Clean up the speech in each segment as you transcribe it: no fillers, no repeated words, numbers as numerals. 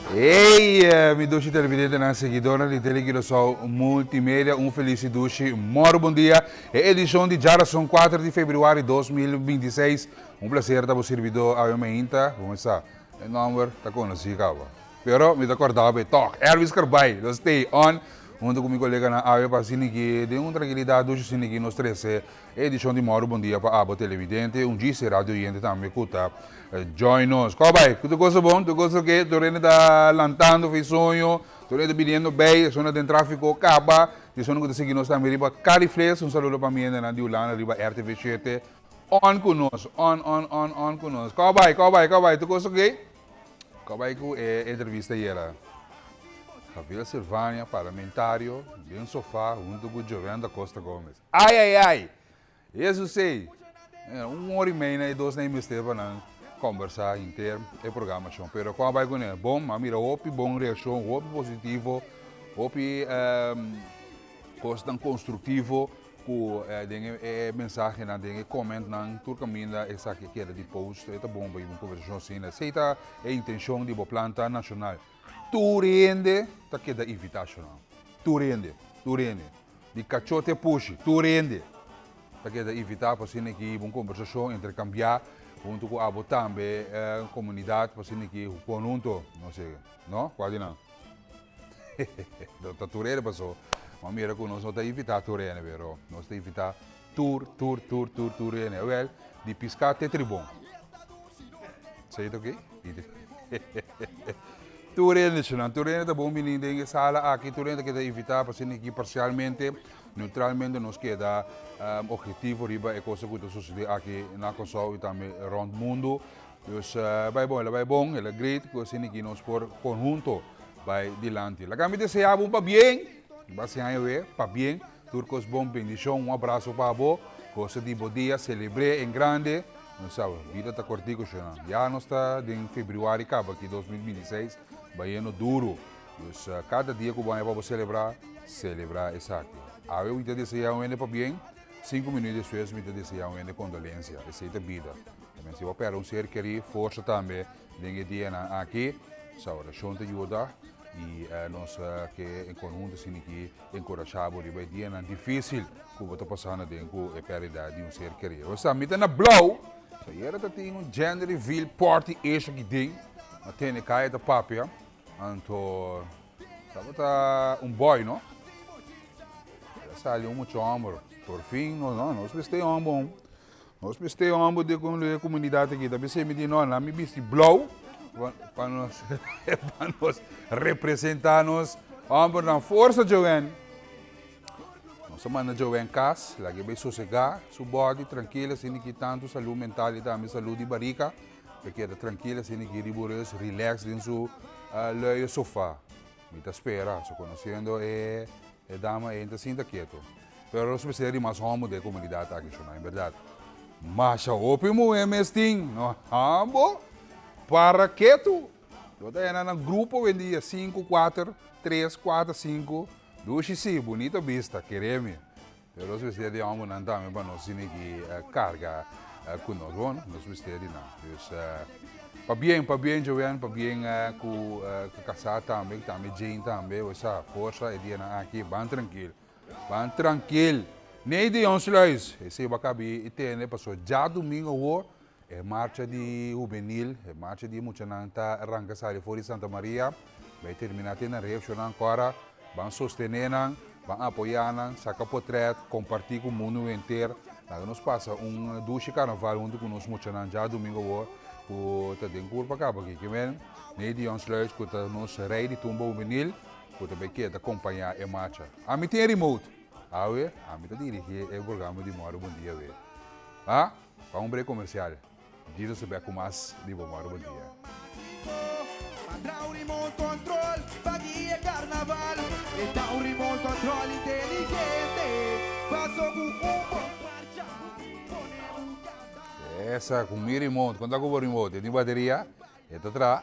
Hey, mi dushi televidentenan, seguidornan di Tele Curaçao Multimedia, un felis y dushi moro bon dia. E edicion di djarason 4 di februari 2026. Un placer ta bo sirbidor awe mainta. Bo me sa, e nomber ta conoci caba. Pero mi ta corda bo e toch. Erwis Carbay, lo stay on hunto cu mi coleganan awe pa asina ki den un tranquilidad dushi asina ki nos trece E edishon di Mòru Bon Dia pa abo televidente, un djis e radio oyente tambe ku ta join nos. Kòw bai? Ku tur kos ta bon? Tur kos oke? Tur hende ta lantando for e soño? Tur hende ta biniendo bei? Esnan den trafiko kaba? Di esnan ku ta sigui nos tambe riba Carifles, un saludo pa mi hendenan di Hulanda riba RTV shete. On ku nos, on, on, on, on ku nos. Kòw bai? Kòw bai? Kòw bai? Tur kos oke? Kòw bai ku e entrevista ayera? Javier Silvania, parlamentario, den sofa hunto ku Joven da Costa Gomez. Ai ai ai! Hesus ei! Un ora i mei na e dos na e mester pa nan kombersá henter e programashon. Pero kon a bai kuné? Bon, m'a mira hopi bon reakshon, hopi positivo, hopi kosnan konstruktivo ku den e mensahenan, den e komentnan, tur kaminda esaki a keda di post. E ta bon pa hiba un kombersashon asina. Esei ta e intenshon di bo planta nashonal. Tur hende ta keda invitá, shonnan. Tur hende, tur hende. Di kachó te pushi, tur hende ta keda invitá pa asina ki hiba un kombersashon, interkambiá huntu ku abo tambe komunidat pa asina ki konhunto nos yega. No? Kua di nan? Ta tur hende paso. Bo a mira ku nos no ta invitá tur hende, pero nos ta invitá tur, tur, tur, tur, tur hende. Awel, di piská te tribon. Esei ta oke? Tur hende nan, tur hende ta bon bini den e sala aki, tur hende ta keda invitá pa asina aki parsialmente, neutralmente nos keda objetivo riba e cosa ku ta sosodé aki na Kòrsou i tambe rònt mundu. Dus bai bon, el a bai bon, el a great ku asina aki nos por konhunto bai dilanti. Laga mi deseá bo un pabien, basi aña awe, pabien, tur kos bon, bendishon, un abraso pa bo, gosa di bo dia, selebr'é en grande. Nos sa, bida ta kortiku shona. Ya nos ta den februari kaba aki 2026, bayendo duru. Dus kada dia ku bo haña pa bo selebrá, selebrá esaki. Awe mi ta deseá un hende pabien, sinku minuut despues mi ta deseá un hende kondolensia. Esei ta bida. Tambe si bo pèrdè un ser kerí, forsa tambe den e dianan aki. Sa orashon ta yuda i nos ke en konhunto asina ki Enkurashá bo riba e dianan difísil ku bo ta pasando den ku e pèrdida di un ser kerí. Bo sa, mi ta na blou, so ayera ta tin un gender reveal party esha aki den, a tene kaya ta papia, anto tabata un boy, no? El a sali un mucha hòmber, por fin, no, no, nos mester hòmber. Nos mester homber di e comunidad aki. Ta bisa mi di no, laat mi bisti blauw pa nos pa nos representa nos hombernan. Forza Joanne. Nos a manda Joanne cas, laga e bay sosega su body trankil asina ki tanto salud mental y tambe salud di barica. Pa e keda trankil asina ki riba rus, relax den su luie sofa. Mi ta spera, so conociendo e dama ey ta sinta keto. Pero nos mester di mas homber den e comunidad aki shona, en berdad. Masha hopi muhe mes tin, no hambo, para ketu. Lo ta hena nan grupo wendia, sinku, kuater, tres, kuater, sinku. Dushi si, bunita bista, kere mi. Pero nos mester di hombernan tambe pa nos tene ki carga cu nos. Bon, nos mester di nan. Dus, pabien, pabien Joanne, pabien cu casá tambe, tambe Jane tambe. Osa, forsa e dianan aki, ban trankil. Ban trankil. Nei di ons luis. Esei bo a kabi i tende paso djadumingo awor e marcha di hubenil, e marcha di muchanan ta ranka sali for di Santa Maria bai termina te na Reefshonan kora. Ban sostene nan, ban apoya nan, saka potret, komparti ku mundu henter. Laga nos pasa un dushi karnaval huntu ku nos muchanan djadumingo awor ku ta den kurpa kaba aki. Kimen Nei di ons luis ku ta nos rei di tumba hubenil. Ku ta bay keda kompañá e marcha. Ami tin e remote. Awe, ami ta dirigí e programa di Mòru Bon Dia awe. Ha? Pa un break komersial. Jesus ta bek ku mas di bo Mòru Bon Dia. Esa ku mi remote. Kon ta ku bo remote? E tin bateria? E ta traha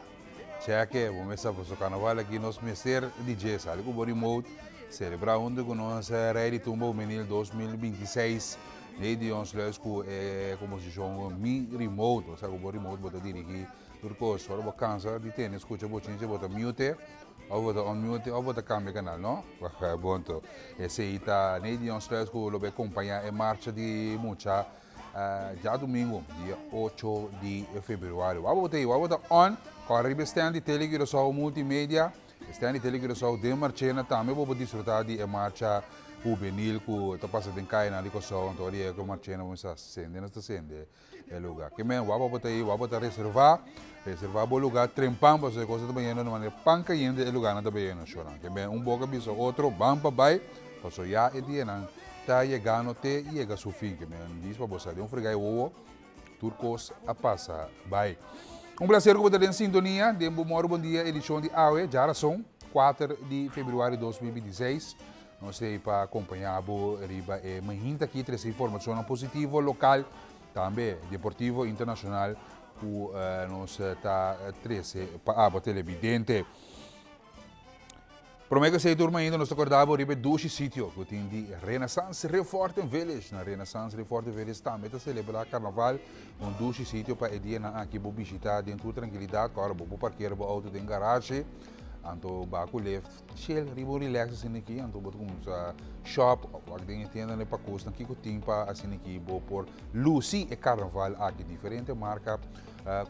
cheke, bo mester paso carnaval aki nos mester di dje sali ku bo remote celebra hunto ku nos Rey di Tumba Hubenil 2026 Lady Dion Sluis ku e komposishon Mi Remote, osea ku bo remote bo ta dirigi. Tur kos, ora bo kansa di tene skucha bochinche bo ta mute òf bo ta unmute òf bo ta kambia kanal, no? Bon to. Esei ta Nedion Sluis ku lo bai kompañá e marcha di mucha djadumingu, dia ocho di febrüari. Wak bo ta ei, wak bo ta on, kòrda riba e stand di Tele Curaçao Multimedia. Stanley Tele Curaçao den Marchena tambe bo por disfruta di e marcha hubenil ku ta pasa den kayanan di Kòrsou. Anto ora yega ku Marchena bo mester sende nos ta sende e luga. Ke men wak bo ta ei, wak bo ta reserva, reserva bo luga trempan pasobra e kos ta bayendo di manera pan kayente e luganan ta bayendo shornan. Ke men un boka bisa otro ban pa bai pasobra ya e dianan ta yegando te yega su fin. Ke men dis pa bo sa den un fregai wowo. Tur kos a pasa bai. Un placer ku bo ta den sintonia den Bo Moro Bon Dia edishon di awe, djarason, kuater di februari 2026. Nos ta ei pa kompañá bo riba e mainta aki trese informashonnan positivo lokal, tambe deportivo internashonal ku nos ta trese pa abo televidente. Prome ku esei tur mainta nos ta korda bo riba e dushi sitio ku tin di Renaissance Reforten Village. Na Renaissance Reforten Village tambe ta selebrá karnaval, un dushi sitio pa e dianan aki bo bishitá den tur trankilidat. Ku ora bo por parkera bo outo den garage, anto ba ku lift chill riba un relax asina aki, anto bo ta kuminsá shop òf wak den e tiendanan e pakusnan kiko tin pa asina aki bo por lusi e karnaval aki. Diferente marka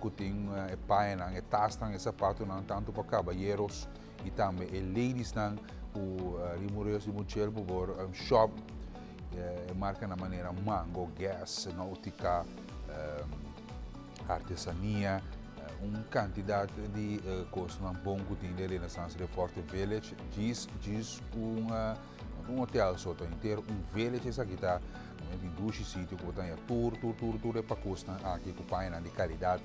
ku tin e pañanan, e tasnan, e sapatonan tantu pa kabayeros i tambe e ladiesnan ku riba un reus riba un chel bo por shop e markanan manera Mango, Guess, Nautica, Artesania, un kantidat di kosnan bon ku tin den Renaissance Reforte Village. Djis djis un un hotel so ta henter un village esaki ta tin dushi sitio ku bo ta haña tur tur tur tur e pakusnan aki ku pañanan di kalidat.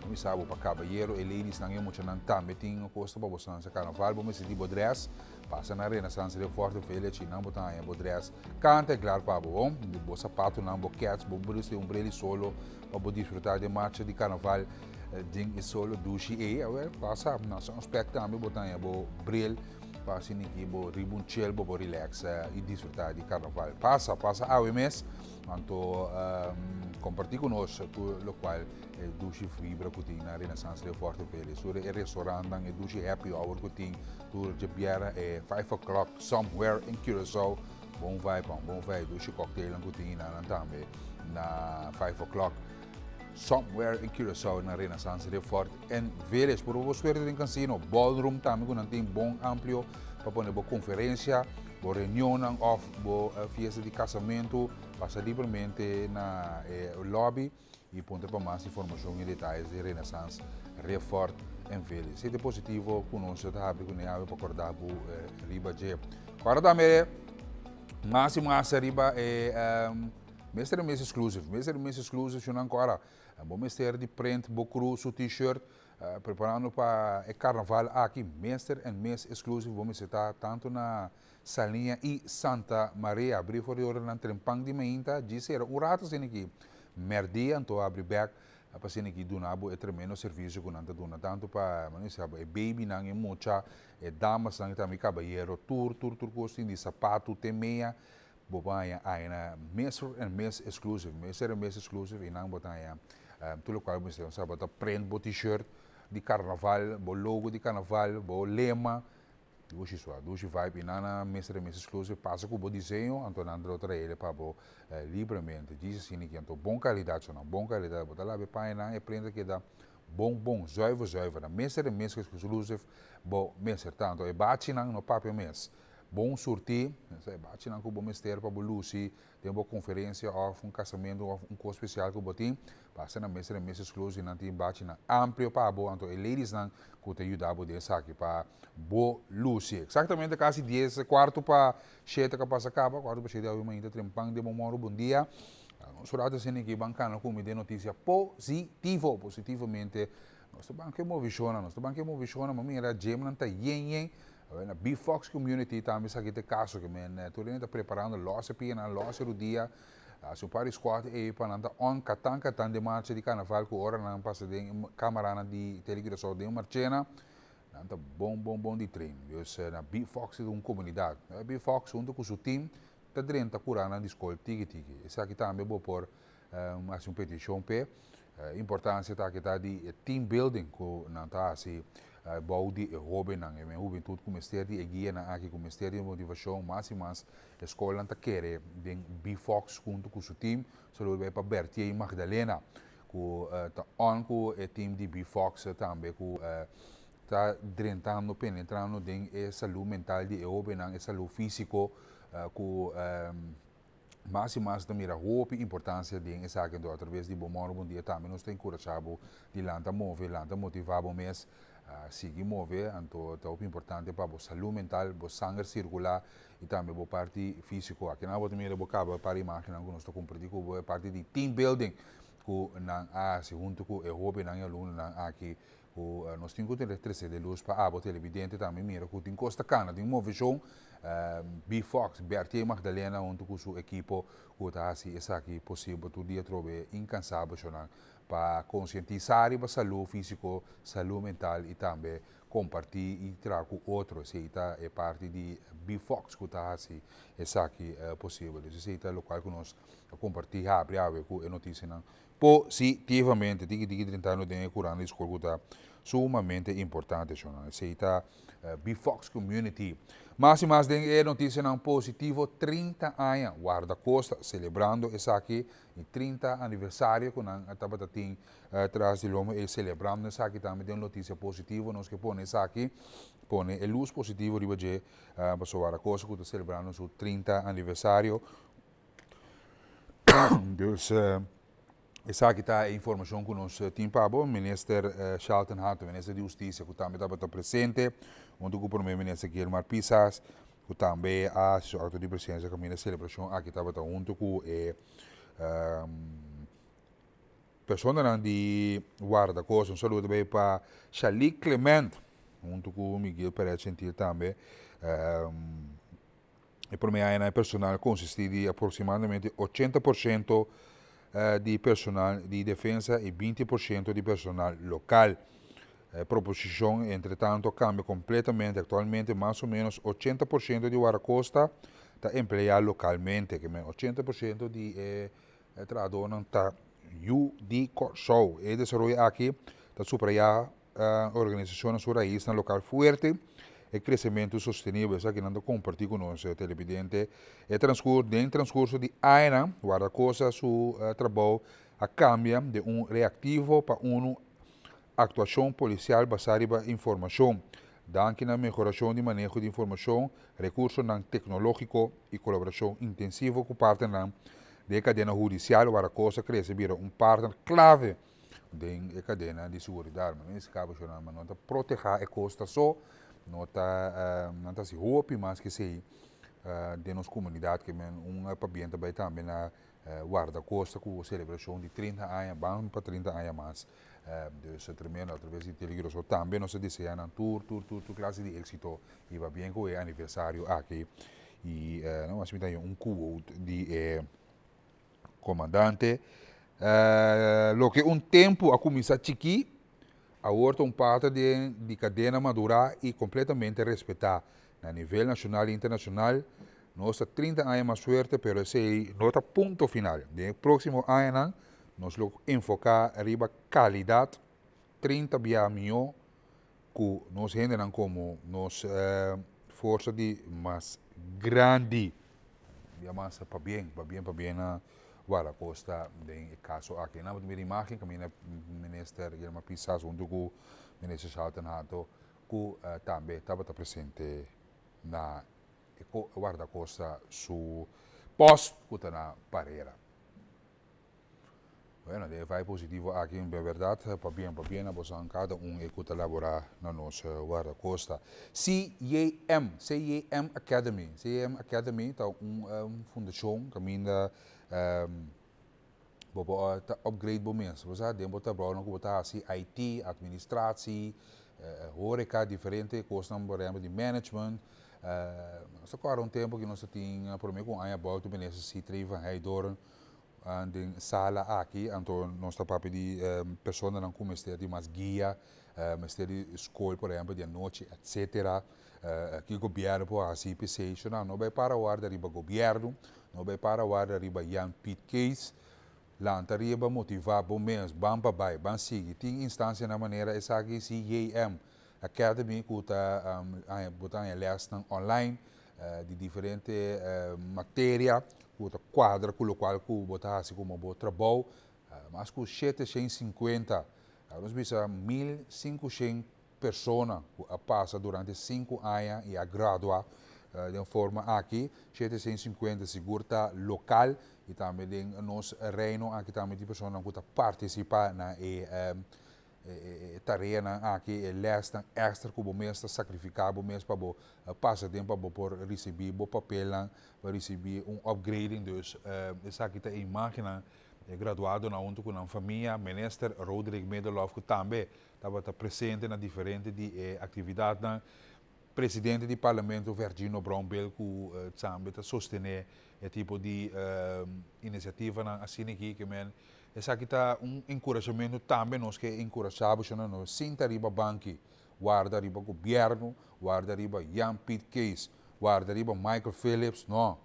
Mi sa bo pa kabayero e ladiesnan e muchanan tambe tin kosta pa boso nan karnaval bo mester di bo dress pasa na Renaissance Reforte Village y nan bo ta haña bo dress kanta e klar pa bo bon bo sapatonan bo kets bo bril un bril di solo pa bo disfruta den marcha di karnaval den e solo dushi ey awe pasa na Sunspec tambe bo ta haña bo bril pa asina ki bo riba un chill bo por relax y disfruta di karnaval pasa pasa awe mes anto comparti ku nos tur lokual E dushi vibra ku tin na Renaissance Reforte Village. Tur e restaurantnan, e dushi happy hour ku tin tur djabièrnè e 5 o'clock somewhere in Curaçao. Bon vibe, man, bon vibe. Dushi cocktailnan ku tin nan tambe na 5 o'clock somewhere in Curaçao na Renaissance Reforte and Village. Por bo suerte den casino, ballroom tambe ku nan tin bon amplio pa pone bo konferensia, bo reunionnan òf bo fiesta di kasamentu. Pasa libremente na e lobby i puntra pa mas informashon i detayes di Renaissance Refort and Village. Sete positivo ku nos ta habri ku ne pa kòrda bo riba dje. Awor tambe mas i mas riba e Mr. and Miss Exclusive. Mr. and Miss Exclusive shunan kora. Bo mester di print bo crew su t-shirt preparando pa e karnaval aki. Mr. and Miss Exclusive bo mester ta tantu na Saliña i Santa Maria. Abri for di ora nan trempan di mainta, djis era un rato asina ki merdia anto abri bek pa asina ki duna bo e tremendo servisio ku nan ta duna tantu pa e babynan, e mucha, e damasnan i tambe e kabayero, tur tur tur kos tin di sapatu te mea bo por haña aina Mr. and Miss Exclusive, Mr. and Miss Exclusive i nan bo ta haña tur lokual bo mester, osea bo ta print bo t-shirt di karnaval, bo logo di karnaval, bo lema. Dushi sua, dushi vibe i nan Mr. and Miss Exclusive pasa ku bo diseño anto nan lo traele pa bo libremente. Djis asina ki anto bon kalidat so nan, bon kalidat. Bo ta laba e pañanan e prenda keda bon bon, zuiver zuiver. Na Mr. and Miss Exclusive bo mester ta. Anto e bachinan no papia mes. Bon surtí, e bachinan ku bo mester pa bo lusi den bo konferensia òf un kasamentu òf un kos spesial ku bo tin. Pasa na Mr. and Miss Exclusive nan tin bachinan amplio pa bo, anto e ladiesnan ku ta yuda bo den esaki pa bo lusi. Eksaktamente kasi dies kuarto pa shete ka pasa kaba, 6:45 awe mainta trempan den bo mòru bon dia. Nos rato asina aki ban kana ku mi den notisia positivo, positivamente. Nos ta ban ku e movishonnan, nos ta ban ku e movishonnan, bo mira gymnan ta yen yen. Na B-Fox Community tambe esaki ta e kaso ke men tur hende ta preparando lòs e pianan, lòs e rudia. Hasi un par di squad ei pa nan ta on katan katan den marcha di karnaval ku ora nan pasa den kamaranan di Tele Curaçao den Marchena nan ta bon bon bon di train. Dus na B-Fox ta un komunidat. B-Fox huntu ku su team ta drenta kuranan di skol tiki tiki. Esaki tambe bo por hasi un petishon p'e. Importancia ta aki ta di e team building cu nan ta haci bou di e hobennan. E hubentud cu mester di e guianan aki, cu mester di motivacion, mas y mas e scolnan ta kere den B-Fox hunto cu su team. Saludo bay pa Bertie y Magdalena cu ta on cu e team di B-Fox tambe cu ta drentando, penetrando den e salud mental di e hobennan, e salud fisico cu mas y mas ta mira hopi importancia den esaki. Anto atraves di Bon Moro Bon Dia tambe nos ta encurasha bo di lanta move, lanta motiva bo mes, sigui move. Anto ta hopi importante pa bo salud mental, bo sanger circula y tambe bo parti fisico. Aki nan bo ta mira bo caba par imagennan cu nos ta comparti cu bo, e parti di team building cu nan a haci hunto cu e hobennan y alumnonan aki cu nos tin cu trece de luz pa abo televidente tambe mira cu tin cos ta cana, tin movecion. B-Fox, Bertie Magdalena hunto cu su ekipo cu ta haci esaki posibel tur dia trobe incansabel shonan pa concientisa riba salud fisico, salud mental y tambe comparti y traha cu otro. Esey ta e parti di B-Fox cu ta haci esaki posibel. Dus esey ta locual cu nos a comparti habri awe cu e noticianan positivamente. Tiki tiki drentando den e curando di school cu ta sumamente importante shonan. Esey ta B-Fox Community. Mas y mas den e noticianan positivo, 30 aña Guardacosta celebrando esaki y 30 aniversario cu nan tabata tin tras di lomo e celebrando esaki tambe den noticia positivo. Nos ke pone esaki, pone e luz positivo riba dje, pasobra Guardacosta cu ta celebrando su 30 aniversario. Dus esaki ta e informacion cu nos tin pa bo. Minister Shalton Hato, Minister di Husticia, cu tambe tabata presente, hunto cu Prome Minister Gilmar Pisas, cu tambe a haci su acto di presencia caminda e celebracion aki tabata hunto cu e personanan di Guardacosta. Un saludo tambe pa Shalik Clement, hunto cu Miguel Perez Gentil tambe. E prome añanan e personal consisti di aproximadamente 80% di personal di defensa y 20% di personal local. E proposicion entretanto a cambia completamente. Actualmente mas o menos 80% di Guardacosta ta emplea localmente. Ke men 80% di e trahadornan ta yu di Kòrsou. E desaroyo aki ta subraya organisacionnan su raisnan local fuerte e crecemento sostenibel. Esaki nan ta comparti cu nos televidente. E transcur den transcurso di añanan Guardacosta su trabou a cambia de un reactivo pa unu actuacion policial basa riba informacion. Danki na mehoracion di maneho di informacion, recursonan tecnologico y colaboracion intensivo cu partnernan den e cadena hudicial, Guardacosta a crece bira un partner clave den e cadena di seguridad. Ma mester caba shona, ma no ta proteha e costa so, no ta nan ta haci hopi mas ke esey den nos comunidad ke men un pabien ta bay tambe na Guardacosta cu celebracion di 30 aña, ban pa 30 aña mas. Dus tremendo, a traves di Telegroso tambe nos ta desea nan tur tur tur tur clase di exito y pabien cu e aniversario aki. Y no mas mi ta haña un quote di e comandante: "Loke un tempo a cuminsa chiki, awor ta un parte di cadena madura y completamente respeta na nivel nacional y internacional. Nos ta 30 aña mas fuerte, pero esey no ta punto final. Den e proximo añanan nos lo enfoca riba calidad 30 bia miyo cu nos hendenan como nos forsa di mas grandi." Bia mas pabien, pabien, pabien na Guardacosta den e caso aki. Nan bo ta mira imagen caminda Minister Gilmar Pisas hunto cu Minister Shalton Hato cu tambe tabata presente na e Guardacosta su post cu ta na Parera. Bueno, den e vai positivo aki, en berdad, pabien, pabien na bosan cada un e cu ta labora na nos Guardacosta. CJM, CJM Academy. CJM Academy ta un fundacion caminda bo por ta upgrade bo mes. Bo sa, den bo trabounan cu bo ta haci IT, administratie, horeca, diferente cosnan, por ehempel di management. Nos ta corda un tempo cu nos ta tin, prome cu un aña abou, minister Sithree van Heydoorn den sala aki, anto nos ta papia di personanan cu mester di mas guia, mester di school, por ehempel, di anochi, etcetera. Ki gobierno por haci p'esey? No bay para warda riba gobierno, no bay para warda riba Jan Piet Kees. Lanta riba motivá bo mes, ban pa bai, ban sigui. Tin instansianan manera esaki CJM Academy ku ta bo ta haña lèsnan online di diferente materia ku ta kuadra ku lokual ku bo ta hasi komo bo trabou. Mas ku 750, nos bisa 1500 persona ku a pasa durante sinku aña i a gradua den forma aki, 750 sigur ta lokal i tambe den nos reino aki tambe tin personanan ku ta partisipá na e tareanan aki, e lèsnan èkstra ku bo mes ta sakrifiká bo mes pa bo pasa den pa bo por risibí bo papelnan, pa risibí un upgrading. Dus esaki ta e imágennan e graduadonan huntu ku nan famia, Minister Roderick Middelhof ku tambe tabata presente na diferente di e aktividatnan. Presidente di Parlamento Vergino Brownbill ku tambe ta sostené e tipo di inisiativanan asina aki ke men esaki ta un enkurashamentu tambe nos ke enkurashá bo shona no sinta riba banki warda riba gobièrnu warda riba Jan Piet Kees warda riba Michael Phillips no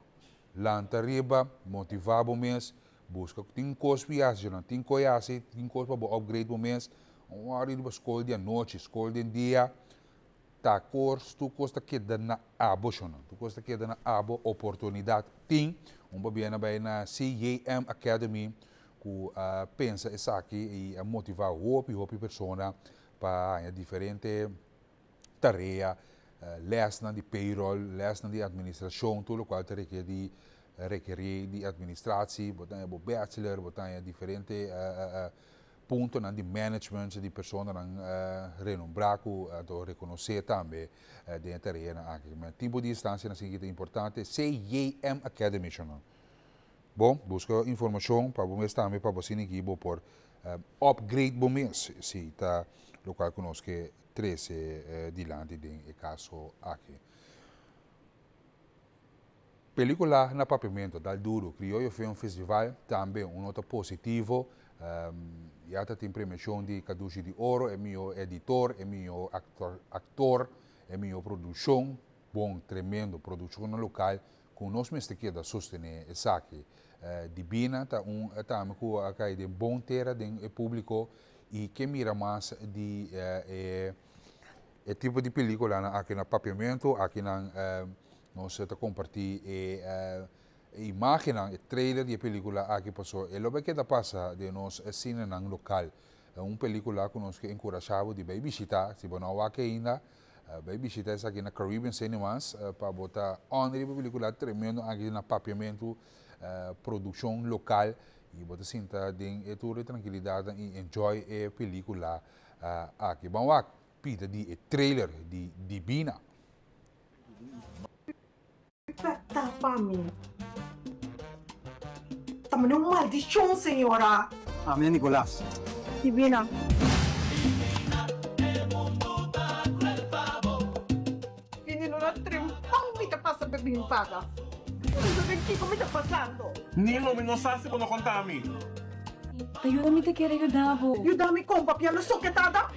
lanta riba motivá bo mes Buska ku tin kos pi hasi nan tin koe hasi, tin kos pa bo upgrade bo mes, un ora riba skol di anochi, skol den dia, ta kos tur kos ta keda na abo shon nan, tur kos ta keda na abo, oportunidat tin, un pabia nan bai na CJM Academy ku a pensa esaki i a motiva hopi hopi persona pa haña diferente tarea, lèsnan di payroll, lèsnan di administrashon, tur lokual ta rekerí di rekerí di administratie, bo ta haña bo bachelor, bo ta haña diferente puntonan di management di personanan renombrá ku anto rekonosé tambe den e tareanan aki. Men tin bo di instansianan asina ki ta importante, CJM Academy shon. Bon, buska informashon pa bo mes tambe pa bo asina ki bo por upgrade bo mes si ta lokual ku nos ke trese dilanti den e kaso aki. Pelikula na Papiamento, Dal Duro, Criollo Film Festival, tambe un nota positivo, ya ta tin premiashon di Cadushi di Oro, e mihó editor, e mihó aktor, e mihó produkshon, bon, tremendo produkshonnan lokal ku nos mester keda sostené esaki. Dibina ta un tambe ku a kai den bon tera den e públiko i ke mira mas di e e tipo di peliculanan aki na Papiamento, aki nan nos ta comparti e imagennan, e trailer di e pelicula aki paso e lo bay keda pasa den nos cinenan local. Un pelicula cu nos ke encurasha bo di bay bishita, si bo no a wak ainda, bay bishita esaki na Caribbean Cinemas pa bo ta on riba e pelicula tremendo aki na Papiamento, produccion local y bo ta sinta den e tur e trankilidadnan y enjoy e pelicula aki. Ban wak pida di e trailer di Dibina. Peta pa mi. Ta mane un maldicion, señora. Ami a Nicolas. Dibina. Bini luna trempan mi ta pasa pa bin paga. Mi no sa den kiko mi ta pasando. Ni lo mi no sa si bo no konta mi. Ta yuda mi ta kere yuda bo. Yuda mi kon papia lo soketada.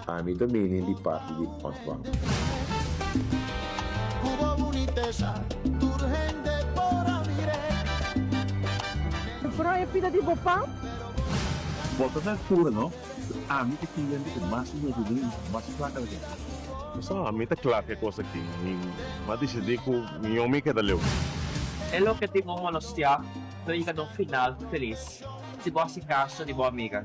Ami ta bini di parti di Otman. Pero e pida di bo pa. Bo ta na altura no? Ami ta cliente cu mas dinero den y mas placa den. Pasobra ami ta cla cu e cos aki. Mi a dicidi cu mihor mi keda leu. E loke tin bo molostiá lo yega na un final felis si bo hasi kaso di bo amiga.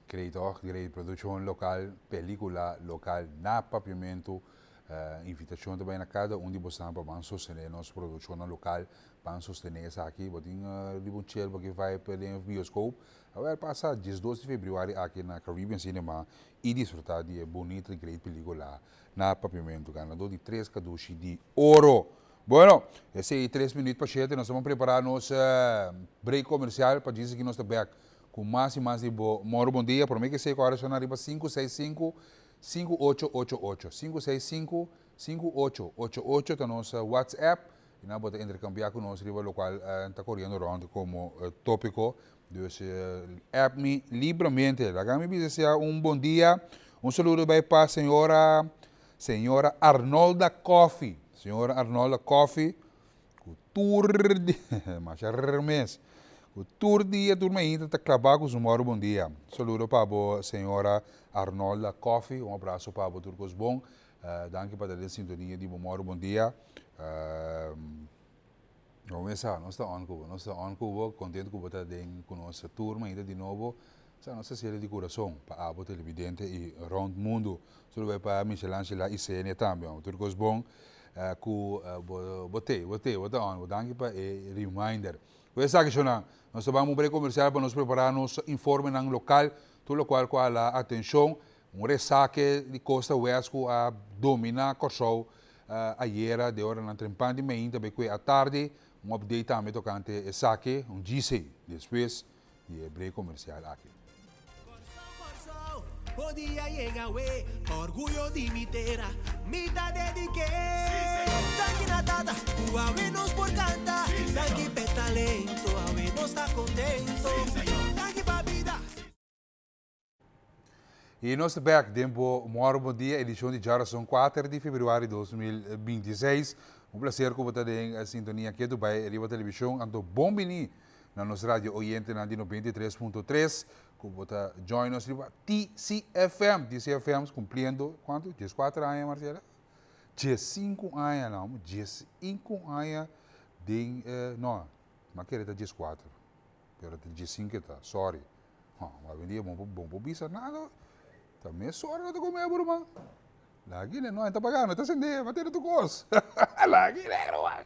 Great toch, great produccion local, pelicula local na Papiamento. Invitacion ta bay na cada un di bosan pa ban sostene nos produccionnan local, ban sostene esaki. Bo tin riba un chel bo ke vibe den bioscoop. Awel pasa 12 di februari aki na Caribbean Cinema y disfruta di e bunita y great pelicula na Papiamento. Ganador di tres Cadushi di Oro. Bueno, esei tres minuut pa shete, nos ta ban prepara nos break comercial pa djis aki nos ta bek cu mas y mas di bo Moro Bon Dia. Prome ke esei cu ora shona riba 565 5888. 565 5888 ta nos WhatsApp y nan bo ta intercambia cu nos riba locual ta coriendo rond como topico. Dus app mi libramente. Laga mi bisa sea un bon dia. Un saludo bay pa señora Señora Arnolda Coffie, Señora Arnolda Coffie, ku tur dia, masha rr mes, ku tur dia tur mainta ta klabá ku su mòru bon dia. Saludo pa bo señora Arnolda Coffie, un abraso pa bo tur kos bon. Danki pa ta den sintonia di bo mòru bon dia. Bo mes sa, nos ta on ku bo, nos ta on ku bo, kontentu ku bo ta den ku nos tur mainta di nobo. Sa nos ta seli di kurason pa abo televidente i rònt mundu. Solo bai pa Michelangela i Senia tambe. Tur kos bon ku bo bo te, bo te, bo ta on. Danki pa e reminder. Ku esaki shownan, nos ta ban un break komersial pa nos prepará nos informenan lokal, tur lokual ku a hala atenshon. Un resake di Costa West ku a dominá Kòrsou ayera den oranan trempan di meinta bai kue atardi. Un update tambe tokante esaki, un djisei despues di e break komersial aki. Kòrsou, Kòrsou, bo dia yega awe, orguyo di mi tera, mi ta dedik'é. Danki na Tata, ku awe nos por kanta, danki p'e talento, awe nos ta kontento, danki pa bida. Y nos ta bek den bo Moro Bon Dia, edicion di djarason 4 di februari 2026. Un placer cu bo ta den sintonia ketu bay riba television. Anto bon bini na nos radio oyentenan di 93.3 cu bo ta join nos riba TCFM. TCFM cumpliendo, cuanto? 14 aña, Marcela? 15 aña, no, 15 aña den, eh, no, ma kere ta 14. Pero ta 15 ta, sorry. Ha, awendia bo bo por bisa nada. Ta mesora no ta come bo ruman. Lagi ne no ta paga, no ta sende, ma tene tu cos. Lagi ne ruman.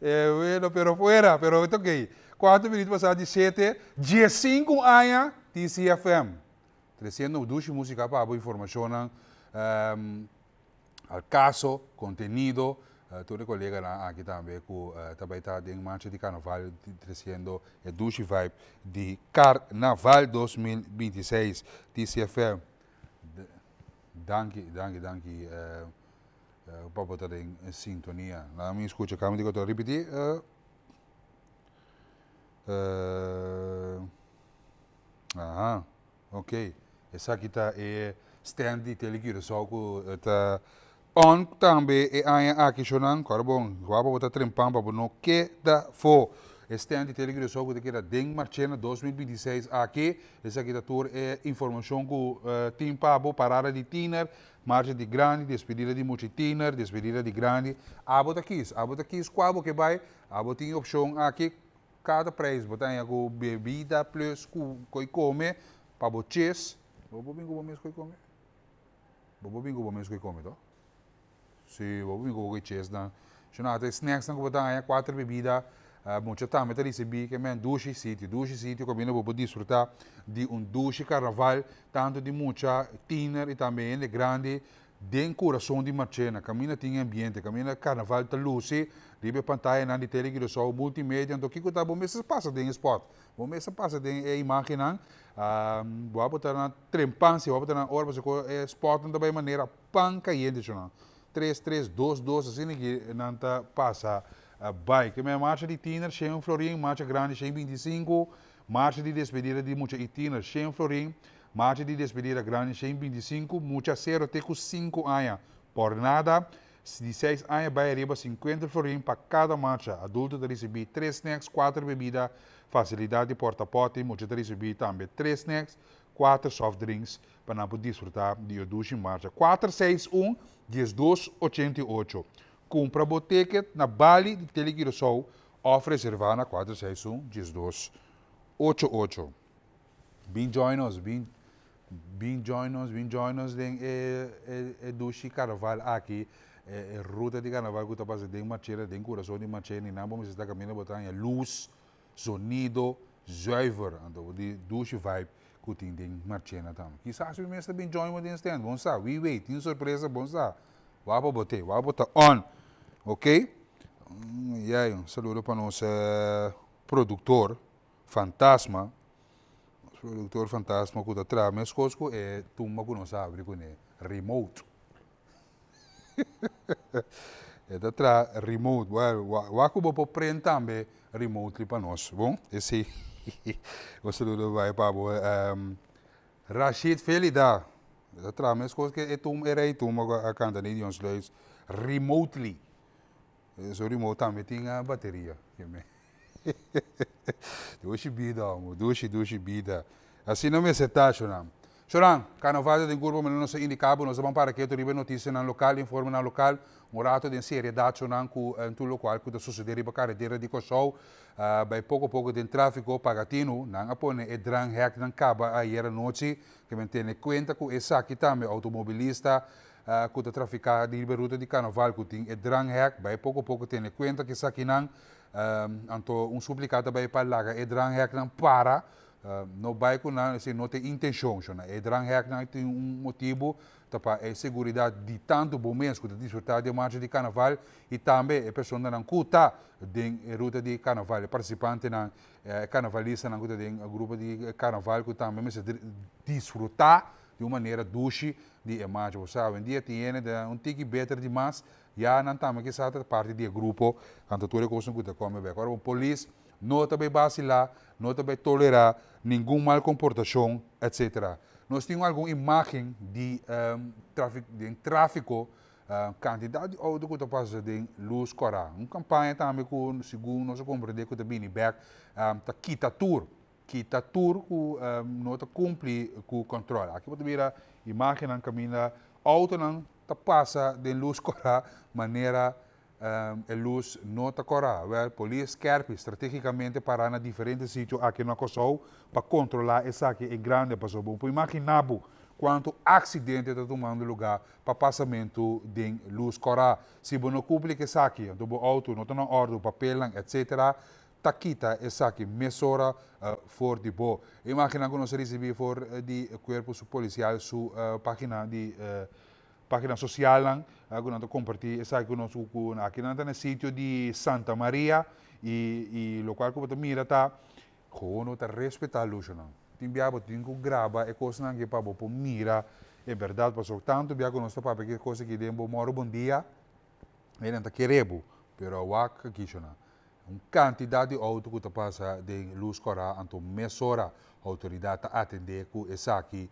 Eh, bueno, pero fuera, pero ta ok. Cuatro minuto pasa di siete, 15 aña TCFM. Treciendo dushi musica pa bo informacionnan. Um, Al caso, contenido, tur e coleganan aki tambe cu ta bay ta den marcha di carnaval treciendo e dushi vibe di Carnaval 2026. TCFM, danki, danki, danki pa bo ta den sintonia. Laga mi scucha cami di cu ta ripiti. Aha. Ok, esaki ta e stand di Tele Curaçao ku ta on tambe e aña aki shownan. Kòrda bon, guapo bo ta trempan pa bo no keda fo. E stand di Tele Curaçao ku ta keda den Marchena 2026 aki. Esaki ta tur e informashon ku tin pa bo, parada di tiner, marcha di grandi, despedida di mucha tiner, despedida di grandi. Abo ta kis, abo ta kis kua bo ke bai, abo tin e opshon aki. Kada prijs bo ta haña ku bebida plus ku koi kome pa bo ches. Bo por bin ku bo mes koi kome? Bo por bin ku bo mes koi kome to? Si, bo por bin ku bo koi ches nan. Shon ata e snacks nan ku bo ta haña, kuater bebida, mucha tambe ta risibí ke men dushi sitio, dushi sitio kaminda bo por disfrutá di un dushi karnaval, tantu di mucha, tiner i tambe hende grandi. Den kurason di Marchena, kaminda tin e ambiente, kaminda karnaval ta lusi riba e pantayanan di Tele Curaçao Multimedia, anto kiko ta bo mester pasa den e spot, bo mester pasa den e imagennan, bo a bota na trempan si bo a bota na ora pasobra ku e spotnan ta bai manera pan kayente shonnan, tres tres dos dos asina ki nan ta pasa bai. Ke men marcha di tiner shen florin, marcha grandi shen 25, marcha di despedida di mucha i tiner shen florin, Marcha di despedida grandi 125, mucha sero te ku sinku aña. Por nada, di seis aña bai ariba 50 florin pa kada marcha. Adulto ta risibí tres snacks, kuater bebida, fasilidat di porta pòti. Mucha ta risibí tambe tres snacks, kuater soft drinks pa nan por disfrutá di e dushi marcha. Kuater seis un, 12 88. Kumpra bo ticket na Bali di Tele Curaçao òf reservá na kuater seis un, 12 ocho ocho. Bin join nos, bin bin join nos, bin join nos den e e e dushi carnaval aki, e e ruta di carnaval cu ta pasa den Marchena, den curason di Marchena, y nan bo mester ta caminda bo ta haña luz, zonido zuiver, anto bo di dushi vibe cu tin den Marchena tambe. Kisas mi mes ta bin join bo den stand, bon sa, wie weet, tin sorpresa, bon sa. Wak pa bo te, wak bo ta on, ok. Yay, un saludo pa nos productor Fantasma. Nos productor Fantasma ku ta traha meskos ku e tumba ku nos a abri kuné, remote. E ta traha remote. Well, wak ku bo por prent tambe remotely pa nos, bon? Esei. Un saludo bai pa bo. Rashid Felida, e ta traha meskos ku e tumba, e rei tumba ku a kanta den Dion Sluis, remotely. Su remote tambe tin bateria. Dushi bida homo, dushi, dushi bida. Asina mester ta, Shonan. Shonan, Carnaval ta den curpa, manera nos a indica bo, nos ta ban para ketu riba e noticianan local, informenan local, un rato den seriedad, Shonan, cu tur locual cu ta sucede riba carretera di Corsou. Bay poco poco den trafico, paga tinu, nan a pone e drangheknan caba ayer anochi, ke men tene cuenta cu esaki tambe automobilista cu ta trafica riba e ruta di Carnaval cu tin e dranghek, bay poco poco tene cuenta cu esakinan. Anto un suplica ta bay pa laga e drangheknan para, no bay cu nan, esey no ta e intencion, shona. E drangheknan tin un motibo, ta pa e seguridad di tanto bo mes cu ta disfruta di e marcha di Carnaval y tambe e personanan cu ta den e ruta di Carnaval, e participantenan, e carnavalistanan cu ta den grupo di Carnaval cu tambe mester disfruta di un manera dushi di e marcha. Bo sa, awendia tin hende ta un tiki beter di mas, Ya nan tambe kisas ta parti di e grupo, anto tur e kosnan ku ta kome bek. Ora bo polis no ta bay basilá, no ta bay tolerá ningun mal komportashon, etsetera. Nos tin algun imágen di den tráfiko, kantidat di outo ku ta pasa den lus kòrá. Un kampaña tambe ku segun nos a komprendé ku ta bini bek, ta kita tur, kita tur ku no ta kumpli ku kòntròl. Aki bo ta mira imágennan kaminda outonan ta pasa den lus kòrá manera e lus no ta kòrá. Wèl, polis skèrpi stratégikamente pará na diferente sitio aki na Kòrsou pa kontrolá esaki e grande pasobra bo por imaginá bo kuantu aksidente ta tumando lugá pa pasamentu den lus kòrá. Si bo no kumpli ku esaki, anto bo outo no ta na òrdu, papelnan etsetera, ta kita esaki mesora for di bo. E imagennan ku nos a risibí for di kuerpo su polisial su página di página sosialnan ku nan ta kompartí esaki ku nos ku aki nan ta na e sitio di Santa Maria i i lokual ku bo ta mira ta gewoon no ta respetá lushonan. Tin bia bo tin ku graba e kosnan aki pa bo por mira e bèrdat pasobra tantu bia ku nos ta papia ki e kos aki den bo mòru bon dia e nan ta kere bo pero a wak akishonan. Un kantidat di outo ku ta pasa den lus kòrá anto mesora outoridat ta atendé ku esaki.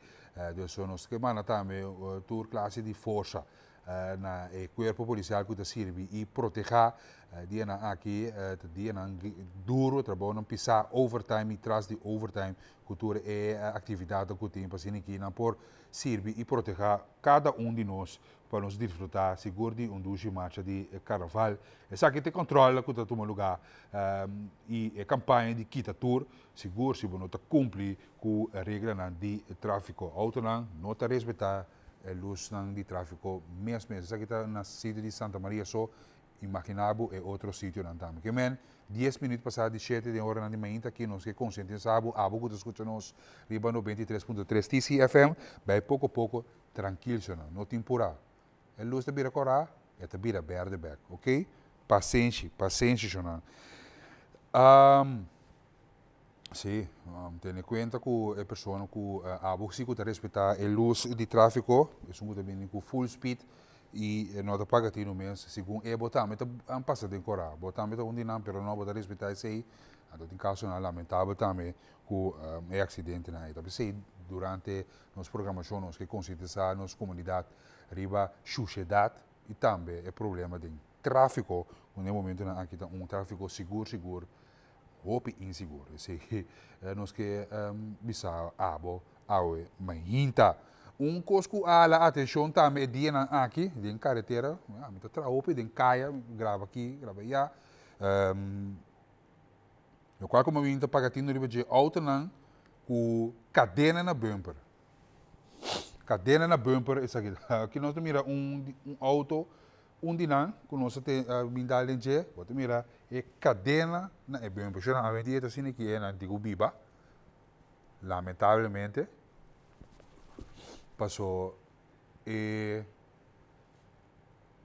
Dus nos ke manda tambe tur klase di forsa na e kuerpo polisial ku ta sirbi i protehá dianan aki ta dianan duru, trabounan pisá, overtime i tras di overtime ku tur e aktividatnan ku tin pa asina ki nan por sirbi i protehá kada un di nos pa nos disfrutá sigur di un dushi marcha di karnaval. Esaki ta e kòntròl ku ta tuma lugá i e kampaña di kita tur, sigur si bo no ta kumpli ku reglanan di tráfiko. Outonan no ta respetá e lusnan di tráfiko mes mes. Esaki ta na sitio di Santa Maria so, imaginá bo e otro sitionan tambe. Ke men, dies minüt pasá di shete den oranan di mainta aki nos ke konsientisá bo, abo ku ta skucha nos riba 93.3 TCFM, bai poko poko Trankil shona, no tin purá. E lus ta bira kòrá, e ta bira bèrdè bèk, ok? Pasenshi, pasenshi shona. Um, sí, um, tene kuenta ku e persona ku uh, abo si ku ta respetá e lus di tráfiko, esun ku ta bini ku full speed i no ta paga tinu mes, segun e bo tambe ta um, pasa den kòrá. Bo tambe ta un di nan, pero no bo ta respetá esei. Anto tin kasonan lamentabel tambe ku um, e aksidentenan ei. Ta p'esei durante Nos programashon nos ke konsientisá nos komunidat riba shushedat i tambe e problema den tráfiko ku na e momentunan aki ta un tráfiko sigur sigur hopi insigur. Esei nos ke bisa abo awe mainta. Un kos ku a hala atenshon tambe e dianan aki den karetera, mi ta traha hopi den kaya, graba aki, graba aya, Lokual ku mi ta paga tinu riba dje outonan ku kadena na bumper. Kadena na bumper esaki. Aki nos ta mira un un outo, un di nan ku nos a te a bin dal den dje, bo ta mira e kadena na e bumper. Shona awendia ta asina ki e nan tin ku biba, lamentablemente, paso e.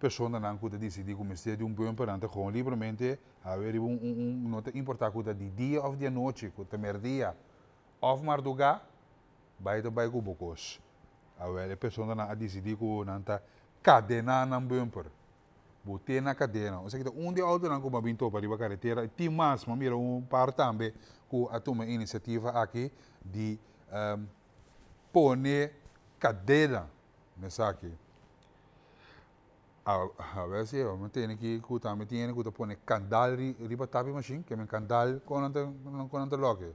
Personanan ku ta disidí ku mester di un bumper nan ta gewoon libremente hawe riba un un un no ta importá ku ta di dia òf di anochi, ku ta merdia òf mardugá, bai ta bai ku bo kos. Awèl e personanan a disidí ku nan ta kadená nan bumper. Bo te na kadena. Esaki ta un di e outonan ku bo a bin topa riba karetera i tin mas, mi a mira un par tambe ku a tuma e inisiativa aki di pone kadena na esaki. A si mi tene ki ku tambe tin hende ku ta pone kandal riba tapi mashin, ke men kandal kon nan ta kon nan ta loke?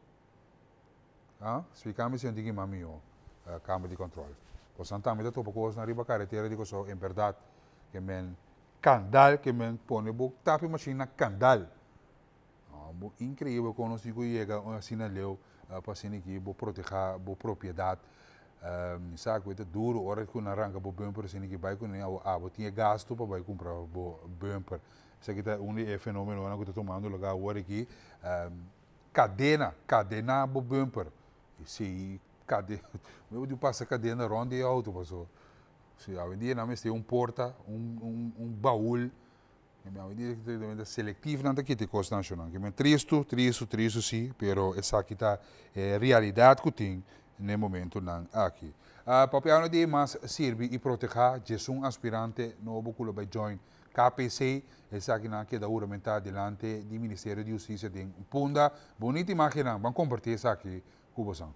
A splika mi si nan tin ki mas mihó kambio di kòntròl. Pasobra nan tambe ta topa kosnan riba karetera di Kòrsou en bèrdat ke men kandal ke men pone bo tapi mashin na kandal. Bo inkreibel kon nos tin ku yega asina leu pa asina ki bo protehá bo propiedat. Mi sa ku e ta duru ora ku nan ranka bo bumper asina ki bai kuné abo abo tin e gastu pa bai kumpra bo bumper. Esaki ta un di e fenomenonan ku ta tumando lugá awor aki. Kadena, kadená bo bumper. Si kade, bo di pasa kadena rònt di e outo paso si awendia nan mester un porta, un un un baul. Selektief nan ta kita e kos nashonal. Ke men tristu, tristu, tristu si, pero esaki ta e realidat ku tin na e momentunan aki. Papiano di mas sirbi i protehá djesun aspirante nobo ku lo bai join KPC. Esakinan a keda huramentá delante di Ministerio di Hustisia den Punda. Bunita imágennan, ban kompartí esaki ku bosan.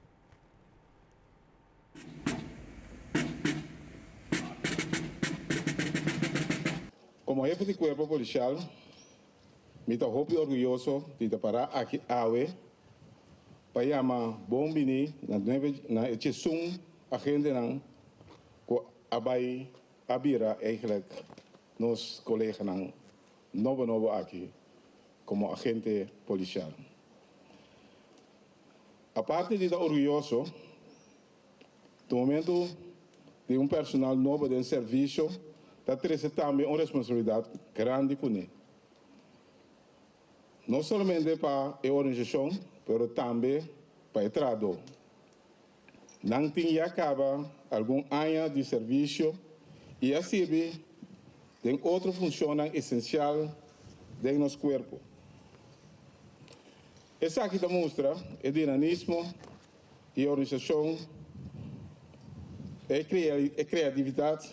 Komo hefe di Kuerpo Polisial, mi ta hopi orguyoso di ta pará aki awe pa yama bon bini na nuebe na e chesun agentenan ku a bai a bira eigenlijk nos koleganan nobo nobo aki komo agente polisial. Aparte di ta orguyoso, ta momento di un personal nobo den servisio ta trese tambe un responsabilidat grandi kuné. No solamente pa e organisashon, pero tambe pa e trahadó. Nan tin ya kaba algun aña di servisio i a sirbi den otro funshonnan esensial den nos kuerpo. Esaki ta mustra e dinanismo di e organisashon, e kreatividat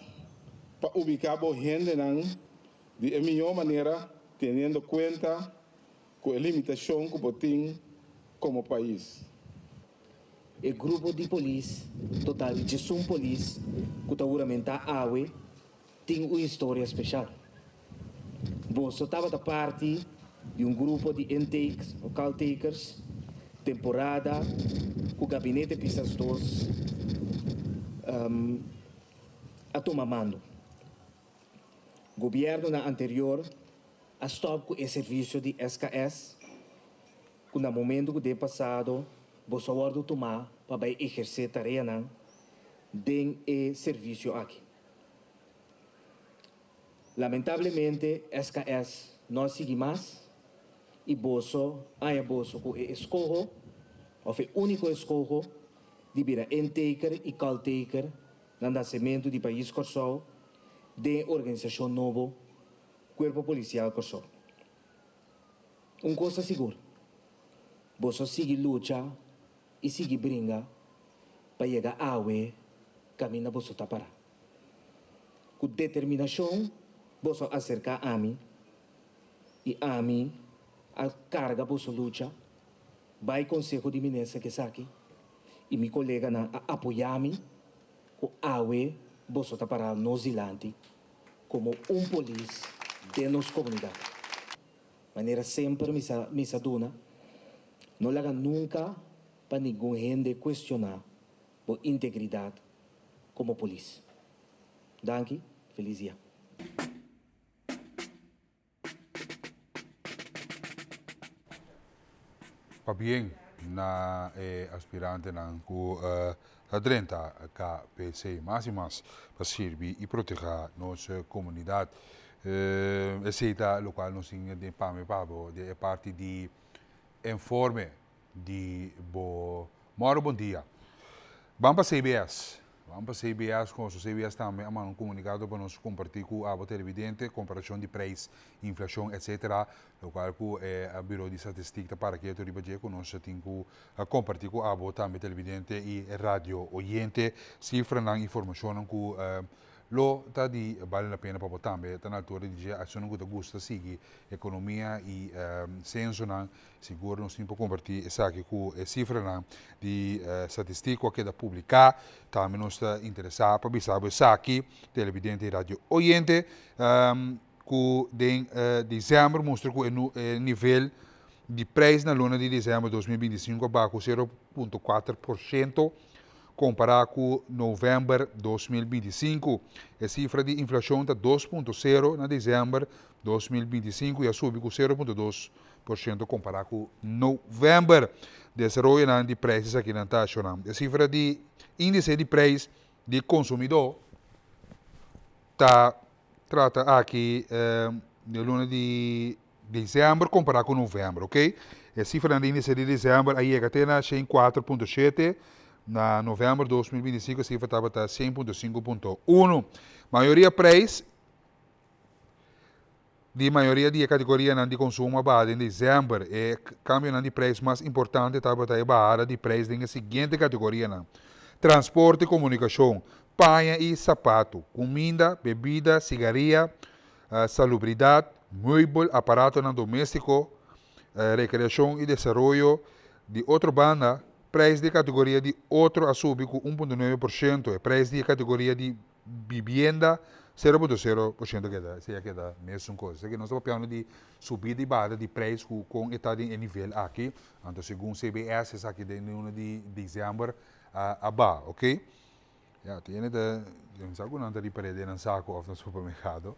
pa ubiká bo hendenan di e mihó manera teniendo kuenta ku e limitashon ku bo tin komo pais. E grupo di polis, total di djesun polis ku ta huramentá awe, tin un historia speshal. Boso tabata parti di un grupo di intakes o call takers temporada ku Gabinete Pisas dos a tuma mando. Gobiernonan anterior a stop ku e servisio di SKS ku na momento ku den pasado boso a wordo tuma pa bai eherse tareanan den e servisio aki. Lamentablemente SKS no a sigui mas y boso haña boso cu e escoho of e unico escoho di bira intaker y call taker na nacemento di pais Corsou den e organisacion nobo Cuerpo Policial Corsou. Un cos ta sigur, boso a sigui lucha y sigui bringa pa yega awe caminda boso ta para. Ku determinashon boso a aserká ami, i ami a karga boso lucha bai Konseho di Minister ku esaki, i mi koleganan a apoyá mi ku awe boso ta pará nos dilanti komo un polis den nos komunidat. Manera semper mi sa mi sa duna, no laga nunka pa ningun hende kuestioná bo integridat komo polis. Danki, felis dia. Pabien na e aspirantenan ku ta drenta KPC mas i mas pa sirbi i protegá nos komunidat. Esei ta lokual nos tin den Pame Pabo den e parti di informe di bo moro bon dia. Ban pa CBS. Ban pa CBS, koso CBS tambe a manda un komunikado pa nos kompartí ku abo televidente, komparashon di preis, inflashon etc. Lokual ku e Biro di Statistik ta para ketu riba dje ku nos tin ku kompartí ku abo tambe televidente i radio oyente sifranan, informashonnan ku Lo ta di bale la pena pa bo tambe ta na altura di dje accionnan cu ta gusta sigui economia y censonan. Sigur nos tin por comparti esaki cu e cifranan di statistic cu a keda publica. Tambe nos ta interesa pa bisa bo esaki, televidente y radio oyente, cu den december mustra cu e nivel di prijs na luna di december 2025 a baha cu 0.4%. Kompará ku novèmber 2025, e sifra di inflashon ta 2.0 na desèmber 2025 i a subi ku 0.2% kompará ku novèmber. Desaroyonan di preis esakinan ta ashoná. E sifra di índise di preis di konsumidó ta trata aki den luna di desèmber kompará ku novèmber, oke. E sifranan di índise di desèmber a yega te na 104.7, na novèmber 2025 e sifra tabata 100.5.1. Mayoria preis di mayoria di e kategorianan di konsumo a baha den desèmber. E kambionan di preis mas importante tabata e bahada di preis den e siguiente kategorianan, transporte i komunikashon, paña i sapatu, kuminda, bebida, sigaria, salubridat, meubel, aparatonan doméstiko, rekreashon i desaroyo. Di otro banda, preis di e kategoria di otro a subi ku 1.9%, e preis di e kategoria di bibienda 0.0% keda, esei a keda mesun kos. Esaki nos ta papiando di subida i bahada di preis ku kon e ta den e nivel aki, anto segun CBS esaki den luna di desèmber a baha, oke. Ya, tin hende ta pensa ku nan ta ripar'é den nan saku òf na supermerkado,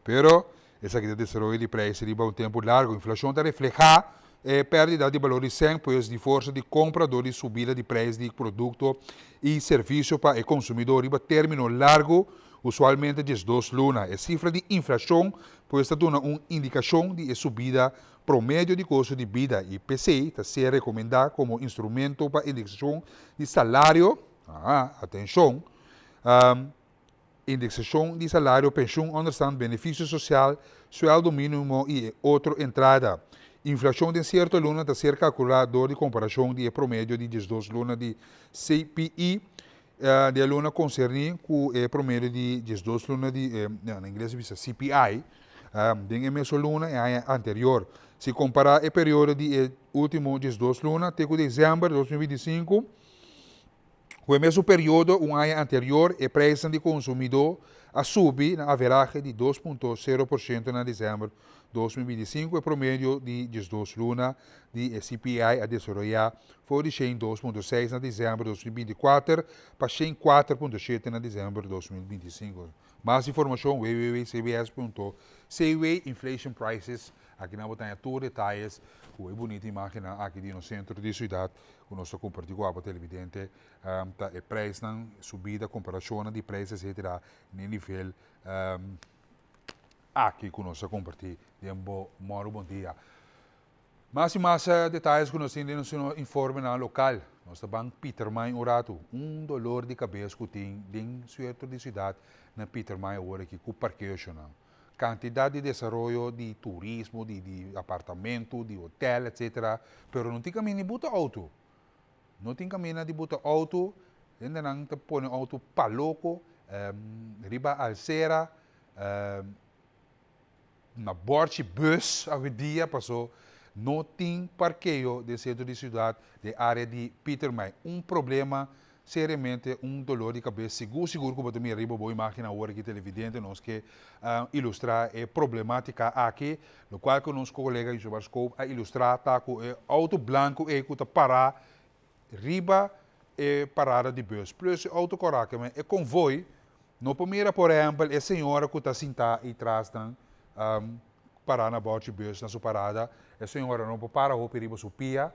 pero esaki ta desaroyo di preis riba un tempu largu. Inflashon ta reflehá e pèrdida di balor di sèn, pues di forsa di kompra dor di subida di preis di produkto i servisio pa e konsumidó riba término largu, usualmente 12 luna. E sifra di inflashon pues ta duna un indikashon di e subida promedio di kosto di bida i p'esei ta ser rekomendá komo instrumento pa indeksashon di salario. Aha, atenshon, Indeksashon di salario, penshun, ònderstant, benefisio sosial, suèldo mínimo i e otro entrada. Inflashon den sierto luna ta ser kalkulá dor di komparashon di e promedio di 12 luna di CPI di e luna konserní ku e promedio di 12 luna di, na ingles ta bisa CPI, den e mesun luna e aña anterior. Si kompará e periodo di e último 12 luna te ku desèmber 2025, Ku e mesun periodo un aña anterior e preisnan di konsumidó a subi na averahe di 2.0% na desèmber 2025, e promedio di 12 luna di e CPI a desaroyá for di 102.6 na desèmber 2024 pa 104.7 na desèmber 2025. Mas informashon www.cbs.cw Inflation Prices Aki nan bo ta haña tur detayes ku e bunita imagennan aki di nos sentro di siudat ku nos ta kompartí ku abo televidente ta e preisnan, subida, komparashonnan di preis etsetera na e nivel aki ku nos ta kompartí den bo Mòru Bon Dia. Mas i mas detayes ku nos tin den nos informenan lokal. Nos ta ban Pietermaai un ratu. Un dolor di kabes ku tin den sentro di siudat na Pietermaai awor aki ku parkeoshonnan. Kantidat di desaroyo di turismo, di di apartamento, di hotel, etcetera, pero no tin kaminda di buta outo. No tin kaminda di buta outo, hendenan ta pone outo pa loko, riba alsera, na bòrchi bus awendia paso no tin parkeo den sentro di siudat den área di Pietermaai. Un problema Seriamente un dolor di kabes, sigur sigur ku bo ta mira riba bo imágen awor aki televidente, nos ke ilustrá e problemátika aki, lokual ku nos kolega Yusobar Scope a ilustrá ta ku e outo blanku ei ku ta pará riba e parada di bus, plus e outo kòrá ke men e konvoi no por mira por ehèmpel e señora ku ta sintá ei tras nan pará na bòrchi bus na su parada, e señora no por para hopi riba su pia,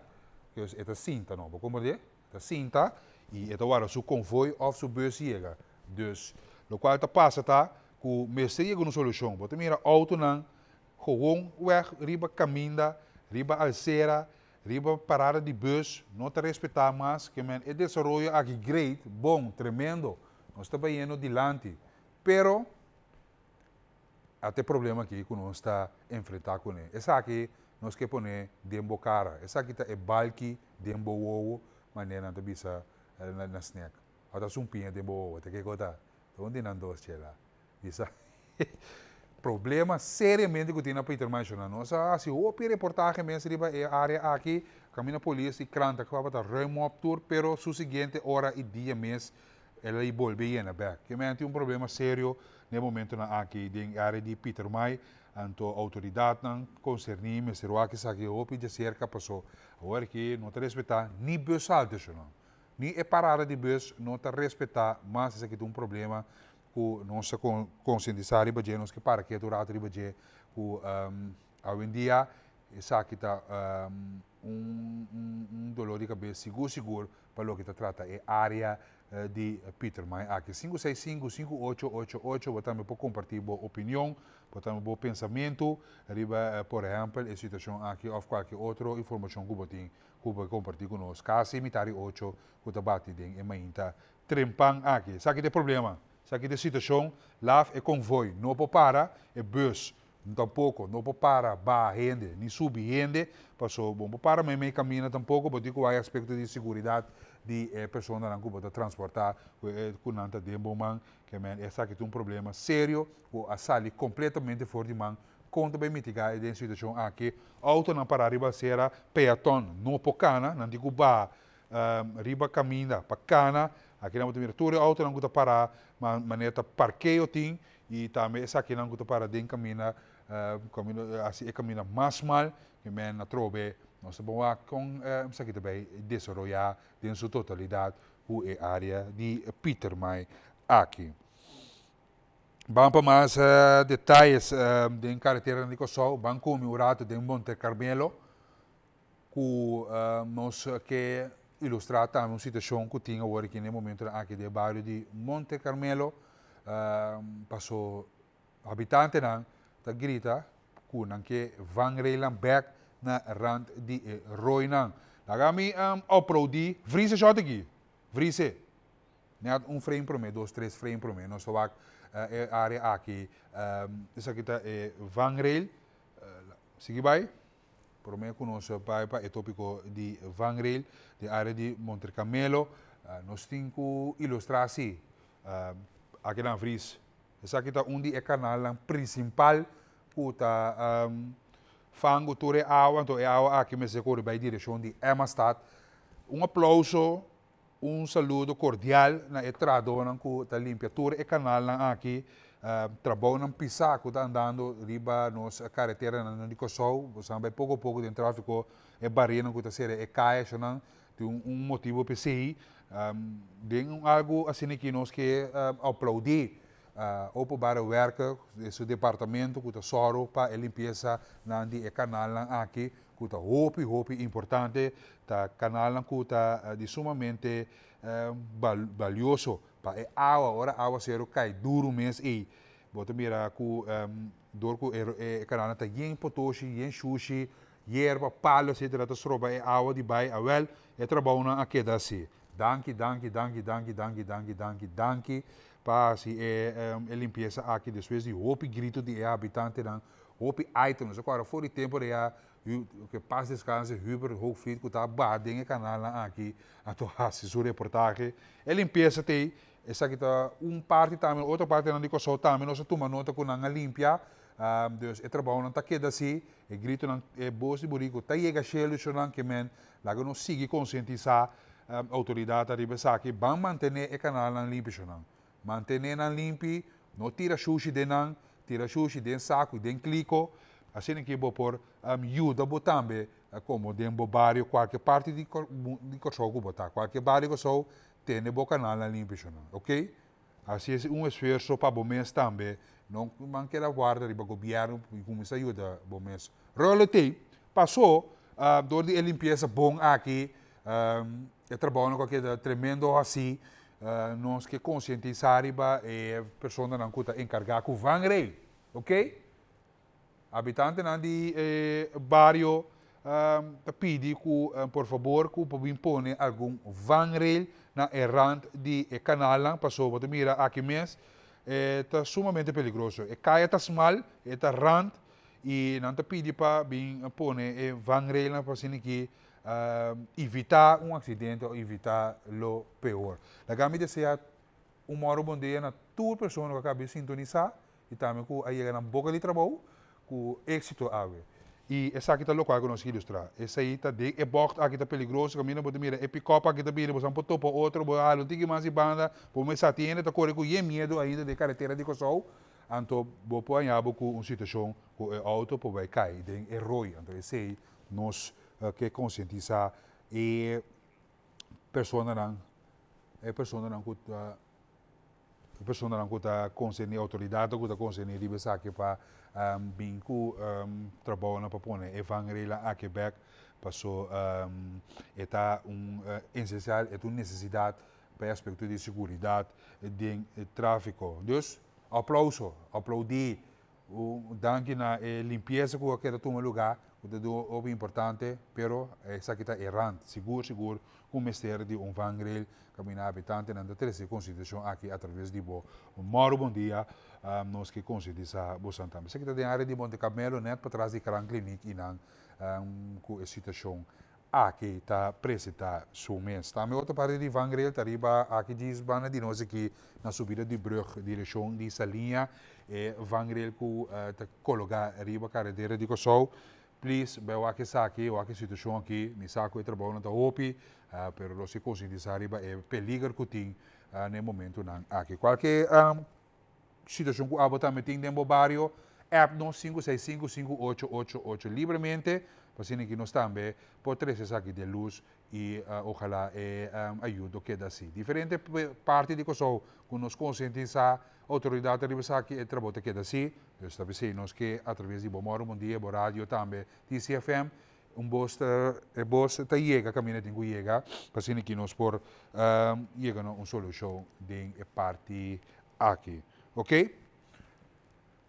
dus e ta sinta no, bo komprendé? Ta sinta y e ta warda su convoy of su bus yega. Dus, locual ta pasa ta cu mester yega un solucion. Bo ta mira autonan gewoon weg riba caminda, riba alcera, riba parada di bus, no ta respeta mas. Ke men e desaroyo aki great, bon, tremendo. Nos ta bayendo dilanti. Pero ata e problema aki ku nos ta enfrentá kuné. Esaki nos ke pone den bo kara. Esaki ta e balki den bo wowo, manera nan ta bisa na snek. Ota sumpiña den bo wowo, ta kiko ta? Ta un di nan dos chela. Bisa problema seriamente ku tin na Pietermaritzburg. Nos a hasi hopi reportahe mes riba e área aki, kaminda polis i krant a tabata ruim op tur, pero su siguiente ora i dia mes el a bolbe yena bek. Ke men tin un problema serio na e momentonan aki den e área di Pietermaai, anto outoridatnan konserní mester wak esaki hopi djaserka paso awor aki no ta respetá ni bushalteshonnan, ni e parada di bus no ta respetá mas. Esaki ta un problema ku nos ta konsientisá riba dje, nos ke para ketu un ratu riba dje ku awendia esaki ta un dolor di kabes sigur sigur pa loke ta trata e área di Pietermaai aki. 565 5888 bo tambe por kompartí bo opinion, bo tambe bo pensamentu riba por ehèmpel e situashon aki òf kualke otro informashon ku bo tin ku bo kompartí ku nos. Kasi mitar di ocho ku ta bati den e mainta trempan aki. Esaki ta e problema, esaki ta e situashon, laf e konvoi no por para, e bus tampoko no por para baha hende ni subi hende, paso bo no por para meimei kaminda tampoko, bo tin ku wak e aspekto di seguridat di e personanan ku bo ta transportá ku nan ta den bo man, ke men esaki ta un problema serio ku a sali kompletamente for di man. Kon ta bai mitigá e den situashon aki? Outonan pará riba asera, peaton no por kana, nan tin ku baha riba kaminda pa kana. Akinan bo ta mira tur e outonan ku ta pará manera ta parkeo tin i tambe esakinan ku ta para den kaminda kaminda hasi e kaminda mas mal ke men atrobe nos ta bon wak kon esaki ta bai desaroyá den su totalidat ku e área di Pietermaai aki. Ban pa mas detayes den kareteranan di Kòrsou ban kumi un ratu den Monte Carmelo. Ku nos ke ilustrá tambe un situashon ku tin awor aki na e momentonan aki den e bario di Monte Carmelo, paso habitantenan ta grita ku nan ke vangrailnan bèk na rant di e roinan. Laga mi aplaudí Vrise shòt aki, Vrise, Net un frame promé, dos, tres frame promé, nos ta wak e área aki, esaki ta e vangrail, sigui bai. Prome ku nos bai pa e topiko di vangrail den área di Monte Carmelo, nos tin ku ilustrá si aki nan Vries. Esaki ta un di e kanalnan prinsipal ku ta fangu tur e awa, anto e awa aki mester kore bai direkshon di Emmastad. Un aplouso Un saludo cordial na e trahadornan cu ta limpia tur e canalnan aki. Trabounan pisa cu ta andando riba nos careteranan di Corsou. Bo sa bay poco poco den trafico e barrianan cu ta cera e cayanan tin un motibo p'esey. Den un algo asina aki nos ke aplaudi Openbare Werken, su departamento cu ta soro pa e limpieza nan di e canalnan aki cu ta hopi hopi importante, ta canalnan cu ta di sumamente balioso pa e awa, ora awacero cay duro mes ey bo ta mira cu door cu e canalnan ta yen potoshi, yen shushi, yerba, palo etcetera ta stroba e awa di bay, awel e trabounan a keda asi. Danki, danki, danki, danki, danki, danki, danki, danki pa hasi e limpiesa aki despues di hopi grito di e habitantenan. Hopi item, nos a kòrda for di tempu de ya ke pas deskanse Hubert Hoogvliet ku ta baha den e kanalnan aki anto hasi su reportahe. E limpiesa t'ei, esaki ta un parti tambe, otro partinan di Kòrsou tambe nos a tuma nota ku nan a limpia, dus e trabounan ta keda así, e gritonan, e bos di buriku ta yega shelu shonnan ke men laga nos sigui konsientisá outoridat ariba esaki, ban mantené e kanalnan limpi shonnan. Mantené nan limpi, no tira shushi den nan, tira shushi den saku i den kliko, asina ki bo por yuda bo tambe komo den bo bario, kualke parti di Kòrsou ku bo ta, kualke bario di Kòrsou, tene bo kanalnan limpi shonnan, ok. Hasi es un esfuerso pa bo mes tambe, no man keda warda riba gobièrnu i kuminsá yuda bo mes. Ròl e pasó dor di e limpiesa bon aki, e trabounan ku a keda tremendo hasí, Nos ke konsientisá riba e personanan ku ta enkargá ku vangrail, ok? Habitantenan di e bario ta pidi ku por fabor ku por bin pone algun vangrail na e rand di e kanalnan paso bo ta mira aki mes e ta sumamente peligroso. E kaya ta smal, e ta rand i nan ta pidi pa bin pone e vangrailnan pa asina ki evitá un aksidente o evitá lo peor. Laga mi desea un mòru bon dia na tur persona ku a kaba di sintonisá i tambe ku a yega nan boka di trabou ku éksito awe. I esaki ta lokual ku nos ilustrá. Esei ta den e bògt aki ta peligroso, kaminda bo ta mira e pikòp aki ta bini, bo san por topa otro, bo hala un tiki mas di banda, bo mester sa tin hende ta kore ku yen miedu ainda den karetera di Kòrsou, anto bo por haña bo ku un situashon ku e outo por bai kai den e roi. Anto esei nos ke konsientisá e personanan, e personanan ku ta. E personanan ku ta konserní, outoridatnan ku ta konserní riba esaki pa bin ku trabounan pa pone e vangrailnan aki bèk paso e ta un esensial, e ta un nesesidat pa e aspekto di seguridat den tráfiko. Dus, aplouso, aploudí Un danki na e limpiesa ku a keda tuma lugá, ku ta dun hopi importante, pero esaki ta e rand, sigur sigur ku mester di un vangrail kaminda habitantenan ta trese e konsiderashon aki atraves di bo Mòru Bon Dia, nos ke konsientisá bosan tambe. Esaki ta den área di Monte Carmelo, nèt patras di Kraankliniek i nan ku e situashon aki ta presentá su mes. Tambe otro parti di vangrail ta riba aki djis banda di nos aki na subida di brug direkshon di Saliña, e vangrail ku ta kologá riba karetera di Kòrsou. Please bai wak esaki, wak e situashon aki, mi sa ku e trabounan ta hopi, pero nos ke konsientisá riba e peliger ku tin na e momentunan aki. Kualke Situacion cu abo tambe tin den bo bario, app nos 5655888 libremente, pa asina ki nos tambe por trece esaki den luz y ojala e ayudo keda asi. Diferente parti di Kòrsou cu nos concientisa autoridad riba esaki, e trabou ta keda asi. Dus ta p'esey nos ke a traves di bo Mòru Bon Dia, bo radio tambe TCFM, un bos ta, e bos ta yega caminda tin cu yega, pa asina ki nos por yega na un solucion den e parti aki. Ok?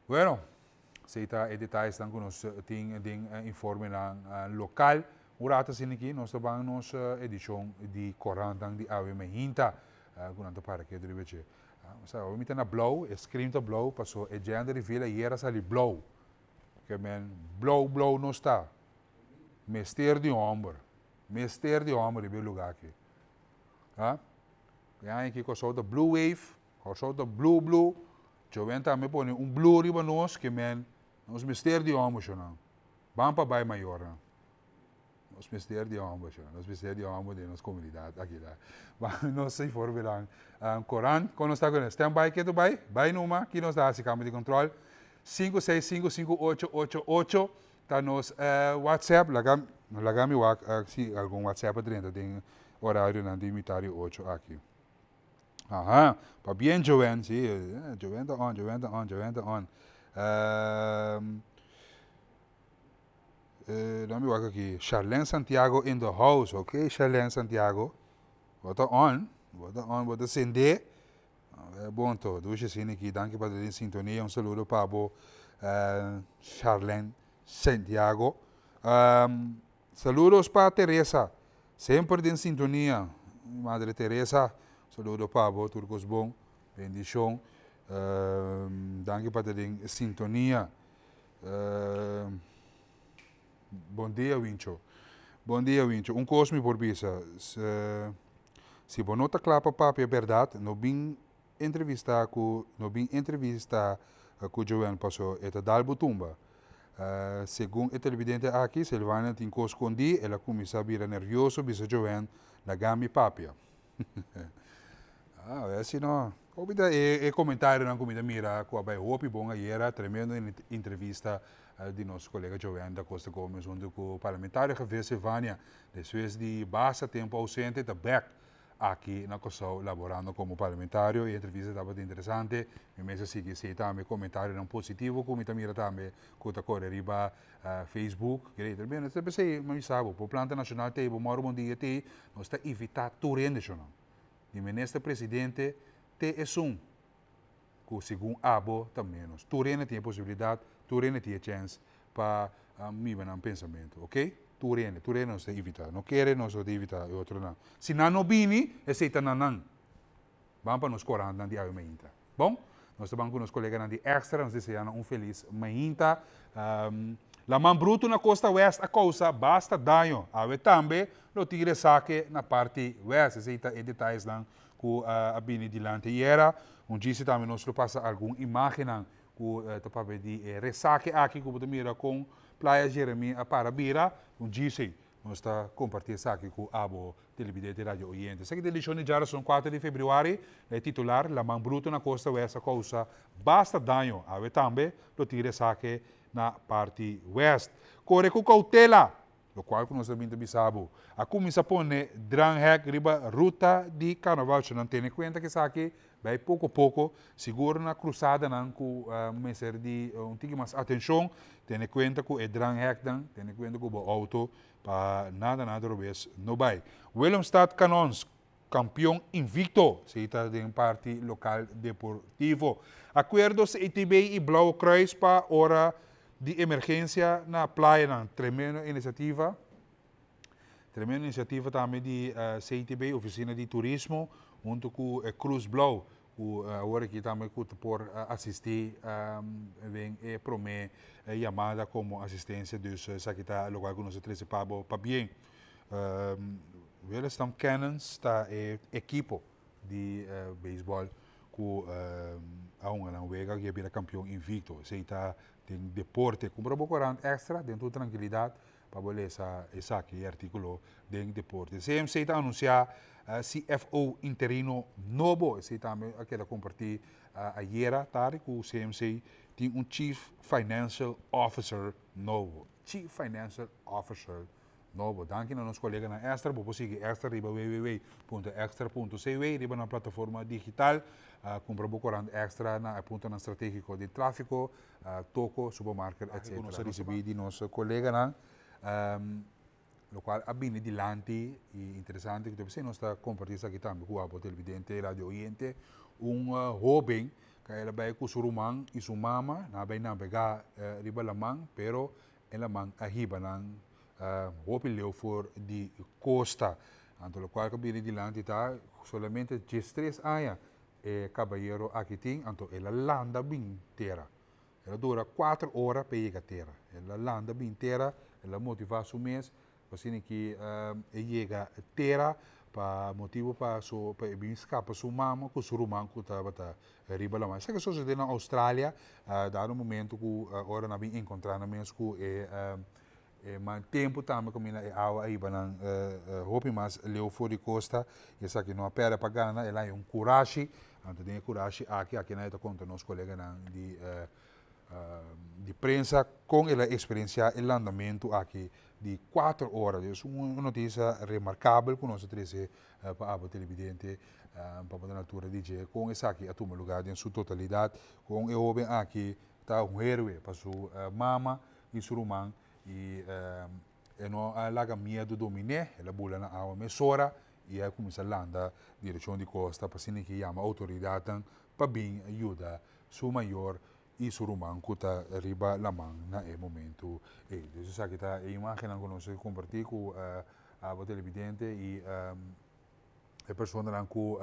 Bueno, esei ta e detayesnan ku nos tin den informenan lokal. Un rato asina aki nos ta ban nos edishon di korantnan di awe mainta ku nan ta para ketu riba dje. Sa awe mi ta na blou, e screen ta blou paso e gender reveal ayera sali blou. Ke men blou blou nos ta. Mester di homber. Mester di homber riba e luga aki. Ha? E aña aki Kòrsou ta blue wave, Kòrsou ta blue blue, Joven tambe pone un blue riba nos ke men nos mester di hòmber shonnan. Ban pa bai mayornan. Nos mester di hòmber shonnan, nos mester di hòmber den nos komunidat aki la. Ban nos informenan korant, kon nos ta ku stand by ketu bai? Bai numa, ki nos ta hasi kambio di kontrol? 5655888 Ta nos WhatsApp, laga laga mi wak si algun WhatsApp a drenta den orarionan di mitad di ocho aki. Aha, pabien Joanne, si, Joanne ta on, Joanne ta on, Joanne ta on. Laga mi wak aki, Charlene Santiago in the house, ok Charlene Santiago, bo ta on, bo ta on, bo ta sende. Bon to, dushi asina aki, danki pa ta den sintonia, un saludo pa bo Charlene Santiago. Saludos pa Teresa, semper den sintonia, mi madre Teresa, saludo pa bo, tur kos bon, bendishon, danki pa ta den sintonia. Bon dia Wincho. Bon dia Wincho. Un kos mi por bisa, si bo no ta kla pa papia bèrdat, no bin entrevistá ku, no bin entrevistá ku Joanne paso e ta dal bo tumba. Segun e televidente aki, Silvania tin kos skondí, el a kuminsá bira nervioso, bisa Joanne, laga mi papia. Ah, wè si no. Hopi ta e e comentarionan cu mi ta mira cu a bay hopi bon ayera, tremendo entrevista di nos colega Joanne da Costa Gomez hunto cu parlamentario Javier Silvania, despues di basta tempo ausente ta bek aki na Kòrsou laborando como parlamentario. E entrevista tabata interesante, mi mes a sigui esey tambe, comentarionan positivo cu mi ta mira tambe cu ta core riba Facebook, great. Tremendo, ta p'esey mi sa bo, por planta nacional t'ey, bo mòru bon dia t'ey, nos ta invita tur hende shonnan. Di minister presidente te esun cu segun abo ta menos. Tur hende tin e posibilidad, tur hende tin e chens pa miba nan pensamento, ok? Tur hende, tur hende nos ta invitá. No kere nos no ta invitá e otronan. Si nan no bini, esei ta na nan. Ban pa nos korantnan di awe mainta. Bon, nos ta ban ku nos koleganan di Extra, nos deseá nan un felis mainta. Laman brutu na kosta west a kousa basta daño. Awe tambe lo tin resake na parti west. Esei ta e detayesnan ku a bini dilanti ayera. Un djisi tambe nos lo pasa algun imágennan ku ta papia di e resake aki ku bo ta mira kon Playa Jeremi a para bira. Un djisi nos ta kompartí esaki ku abo televidente i radio oyente. Esaki ta edishon di djarason kuater di febrüari. E titular, Laman brutu na kosta west a kousa basta daño. Awe tambe lo tin resake na parti west. Kore ku koutela! Lokual ku nos ta bin ta bisa bo. A kuminsá pone dranghek riba ruta di karnaval. Su nan tene kuenta ku esaki bai poko poko, sigur na krusadanan ku mester di un tiki mas atenshon. Tene kuenta ku e drangheknan, tene kuenta ku bo outo pa nada nada robes no bai. Willemstad Kanons, kampion invicto, esei ta den parti lokal deportivo. Akuerdo CTB i Blauwe Kruis pa ora di emergensia na playanan. Tremendo inisiativa. Tremendo inisiativa tambe di CTB, Ofisina di Turismo, huntu ku e Krus Blou, ku awor aki tambe ku ta por asistí den e promé yamada komo asistensia. Dus esaki ta lokual ku nos a trese pa bo pabien. Williston Cannons ta e ekipo di beisbòl ku a hunga nan wega i a bira kampion invicto. Esei ta den deporte. Kumpra bo korant èkstra den tur trankilidat pa bo lesa esaki, e artíkulo den deporte. CMC ta anunsiá CFO interino nobo. Esei tambe a keda kompartí ayera tardi ku CMC tin un Chief Financial Officer nobo. Chief Financial Officer Nobo. Danki na nos koleganan Extra. Bo por sigui Extra riba www.extra.cw riba nan plataforma digital. Kumpra bo korant Extra na e puntonan strategiko di trafiko, toko, supermarket, etc. Ku nos a risibí di nos koleganan, lokual a bini dilanti i interesante ku ta bisa i nos ta kompartí esaki tambe ku abo televidente i radio oyente. Un hóben ku el a bai ku su ruman i su mama, nan a bai nabegá riba laman, pero E laman a hiba nan hopi leu for di kosta. Anto lokual ku bini dilanti ta solamente diestres aña e kabayero aki tin, anto el a landa bin tera. El a dura kuater ora pa e yega tera. El a landa bin tera, el a motivá su mes Asina ki e yega tera pa motibu pa su pa e bin skapa su mama ku su ruman ku tabata riba laman. Esaki a sosode na Australia dado momento ku ora nan a bin enkontra nan mes ku e e mal tempu tambe kaminda e awa a hiba nan hopi mas leu for di kosta i esaki no a pèrdè pa gana el a haña un kurashi anto den e kurashi aki aki nan e ta konta nos koleganan di di prensa kon el a eksperensiá e landamentu aki di kuater ora. Dus un notisia remarkabel ku nos a trese pa abo televidente pa bo ta na altura di dje kon esaki a tuma lugá den su totalidat, kon e hóben aki ta un héroe pa su mama i su ruman i e no a laga miedu domin'é, el a bula na awa mesora i a kuminsá landa direkshon di kosta pa asina ke yama outoridatnan pa bin yuda su mayor i su ruman ku ta riba laman na e momentu ei. Dus esaki ta e imágennan ku nos a kompartí ku abo televidente i e personanan ku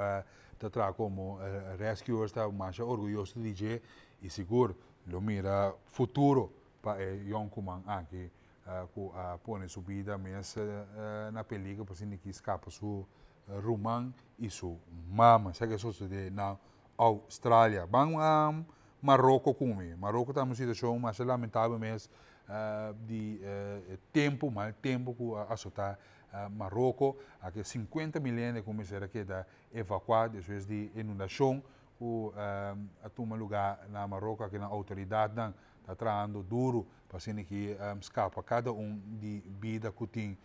ta traha komo rescuers ta masha orguyoso di dje i sigur lo mira futuro pa e yònkuman aki ku a pone su bida mes na peligro pa asina ki skapa su ruman i su mama. Esaki a sosodé na Australia. Ban Maroko ku mi. Maroko ta un situashon masha lamentabel mes di e tempu, mal tempu ku a asotá Maroko. Aki sinkuenta mil hende ku mester a keda evakuá despues di inundashon ku a tuma lugá na Maroko. Aki nan outoridatnan ta trahando duru pa asina ki skapa kada un di bida ku tin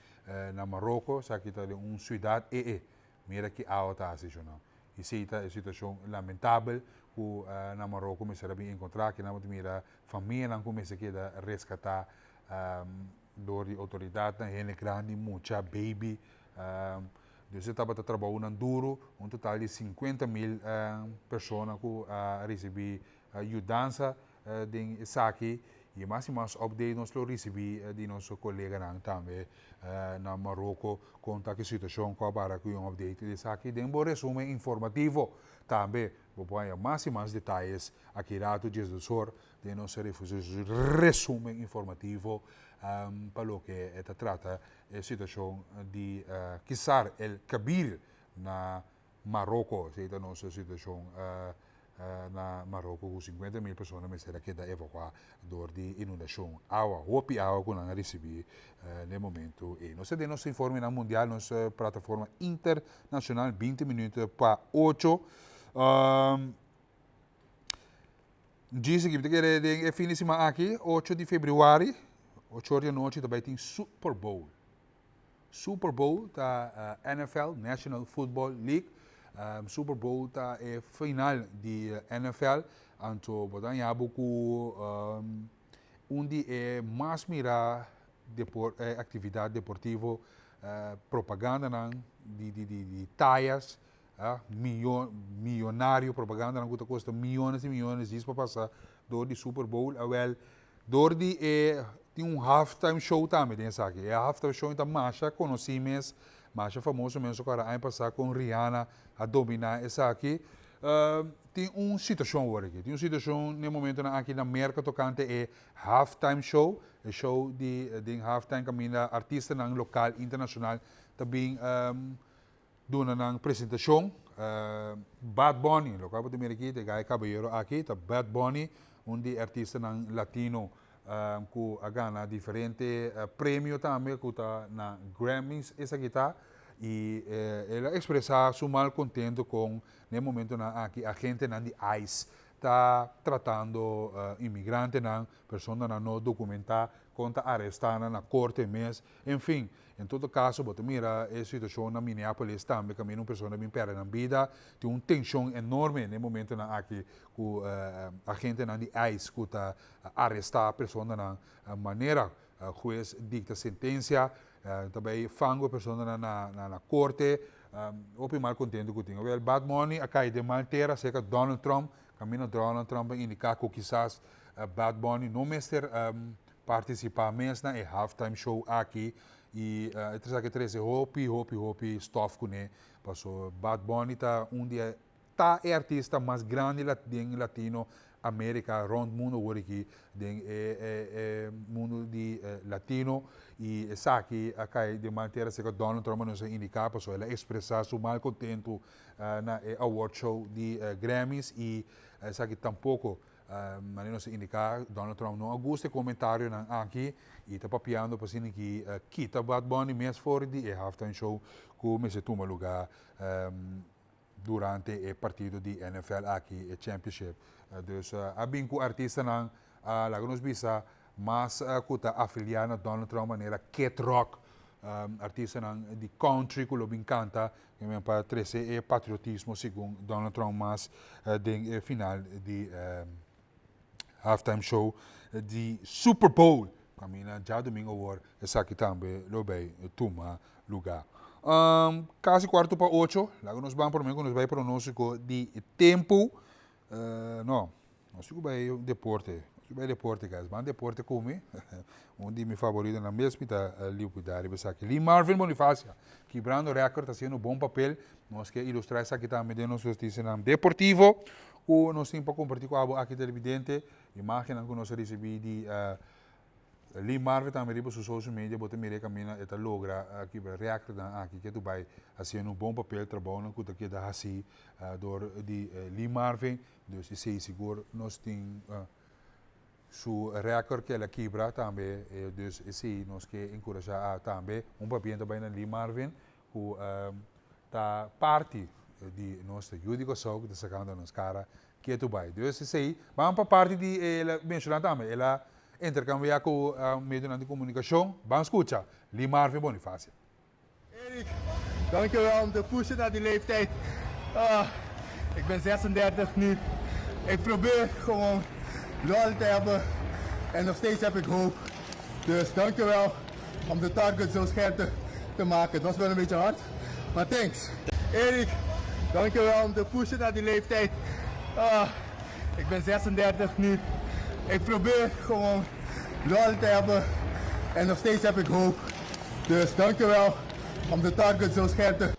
na Maroko. Esaki ta den un siudat ee. Mira ki awa ta hasi shonnan. Esei ta e situashon lamentabel ku na Maroko mester a bin enkontrá. Kinan bo ta mira famianan ku mester keda reskatá dor di outoridatnan, hende grandi, mucha, baby. Dus e tabata trabounan duru, un total di sinkuenta mil persona ku a risibí yudansa den esaki. I mas i mas update nos lo risibí di nos koleganan tambe na Maroko kon ta ki situashon ku a para ku un update di esaki den bo resumen informativo. Tambe bo por haña mas i mas detayes aki ratu djesdos or den nos resumen informativo pa loke ta trata e situashon di Kisar El Kabir na Maroko. Esei ta nos situashon na Maroko ku 50.000 persona mester a keda evakuá dor di inundashon. Awa, hopi awa ku nan a risibí na e momentu ei. Nos ta den nos informenan mundial, nos plataforma internashonal, 20 minüt pa ocho. Djis aki mi ta kere den e fin di siman aki, ocho di febrüari, ocho or di anochi ta bai tin Super Bowl. Super Bowl ta NFL, National Football League. Super Bowl ta e final di NFL. Anto bo ta haña bo ku un di e mas mirá depor aktividat deportivo, propagandanan di di di tayas, miyonario, propagandanan ku ta kosta miyones i miyones djis pa pasa dor di Super Bowl. Awèl Dor di e tin un halftime show tambe den esaki. E halftime show ta masha konosí mes, masha famoso mes oko aña pasá kon Rihanna a dominá esaki. Tin un situashon awor aki. Tin un situashon na e momentonan aki na Merka tokante e halftime show, e show di den halftime kaminda artistanan lokal, internashonal ta bin duna nan presentashon. Bad Bunny, loke bo ta mira aki ta e gai kabayero aki, ta Bad Bunny, un di e artistanan latino ku a gana diferente premio tambe ku ta na Grammys esaki ta, i el a ekspresá su malkontento kon na e momentonan aki agentenan di ice ta tratando inmigrantenan, personanan no dokumentá, kon ta arestá nan na korte mes, en fin. En todo kaso bo ta mira e situashon na Minneapolis tambe kaminda un persona bin pèrdè nan bida. Tin un tenshon enorme na e momentonan aki ku agentenan di ice ku ta arestá personanan manera hues dikta sentensia. Ta bai fangu e personanan na korte. Hopi mal kontentu ku tin. Awel Bad Bunny a kai den mal tera serka Donald Trump kaminda Donald Trump a indiká ku kisas Bad Bunny no mester Partisipá mes na e halftime show aki i e ta esaki trese hopi hopi hopi stof kuné paso Bad Bunny ta un di e ta e artista mas grandi den Latino America rond mundo awor aki den e e mundo di latino i esaki a kai den mal tera seka Donald Trump a nos a indiká paso el a ekspresá su malkontentu na e award show di Grammys i esaki tampoko Manera nos a indiká, Donald Trump no a gusta e komentarionan aki i ta papiando pa asina ki kita Bad Bunny mes for di e halftime show ku mester tuma lugá durante e partido di NFL aki, e championship. Dus a bin ku artistanan laga nos bisa mas ku ta afiliá na Donald Trump manera Kid Rock, artistanan di country ku lo bin kanta pa trese e patriotismo segun Donald Trump mas den e final di halftime show di Super Bowl kaminda djadumingu awor esaki tambe lo bay tuma luga. Kasi kuarto pa ocho, laga nos ban prome ku nos bay pronostiko di tempu. No, nos tin ku bai deporte, nos tin ku bai deporte guys, ban deporte ku mi, un di mi favoritonan mes mi ta liupida riba esaki. Lee Marvin Bonifacia, kibrando record, haciendo bon papel, nos ke ilustra esaki tambe den nos noticianan deportivo ku nos tin pa comparti ku abo aki televidente, imagennan ku nos a ricibi di Lee Marvin tambe riba su social media bo ta mira e kaminda e ta logra kibra reakrnan aki ke tu bai hasiendo un bon papel trabounan ku ta keda hasi dor di Lee Marvin dus esei sigur nos tin su record ke el a kibra tambe dus esei nos ke enkurashá tambe un pabien ta bai na Lee Marvin ku ta parti di nos yu di Kòrsou ku ta sakando nos kara Ketu bai. Dus esei, ban pa parti di el a menshoná tambe, el a interkambiá ku medionan di komunikashon. Ban skucha Lee Marvin Bonifacia. Erik, dankjewel om te pushen naar die leeftijd. Ah, ik ben 36 nu. Ik probeer gewoon lol te hebben en nog steeds heb ik hoop. Dus dankjewel om de target zo scherp te, te maken. Het was wel een beetje hard, maar thanks. Erik, dankjewel om te pushen naar die leeftijd. Ah, ik ben 36 nu. Ik probeer gewoon lol te hebben. En nog steeds heb ik hoop. Dus dankjewel om de target zo scherp te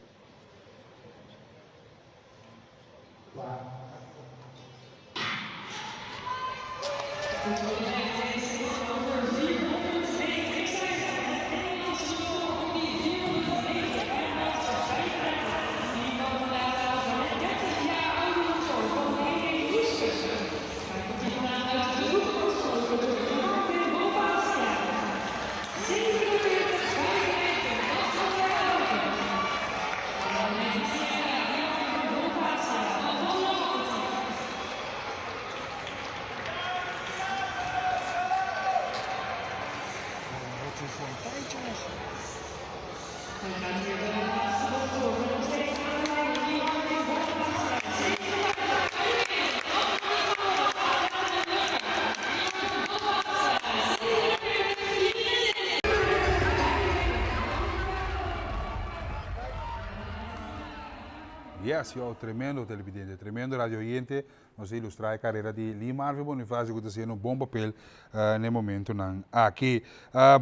Yes, yo, tremendo televidente, tremendo radio oyente. Nos a ilustra e carera di Lee Marvin Bonifacio cu ta haciendo un bon papel na e momentonan aki.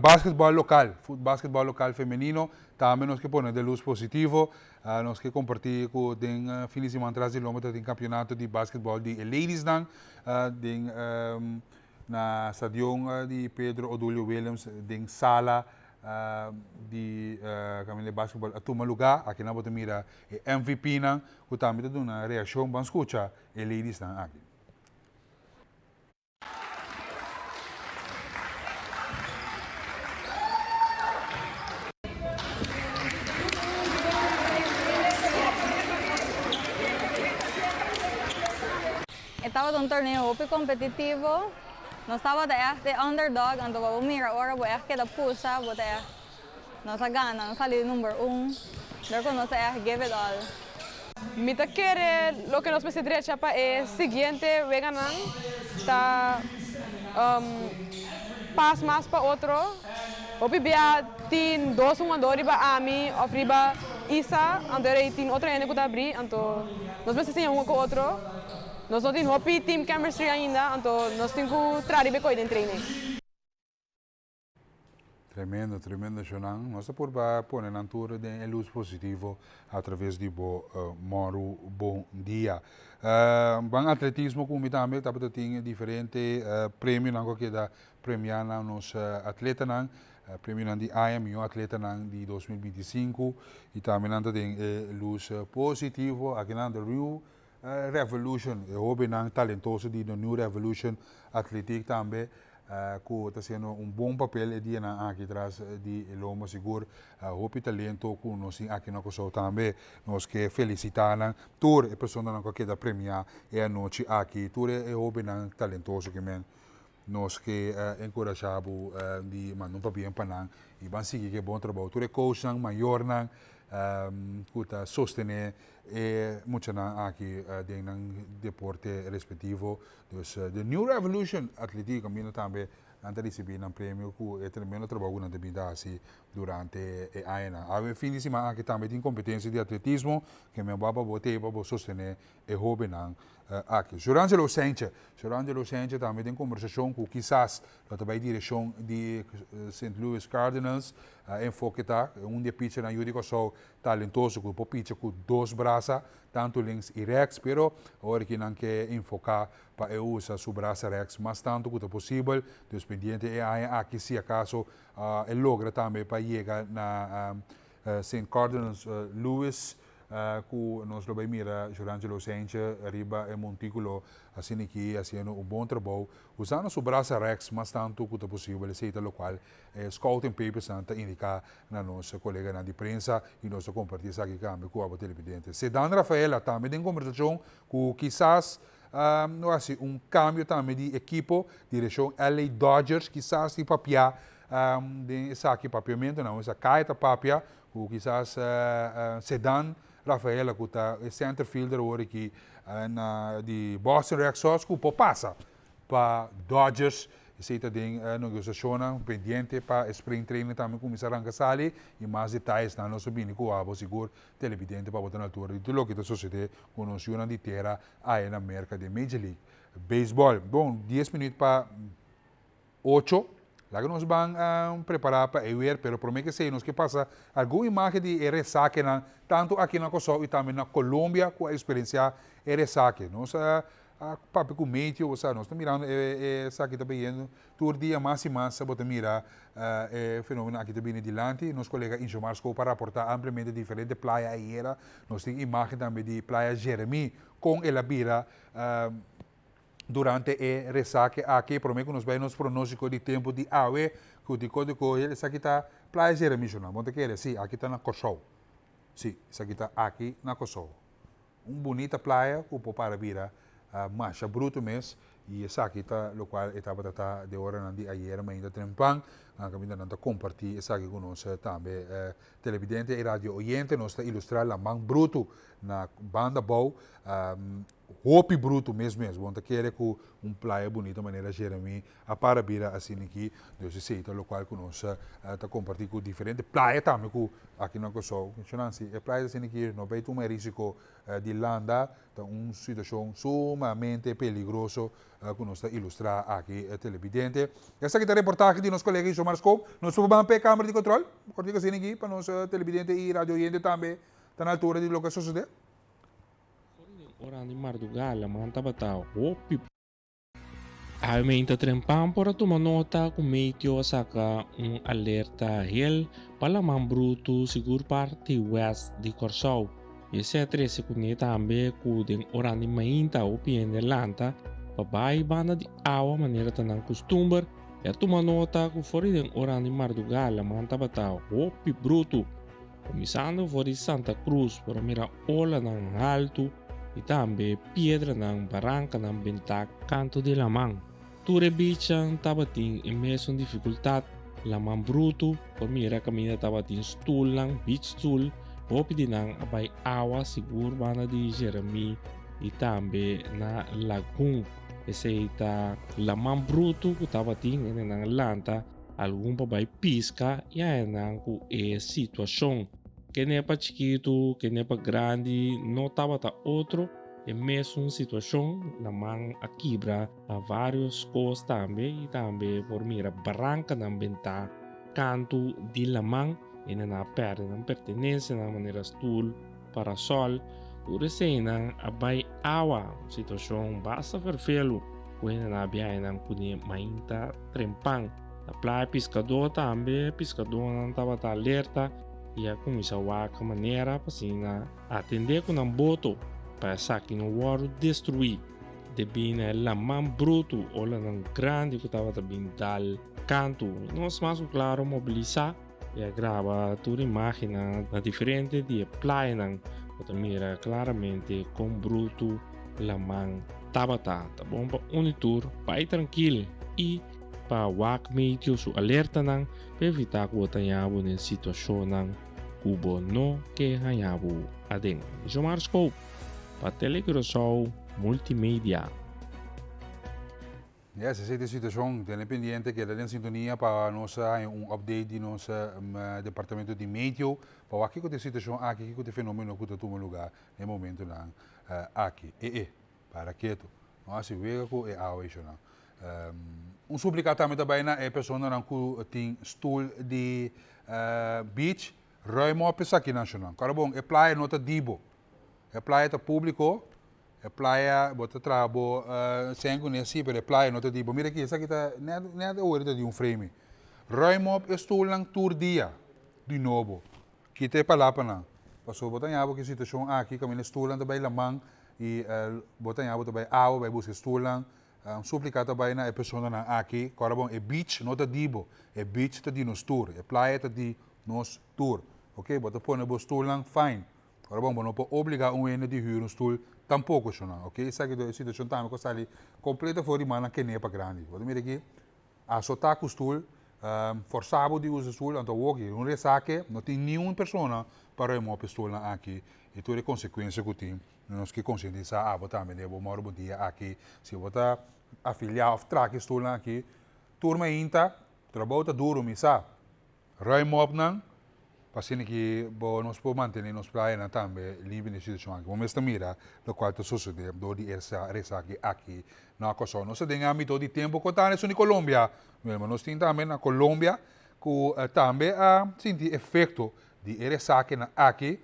Basketball local, basketball local femenino, tambe nos ke pone den luz positivo. Nos ke comparti cu den fin di siman tras di lomba ta tin campeonato di basketball di e ladiesnan den na stadion di Pedro Odulio Willems den sala di kaminda e basketball a tuma lugá. Akinan bo ta mira e MVPnan ku tambe ta duna reakshon. Ban skucha e ladiesnan aki. E tabata un torneo hopi kompetitivo. Nos tabata ègt e underdog, anto pa bo mira ora bo ègt keda pusha, bo ta ègt, nos a gana, nos sali number un, dor ku nos a ègt give it all. Mi ta kere loke nos mester drecha pa e siguiente weganan ta pas mas pa otro. Hopi bia tin dos hungadó riba ami òf riba Isa, anto ei tin otro hende ku ta abrí, anto nos mester siña hunga ku otro. Nos no tin hopi team chemistry ainda, anto nos tin ku traha riba e koi den training. Tremendo, tremendo shownan. Nos ta purba pone nan tur den e luz positivo a traves di bo Mòru Bon Dia. Ban atletismo ku mi tambe tabata tin diferente premionan ku a keda premiá na nos atletanan. Premionan di aña, mihó atletanan di 2025 i tambe nan ta den e luz positivo. Akinan The Real Revolution, e hobennan talentoso di The New Revolution Athletic tambe cu ta haciendo un bon papel e dianan aki tras di e lomba. Sigur hopi talento cu nos tin aki na Kòrsou tambe. Nos ke felicita nan tur e personanan cu a keda premia e anochi aki, tur e hobennan talentoso ki men. Nos ke enkurashá bo di manda un pabien pa nan i ban sigui ku e bon trabou. Tur e coachnan, mayornan ku ta sostené e muchanan aki den nan deporte respectivo. Dus The New Revolution Atletico kaminda tambe nan ta risibí nan premio ku e tremendo trabou ku nan ta bin ta hasi durante e añanan. Awe fin di siman aki tambe tin kompetensia di atletismo ke mi a ba pa bo tei pa bo sostené e hóbennan aki. Jorangelo Sentje. Jorangelo Sentje tambe den kombersashon ku kisas lo ta bai direkshon di Sint Louis Cardinals. E enfoke ta un di e pichernan yu di Kòrsou talentoso ku por picha ku dos brasa, tantu links i rèks, pero awor aki nan ke enfoká pa e usa su brasa rèks mas tantu ku ta posibel. Dus pendiente e aña aki si akaso e logra tambe pa yega na Sint Cardinals Louis Cu nos lo bay mira Jorangelo Seintje riba e monticulo asina aki haciendo un bon trabou usando su brasa rechts mas tanto cu ta posibel. Esey ta locual e scouting papersnan ta indica na nos coleganan di prensa y nos ta comparti esaki cambe cu abo televidente. Ceddanne Rafaela tambe den conversacion cu kisas lo haci un cambio tambe di ekipo, direccion LA Dodgers kisas tin papia den esaki papiamento nan esa caya ta papia Ku kisas Ceddanne Rafaela ku ta e center fielder awor aki na di Boston Red Sox ku por pasa pa Dodgers. Esei ta den negosiashonnan pendiente pa e spring training tambe kuminsá ranka sali i mas detayesnan nos a bini ku abo sigur televidente pa bo ta na altura di tur loke ta sosodé ku nos yunan di tera aya na Merka den Major League Baseball. Bon, dies minuut pa ocho. Laga nos ban prepará pa e weer, pero promé ke esei nos ke pasa algun imágen di e resakenan tantu aki na Kòrsou i tambe na Colombia ku a eksperensiá e resake. Nos a papia ku meteo, osea nos ta mirando e esaki ta bayendo tur dia mas i mas bo ta mira e fenómeno aki ta bini dilanti. Nos kolega Injomar Scoop a raportá ampliamente diferente playa ayera. Nos tin imágen tambe di playa Jeremí kon el a bira Durante e resake aki, prome ku nos bai nos pronóstiko di tempu di awe, ku di kódigo hel, esaki ta Playa Jeremisionan. Bo ta kere? Sí, aki ta na Kòrsou. Sí, esaki ta aki na Kòrsou. Un bunita playa ku por para bira masha brutu mes, i esaki ta lokual e tabata ta den oranan di ayera mainta trempan. Nan kaminda nan ta kompartí esaki ku nos tambe. Televidente i radio oyente, nos ta ilustrá laman brutu na banda abou. Hopi brutu mes mes. Bon ta kere ku un playa bunita manera Jeremi a para bira asina aki. Dus esei ta lokual ku nos ta kompartí ku diferente playa tambe ku aki na Kòrsou. Menshonando si e playa ta asina aki no bay tuma e risiko di landa. Ta un situashon sumamente peligroso ku nos ta ilustrá aki telebidente. Esaki ta reportahe di nos kolega Isomar Scoop. Nos por ban pa e kamera di kontrol. Kòrtiku asina aki pa nos telebidente i radio oyente tambe ta na altura di loke a sosodé. Ora di mardugá laman tabata hopi. Awe meinta trempan por a tuma nota ku Meteo a saka un alerta hel pa laman brutu sigur parti west di Kòrsou. Esei a trese kuné tambe ku den ora di mainta hopi hende lanta pa bai banda di awa manera ta nan kustumber i a tuma nota ku for di den ora di mardugá laman tabata hopi brutu. Kuminsando for di Santa Cruz por a mira olanan haltu i tambe piedranan, barankanan bentá kantu di laman. Tur e bichan tabatin e mesun difikultat, laman brutu, por mira kaminda tabatin stulnan, beach stool, hopi di nan a bai awa sigur banda di Jeremí i tambe na Lagun. Esei ta laman brutu ku tabatin, hendenan a lanta. Algun pa bai piska i haña nan ku e situashon. Kende pa chikitu, kende pa grandi, no tabata otro, e mesun situashon. Laman a kibra na vários kos tambe i tambe por mira barankanan bentá kantu di laman. Hende nan a pèrdè nan pertenensianan manera stul, parasòl. Tur eseinan a bai awa, un situashon basta ferfelu ku hende nan a biaha nan kuné mainta trempan. Na playa piskadó tambe piskadónan tabata alerta i a kuminsá wak manera pa asina atendé ku nan boto pa esaki no wòrdu destruí debí na e laman brutu, olanan grandi ku tabata bin dal kantu. Nos mas ku klaro mobilisá. E a graba tur imágennan na diferente di e playanan. Bo ta mira klaramente kon brutu laman tabata. Ta bon pa uni tur bai trankil i pa wak meteo su alertanan pa evitá ku bo ta haña bo den situashonnan ku bo no ke haña bo aden. Jomar Scope pa Telecuraçao Multimedia. Yes, esei ta e situacion. Tene pendiente, keda den sintonia pa nos haña un update di nos departamento di meteo pa wak kiko ta e situacion aki, kiko ta e fenomeno ku ta tuma lugar na e momentonan aki. E e, para ketu. No hasi wega ku e awa ishonan. Un suplica tambe ta bai na e personanan ku tin stoel di beach, ruim op esakinan shonan. Kòrda bon, e playa no ta di bo. E playa ta publico. E playa, bo ta traha bo sèn kuné sí, pero e playa no ta di bo. Mira aki, esaki ta nèt nèt awor ta di un frame. Ruim op e stulnan tur dia di nobo. Kita e palapanan. Pasobra bo ta haña bo ku e situashon aki, kaminda e stulnan ta bai laman i bo ta haña bo ta bai awa bai buska e stulnan. Un súplika ta bai na e personanan aki, kòrda bon, e beach no ta di bo, e beach ta di nos tur, e playa ta di nos tur. Oke, bo ta pone bo stulnan, fine. Ora bon, bo no por obliga un hende di huur un stoel tampoco, shonnan, ok? Esaki ta e situacion tambe cu a sali completo for di mannan kene pa grandi. Bo ta mira aki, asota cu stoel, forsa bo di usa stoel, anto awoki un resake, no tin niun persona pa ruim op e stoelnan aki y tur e consecuencia cu tin. Nos ke concientisa abo tambe den bo moro bo dia aki. Si bo ta afilia of traki e stoelnan aki, tur mainta, trabou ta duro, mi sa. Ruim op nan. Pa asina ki bo nos por mantene nos playanan tambe limpi den e situashon aki. Bo mes ta mira lokual ta sosode dor di e resaki aki na Kòrsou. Nos ta den ámbito di tempu ku ta esun di Colombia. Wilma, nos tin tambe na Colombia ku tambe a sinti efekto di e resakinan aki.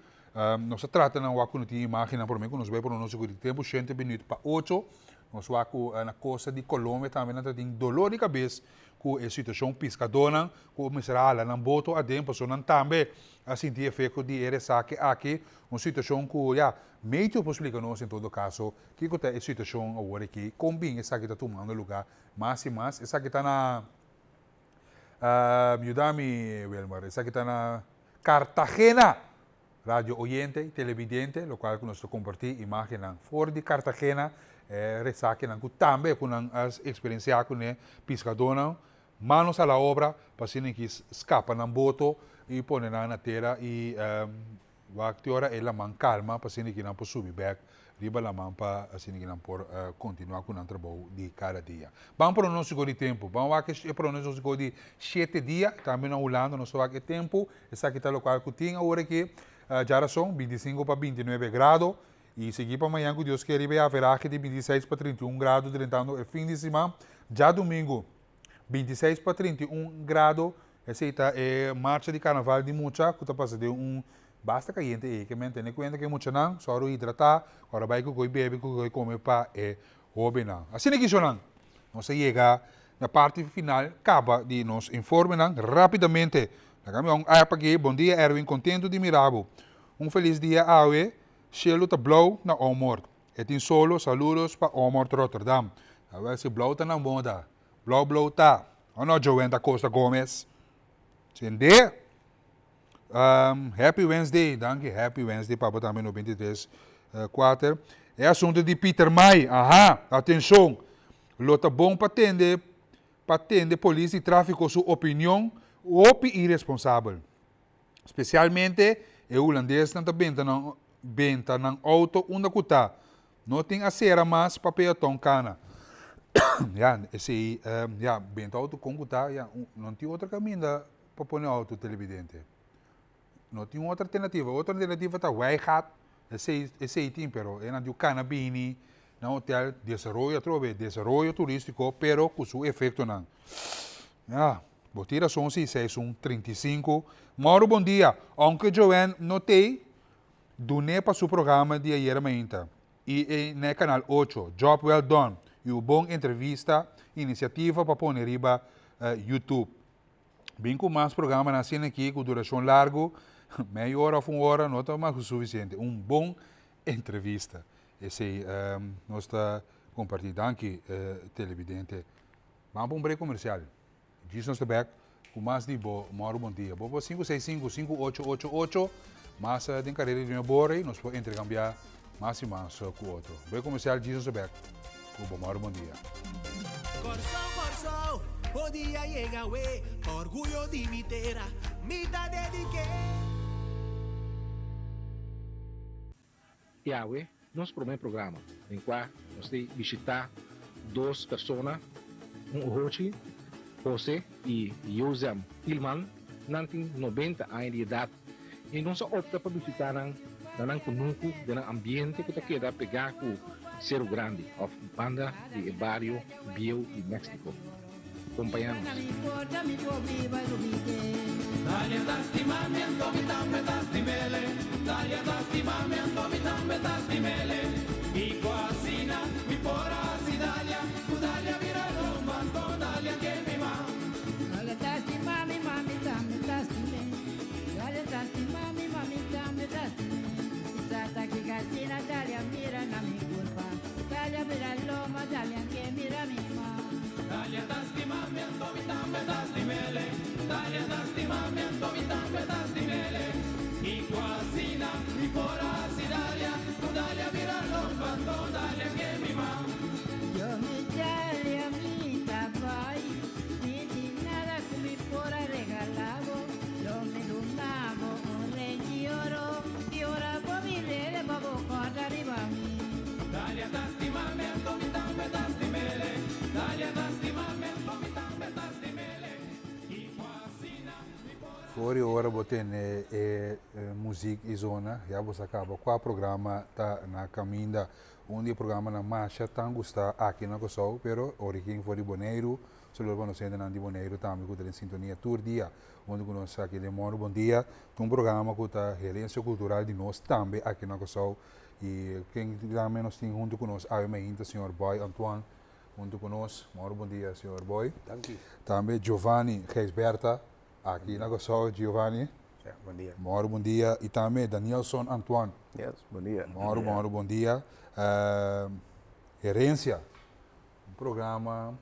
Nos a trata nan wak ku no tin imágennan promé ku nos bai pronóstiko di tempu shente minüt pa ocho. Nos wak ku na kosta di Colombia tambe nan ta tin dolor di kabes ku e situashon piskadónan ku mester a hala nan boto aden pasobra nan tambe a sinti efekto di e resake aki. Un situashon ku ya, Meitio por splika nos en todo kaso kiko ta e situashon awor aki, kon bin esaki ta tumando lugá mas i mas. Esaki ta na, yuda mi Wilmer, esaki ta na Cartagena! Radio oyente y televidente, locual cu nos ta comparti imagennan for di Cartagena, e resakenan cu tambe cu nan a experiencia cune piscadornan, manos a la obra pa asina ki scapa nan boto y pone nan na tera y wak te ora e laman calma pa asina ki nan por subi bek riba laman pa asina ki nan por continua cu nan trabou di cada dia. Ban pronostico di tempo, ban wak e pronostico di shete dia, tambe na Hulanda nos ta wak e tempo. Esaki ta lokual ku tin awor aki djarason, 25 pa 29 grado, i sigui pa mañan ku Dios ke riba e averahe di 26 pa 31 grado drentando e fin di siman. Djadumingu, 26 pa 31 grado, esei ta e marcha di karnaval di mucha ku ta pasa den un basta kayente ei. Ke men tene kuenta ku e muchanan sòru hidratá ora bai ku koi bebe ku koi kome pa e hóbennan. Asina kishonan nos a yega na parti final kaba di nos informenan. Rápidamente Laga mi un app aki. Bon dia Erwin, kontentu di mira bo. Un felis dia awe, shelu ta blou na Omort. E tin solo, saludos pa Omort Rotterdam. Awel si blou ta na moda. Blou blou ta. O no Joen da Costa Gomez? Tende? Um, happy Wednesday, danki, happy Wednesday pa bo tambe 93 kuater. E asunto di Pieter Mai, aha, atenshon. Lo ta bon pa tende pa tende polis di trafiko su opinion hopi iresponsabel. Spesialmente e hulandesnan ta benta nan benta nan outo unda ku ta. No tin asera mas pa peaton kana. Ya, esei, ya, benta outo kon ku ta, ya, no tin otro kaminda pa pone outo, televidente. No tin otro alternativa. Otro alternativa ta weigat, esei, esei tin, pero e nan diu kana bini na hotel, desaroyo atrobe, desaroyo turístiko, pero ku su efektonan. Ya, bo tin rason si, seis un 35. Mauro bon dia, aunke Joanne no t'ei, dun'é pa su programa di ayera mainta i e na e kanal ocho, job well done i un bon entrevista, inisiativa pa pone riba YouTube. Bin ku mas programanan asina aki ku durashon largu, mei ora òf un ora no ta mas ku sufisiente. Un bon entrevista. Esei nos ta kompartí. Danki televidente. Ban pa un break komersial. Djis nos ta bèk ku mas di bo Mòru Bon Dia. Bo por 565 5888 mas den karera di Nuevo Bore nos por interkambiá mas i mas ku otro. Break komersial djis nos ta bèk ku bo Mòru Bon Dia. Kòrsou, Kòrsou, bo dia yega awe, orguyo di mi tera, mi ta dedik'é. I awe nos promé programa den kua nos ta bishitá dos persona, un ohochi, Jose i Jozem Tilman. Nan tin 90 aña di edat i nos a opta pa bishitá nan na nan kunuku den nan ambiente ku ta keda pegá ku Seru Grandi òf banda di e bario bieu di Mexico. Kompañá nos. For di ora bo tene e muziek i zona, ya bo sa kaba kua programa ta na kaminda. Un di e programanan masha tan gustá aki na Kòrsou, pero origen for di Boneiru. Saludo pa nos hendenan di Boneiru tambe ku ta den sintonia tur dia huntu ku nos aki den Mòru Bon Dia. Ta un programa ku ta herensia kultural di nos tambe aki na Kòrsou. I ken tambe nos tin huntu ku nos awe mainta señor Boy Antoine huntu ku nos. Mòru bon dia señor Boy. Danki. Tambe Giovanni Gijsbertha aki na Kòrsou. Giovanni. Ja, bon dia. Mòru bon dia. I tambe Danielson Antoine. Yes, bon dia. Mòru mòru bon dia. Herensia. Un programa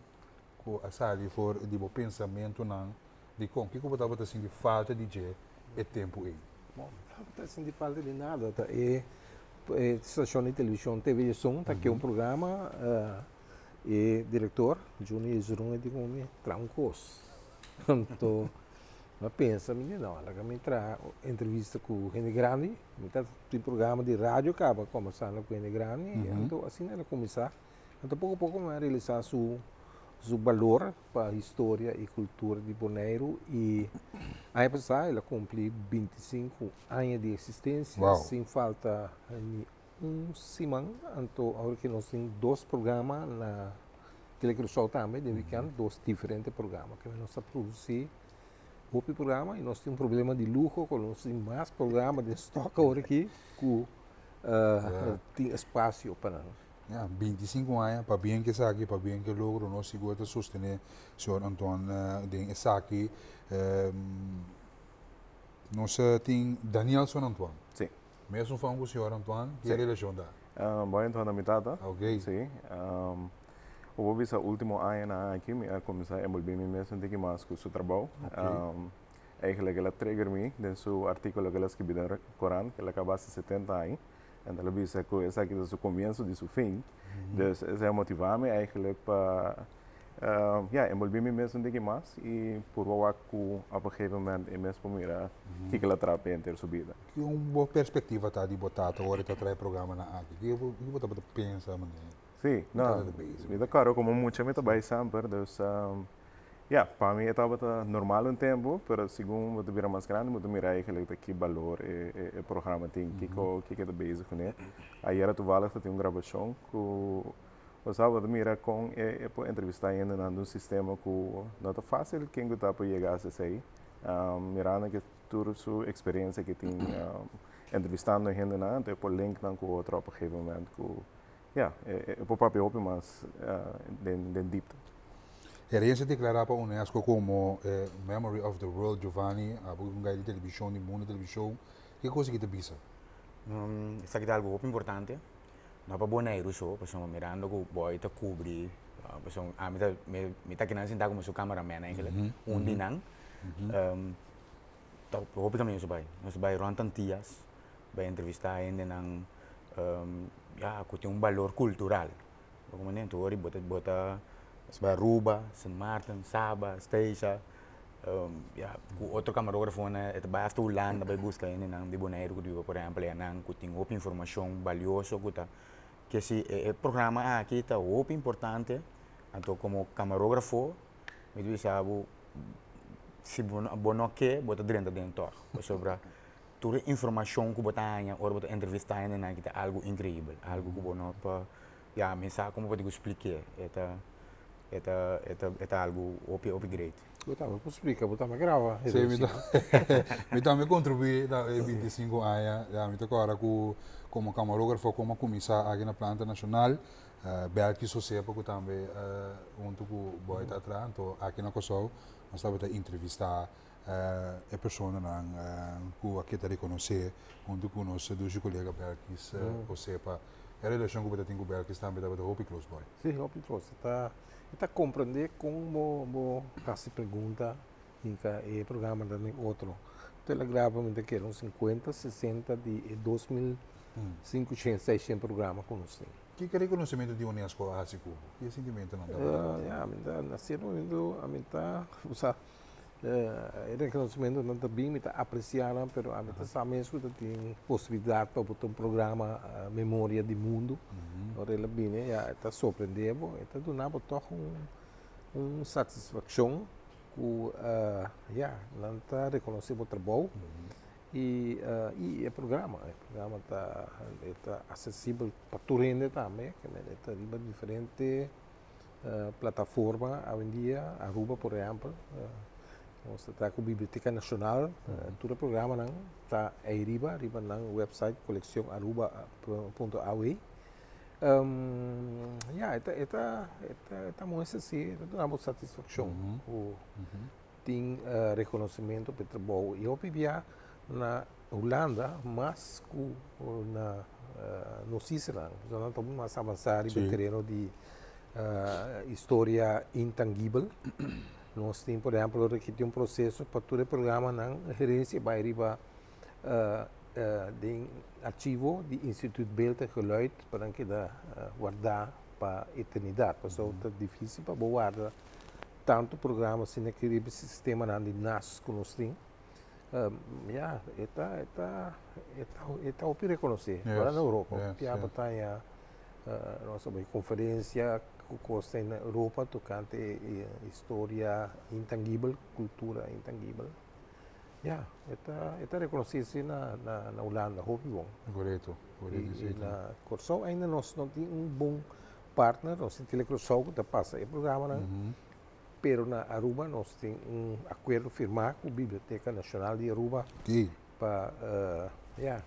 ku a sali for di bo pensamentunan dikon? Kiko bo tabata sinti falta di dje e tempu ei? Bon, mi tabata sinti falta di nada. Ta e stashon di televishon TV Jesun ta ke un programa, e direktor Juni Jesurun a di ku mi, Traha un kos. Anto mi a pensa, mi di no, laga mi traha entrevista ku hende grandi. Mi ta tin programa di radio kaba kombersando ku hende grandi. Anto asina el a kuminsá. Anto poko poko mi a realisá su su balor pa historia i kultura di Boneiru i aña pasá el a kumpli 25 aña di eksistensia Wow. sin falta ni un siman. Anto awor ke nos tin dos programa na Telecuraçao tambe den wikènt, dos diferente programa ke nos ta produsí hopi programa i nos tin un problema di luho ku nos tin mas programa den stòk awor aki ku tin espasio pa nan. Ya, 25 aña, pabien ku esaki, pabien ku e logro, nos sigur ta sostené señor Antoine den esaki. Nos tin Danielson Antoine. Sí. Mesun fam ku señor Antoine, ki relashon ta? Boy Antoine ta mi tata. Ok. Sí. Bo por bisa ultimo añanan aki mi a kuminsá enbolbí mi mes un tiki mas ku su trabou. Ok. Eigenlijk el a trigger mi den su artíkulo ku el a skibí den korant, ku el a kaba hasi 70 aña. En el a bisa ku esaki ta su komienso di su fin. Dus esei a motivá mi eigenlijk pa ya, enbolbí mi mes un tiki mas i purba wak ku op een gegeven moment e mes por mira kiko el a traha p'e henter su bida. Ki un bo perspektiva ta di bo tata ora e ta traha e programanan aki? Ki bo ki bo tabata pensa manera Sí, no, mi ta kòrda komo mucha mi ta bai semper, dus Ya, pa mi e tabata normal un tempu, pero segun bo ta bira mas grandi bo ta mira eigenlijk ta ki balor e e programa tin, kiko kiko e ta bezig kuné. Ayera toevallig ta tin un grabashon ku bo sa bo ta mira kon e e por entrevistá hendenan den un sistema ku no ta fásil ken ku ta por yega hasi esei, mirando ke tur su eksperensia ke tin entrevistando hendenan, anto e por link nan ku otro op un gegeven moment ku Ya, e por papia hopi mas den den diepte. Herencia declara pa UNESCO como Memory of the World Giovanni, abo un gai di television, di mundo television, ke cosa ki ta bisa? Esaki ta algo hopi importante, no pa Boneiru so, pasobra mirando ku Boy ta kubri, pasobra ami ta mi ta kinan sinta komo su cameraman eigenlijk, un di nan, ta hopi kaminda nos a bai, nos a bai rònt Antias, bai entrevistá hendenan ya ku tin un balor kultural. Bo komo nenti ora bo ta bo ta bai Aruba, Sint Maarten, Saba, Statia, ya ku otro kamarografonan e ta bai asta Hulanda bai buska hendenan di Boneiru ku ta biba por ehèmpel einan ku tin hopi informashon balioso ku ta ke si e programa aki ta hopi importante anto komo kamarografo mi ta bisa bo si bo no ke bo ta drenta den tòg pasobra Tur e informashon ku bo ta haña ora bo ta entrevistá hendenan aki ta algu inkreibel, algu ku bo no por, ya, mi sa komo bo tin ku splik'é, e ta, e ta, e ta, e ta algu hopi, hopi great. Bo tambe por splika, bo tambe graba Sí, mi ta, mi tambe kontribuí na e 25 aña, ya, mi ta kòrda ku komo kamarógrafo komo a kuminsá aki na Planta Nashonal, Belkis Josepa ku tambe huntu ku Boy ta atrás, anto aki na Kòrsou nos tabata entrevistá E personanan ku a keda rekonosé huntu ku nos dushi kolega Belkis Osepa. E relashon ku bo ta tin ku Belkis tambe tabata hopi close boy. Sí, hopi close. E ta e ta komprendé kon bo bo hasi pregunta hinka e programa ta den otro. Telegraf mi ta kere un sinkuenta, sesenta di e 2500, seishent programa ku nos tin. Kiko rekonosementu di UNESCO a hasi ku bo? Ki e sintimentunan tabata? Ya, mi ta na sierto momento ami ta, osea, E reconocimentonan ta bin, mi ta aprecia nan, pero ami ta sa mes cu ta tin posibilidad pa bo ta un programa Memoria di Mundo. Ora el a bini ya e ta sorprende bo, e ta duna bo toch un satisfaccion. Ku ya, nan ta rekonosé bo trabou i i e programa. E programa ta e ta asesibel pa tur hende tambe, ke men e ta riba diferente plataforma awendia, Aruba por ehèmpel, nos ta traha ku Biblioteka Nashonal, tur e programanan ta ei riba, riba nan website kolekshon aruba punto aw. Ya, e ta, e ta, e ta, e ta muestra si, e ta duna bo satisfakshon ku tin rekonosementu pa e trabou. I hopi bia na Hulanda mas ku na nos islanan, pasobra nan ta mas avansá riba e tereno di historia intangibel. Nos tin, por ehèmpel, ora ki tin un proseso pa tur e programanan herensia bai riba den archivo di Instituut Beeld en Geluid pa nan keda wardá pa eternidat. Pasobra ta difísil pa bo warda tantu programa asina ki riba e sistemanan di nas ku nos tin. Ya, e ta, e ta, e ta, e ta hopi rekonosé, ora na Europa. Hopi a bataya nos a bai konferensia ku kos ta na Europa tokante e historia intangibel, kultura intangibel. Ya, e ta, e ta rekonosé si na, na, na Hulanda, hopi bon. Korekto, korekto, si. I na Kòrsou ainda nos no tin un bon partner, nos tin Telecuraçao ku ta pasa e programanan, pero na Aruba nos tin un akuerdo firmá ku Biblioteka Nashonal di Aruba pa, ya,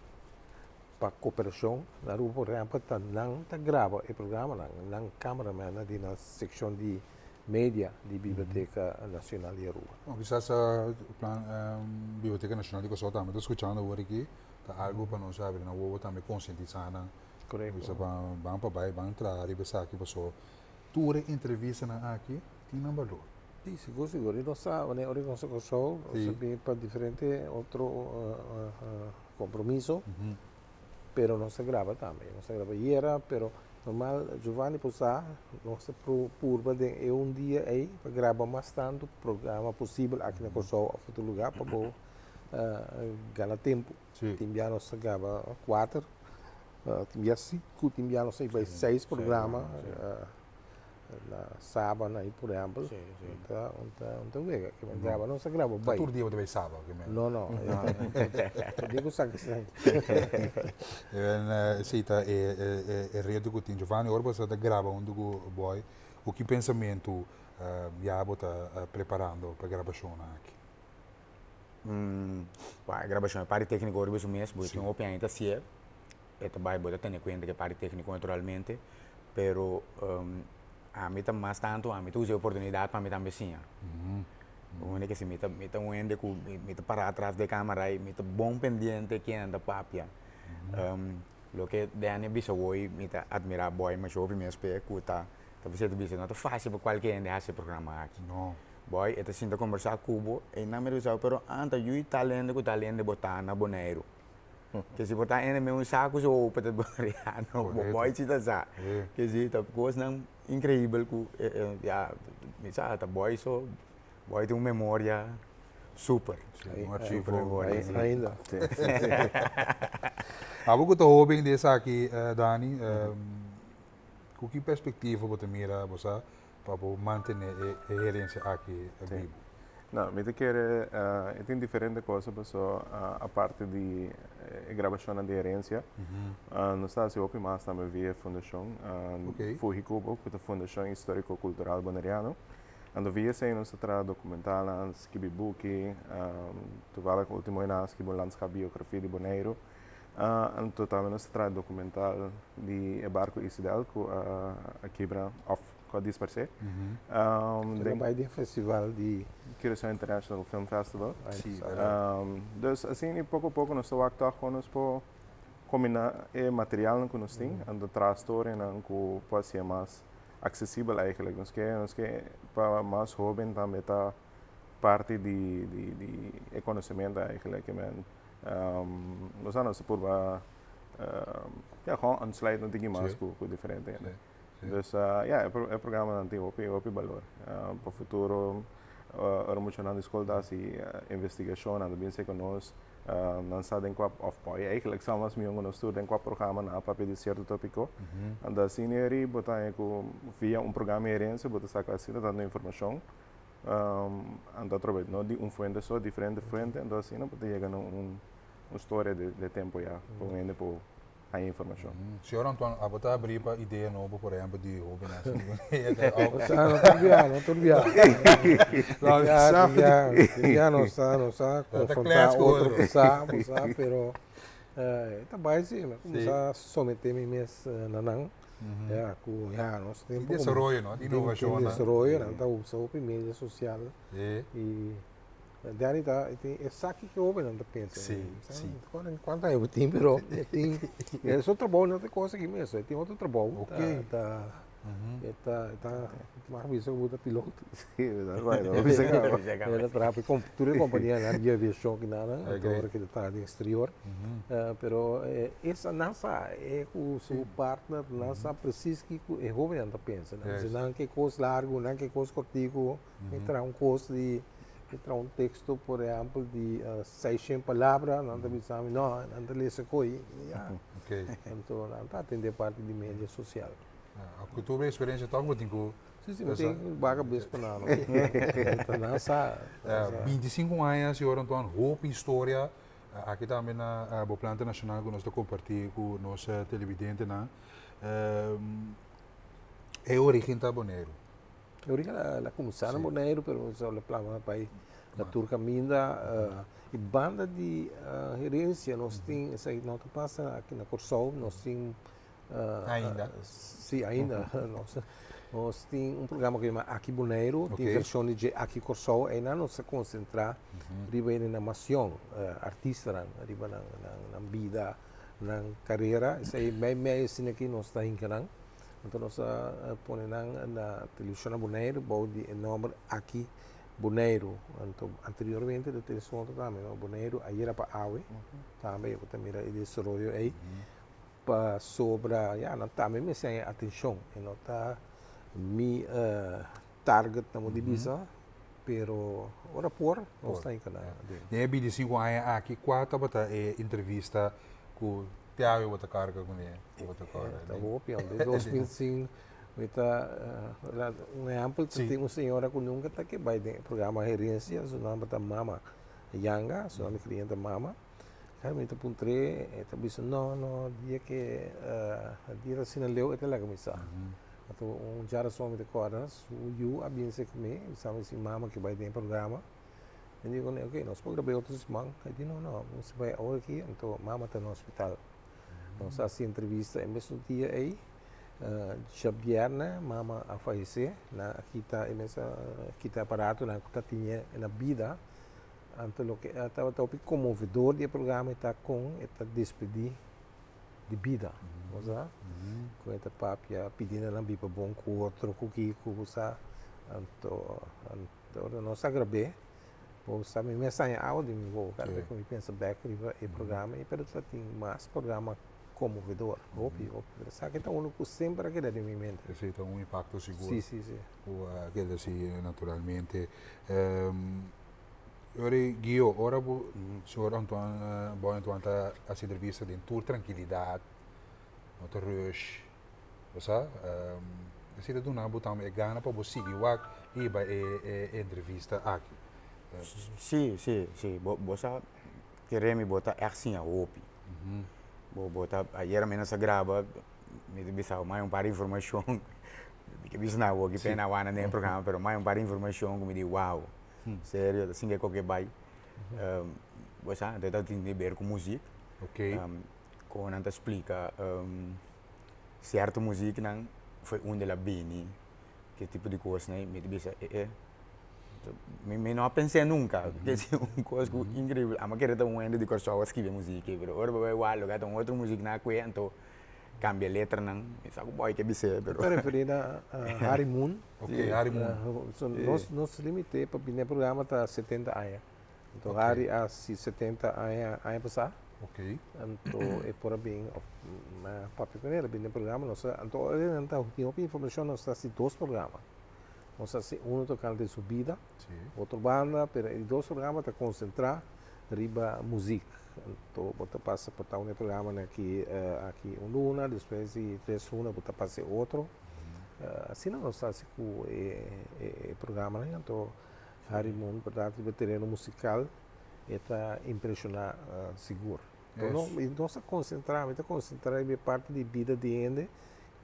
pa koperashon. Na Aruba por ehèmpel ta nan ta graba e programanan, nan kameramennan di nan sekshon di media di Biblioteka Nacional di Aruba. Bon, kisas plan Biblioteka Nacional di Kòrsou tambe ta skuchando awor aki, ta algu pa nos habri nan wowo tambe konsientisá nan. Korekto. Bisa ban ban pa bai, ban traha riba esaki paso tur e entrevistanan aki tin nan balor. Si, sigur sigur. I nos sa wanneer ora nos a Kòrsou, nos a bin pa diferente otro kompromiso. Pero nos ta graba tambe. Nos ta graba yera, pero normal Giovanni por sa, nos ta purba den e un dia ei pa graba mas tantu programa posibel aki na Kòrsou òf otro lugá pa bo gana tempu. Tin bia nos ta graba kuater, tin bia sinku, tin bia nos ta bai seis programa. Na Saba na por ehempel, un ta un ta un ta wega, ke men graba nos a graba bai. Tur dia bo ta bai Saba ke men? No no, tur dia ku saka sèn. En esei ta e e reto ku tin. Giovanni, ora bo sa ta graba huntu ku Boy, ku ki pensamentu ya bo ta preparando pa e grabashonnan aki? Wak, e grabashon e parti tekniko riba su mes, bo tin hopi aña ta hasié. E ta bai bo ta tene kuenta ku e parti tékniko naturalmente, pero ami ta mas tantu ami ta usa e oportunidat pa mi tambe siña. Bo mira ke si mi ta mi ta un hende ku mi ta pará atras di e kamera i mi ta bon pendiente kinan ta papia. Loke Danny a bisa awor mi ta atmirá Boy masha hopi mes p'e ku ta ta bisa ta bisa no ta fásil pa kualke hende hasi e programa aki. Boy e ta sinta kombersá ku bo i nan mi ta bisa pero anta yu tal hende ku tal hende bo ta na Boneiru. Ke si bo ta ene men un saku so open ta boneriano, bo boy si ta sa. Ke si ta kosnan inkreibel ku ya mi sa ta boy so, boy tin un memoria super. Super memoria. Ainda. Abo ku ta hoben di esaki Dani, ku ki perspektiva bo ta mira bo sa pa bo mantene e herensia aki bibu? No, mi ta kere e tin diferente cosa paso aparte di e grabashonnan di herensia, nos ta hasi hopi mas tambe via e fundashon Fuhikubo ku ta Fundashon Historico Cultural Boneriano. Anto via esei nos ta traha dokumentalnan, skibi buki, toevallig ultimo aña nan a skibi un landschapbiografia di Boneiru. Anto tambe nos ta traha dokumental di e barko Isidel ku a kibra òf ku a disparsé. Den bai den festival di. Curaçao International Film Festival. Dus asina poko poko nos ta wak tòg kon nos por kombiná e materialnan ku nos tin anto traha storianan ku por hasié mas aksesibel eigentlik. Nos ke nos ke pa mas hóben tambe ta parti di di e konosementu eigentlik. Nos a nos ta purba ya gewoon aansluit un tiki mas ku diferente hende. Dus ya e programanan tin hopi hopi balor pa futuro ora muchanan di skol ta hasi investigashon nan ta bin seka nos nan sa den kua of por eigenlijk sa mas mihó ku nos tur den kua programa nan a papia di sierto topiko. Anto asina eri bo ta haña ku via un programa di herensia bo ta saka asina tantu informashon. Anto atrobe no di un fuente so, diferente fuente, anto asina bo ta yega na un un storia di e tempo ya, pa un hende por haña informashon. Señor Antoine, abo ta abrí pa idea nobo, por ehempel, di hóbennan? No tur bia, no tur bia. Tin bia nos ta, nos ta konfrontá otro ku sa, bo sa, pero e ta bai si, mi a kuminsá someté mi mes na nan. Ya, ku ya nos tin desaroyo, no? Tin inovashon. Tin desaroyo, nan ta usa hopi media sosial. I Danny ta tin e sa kiko hobennan ta pensa. Sí, sí. Kuantu aña bo tin, pero e tin e su trabou no ta kos aki mes, e tin otro trabou. Oké. Ta e ta e ta mag bisa ku bo ta piloto. Sí, ta right, bo bisa kaba. E ta traha pa tur e kompanianan di aviashon kinanan, anto ora ku e ta traha den eksterior. Pero esa nan sa, e ku su partner nan sa presis kiko e hobennan ta pensa. Nan bisa nan ke kos largu, nan ke kos kortiku, mi traha un kos di, mi traha un teksto por ehèmpel di seishent palabra, nan ta bisa mi no, nan ta lesa ko'i, ya. Anto nan ta atendé parti di media sosial. Ku tur bo eksperensia tòg bo tin ku. Si, si, mi tin baka bes pa nan. Nan sa. 25 aña, señor Antoine, hopi historia. Aki tambe na bo planta nacional cu nos ta comparti cu nos televidentenan. E origen ta Boneiru. E origen la cuminsa na Boneiru, pero nos a plama bay na tur caminda. Y banda di herencia nos tin, esaki no ta pasa aki na Corsou, nos tin Ainda. Sí, ainda. Nos, nos tin un programa ku yama Aki Boneiru, tin vershon di dje Aki Kòrsou. Einan nos ta konsentrá riba e animashon, artistanan, riba nan, nan, nan bida, nan karera. Esei mei mei asina aki nos ta hinka nan. Anto nos a pone nan na televishon na Boneiru bou di e nòmber Aki Boneiru. Anto anteriormente ta tin esun otro tambe, no? Boneiru ayera pa awe tambe bo ta mira e desaroyo ei. Pasobra ya nan tambe mester haña atencion e no ta mi target na modo di bisa pero ora por nos ta hinca nan aden. Den e 25 aña aki cua tabata e entrevista cu te awe bo ta carga cune cu bo ta corda? Ta hopi hombre 2005 mi ta un ehempel ta tin un señora cu nunca ta ke bay den e programa Herencia su nomber ta Mama Yanga su nomber cliente Mama. Kar mi ta puntr'é, e ta bisa, No, no, dia ke dia ta asina leu e ta laga mi sa. Anto un djarason mi ta kòrda, su yu a bin serka mi, bisa mi si mama ke bai den e programa. Mi di kuné, oke, nos por grab'é otro siman. E di, no, no, nos bai awor aki, anto mama ta na hospital. Nos a hasi entrevista e mesun dia ei, djabièrnè mama a fayesé, nan a kita e mes a kita e aparatonan ku ta tene na bida. Anto loke a tabata hopi konmovedor di e programa e ta kon e ta despedí di bida, bo sa? Kon e ta papia pidi nan biba bon ku otro, ku kiko, bo sa? Anto, anto ora nos a grab'é, bo sa mi mes haña awa den mi boka kada bes ku mi pensa bèk riba e programa ei, pero ta tin mas programa konmovedor, hopi, hopi, pero esaki ta unu ku semper a keda den mi mente. Esei ta un impakto sigur. Si, si, si. Ku a keda si naturalmente. Ora Guio, ora bo señor Antoine, Boy Antoine ta hasi entrevista den tur trankilidat, no ta rush, bo sa, esei ta duna bo tambe e gana pa bo sigui wak riba e entrevista aki. Sí, sí, sí, bo bo sa kere mi bo ta ègt siña hopi. Bo bo ta, ayer mi nos a graba, mi ta bisa bo mai un par di informashon Mi ke bisa na awor ki pena wanda den e programa pero mai un par di informacion ku mi di wow serio ta sinti koke bai bo sa anto ta tin di ber ku muzik kon nan ta splika sierto muziknan foi unda el a bini ke tipo di kosnan mi ta bisa e e mi no a pensa nunka un kos ku inkribel amo kere ta un hende di Kòrsou a skibi e muzik ei pero ora bo bai wak loke ta un otro muzik nan a kue anto Cambia letranan, mi sa cu boy ke bis'é, pero. Ta referi na Harry Moon. Ok, Harry Moon. So nos nos limite pa bini e programa ta 70 aña. Anto Harry a hasi 70 aña aña pasá. Ok. Anto e por a bin of mi a papia ku el, a bini e programa nos a anto ora nan ta tin hopi informashon nos ta hasi dos programa. Nos a hasi uno tokante su bida, otro banda, pero e di dos programa ta konsentrá riba muzik. Anto bo ta pasa por ta un e programanan aki aki un luna, despues di tres luna bo ta pasa e otro. Asina nos ta hasi ku e programanan anto Harry Moon berdad riba tereno musical e ta impreshoná sigur. Nos ta konsentrá, mi ta konsentrá riba e parti di bida di hende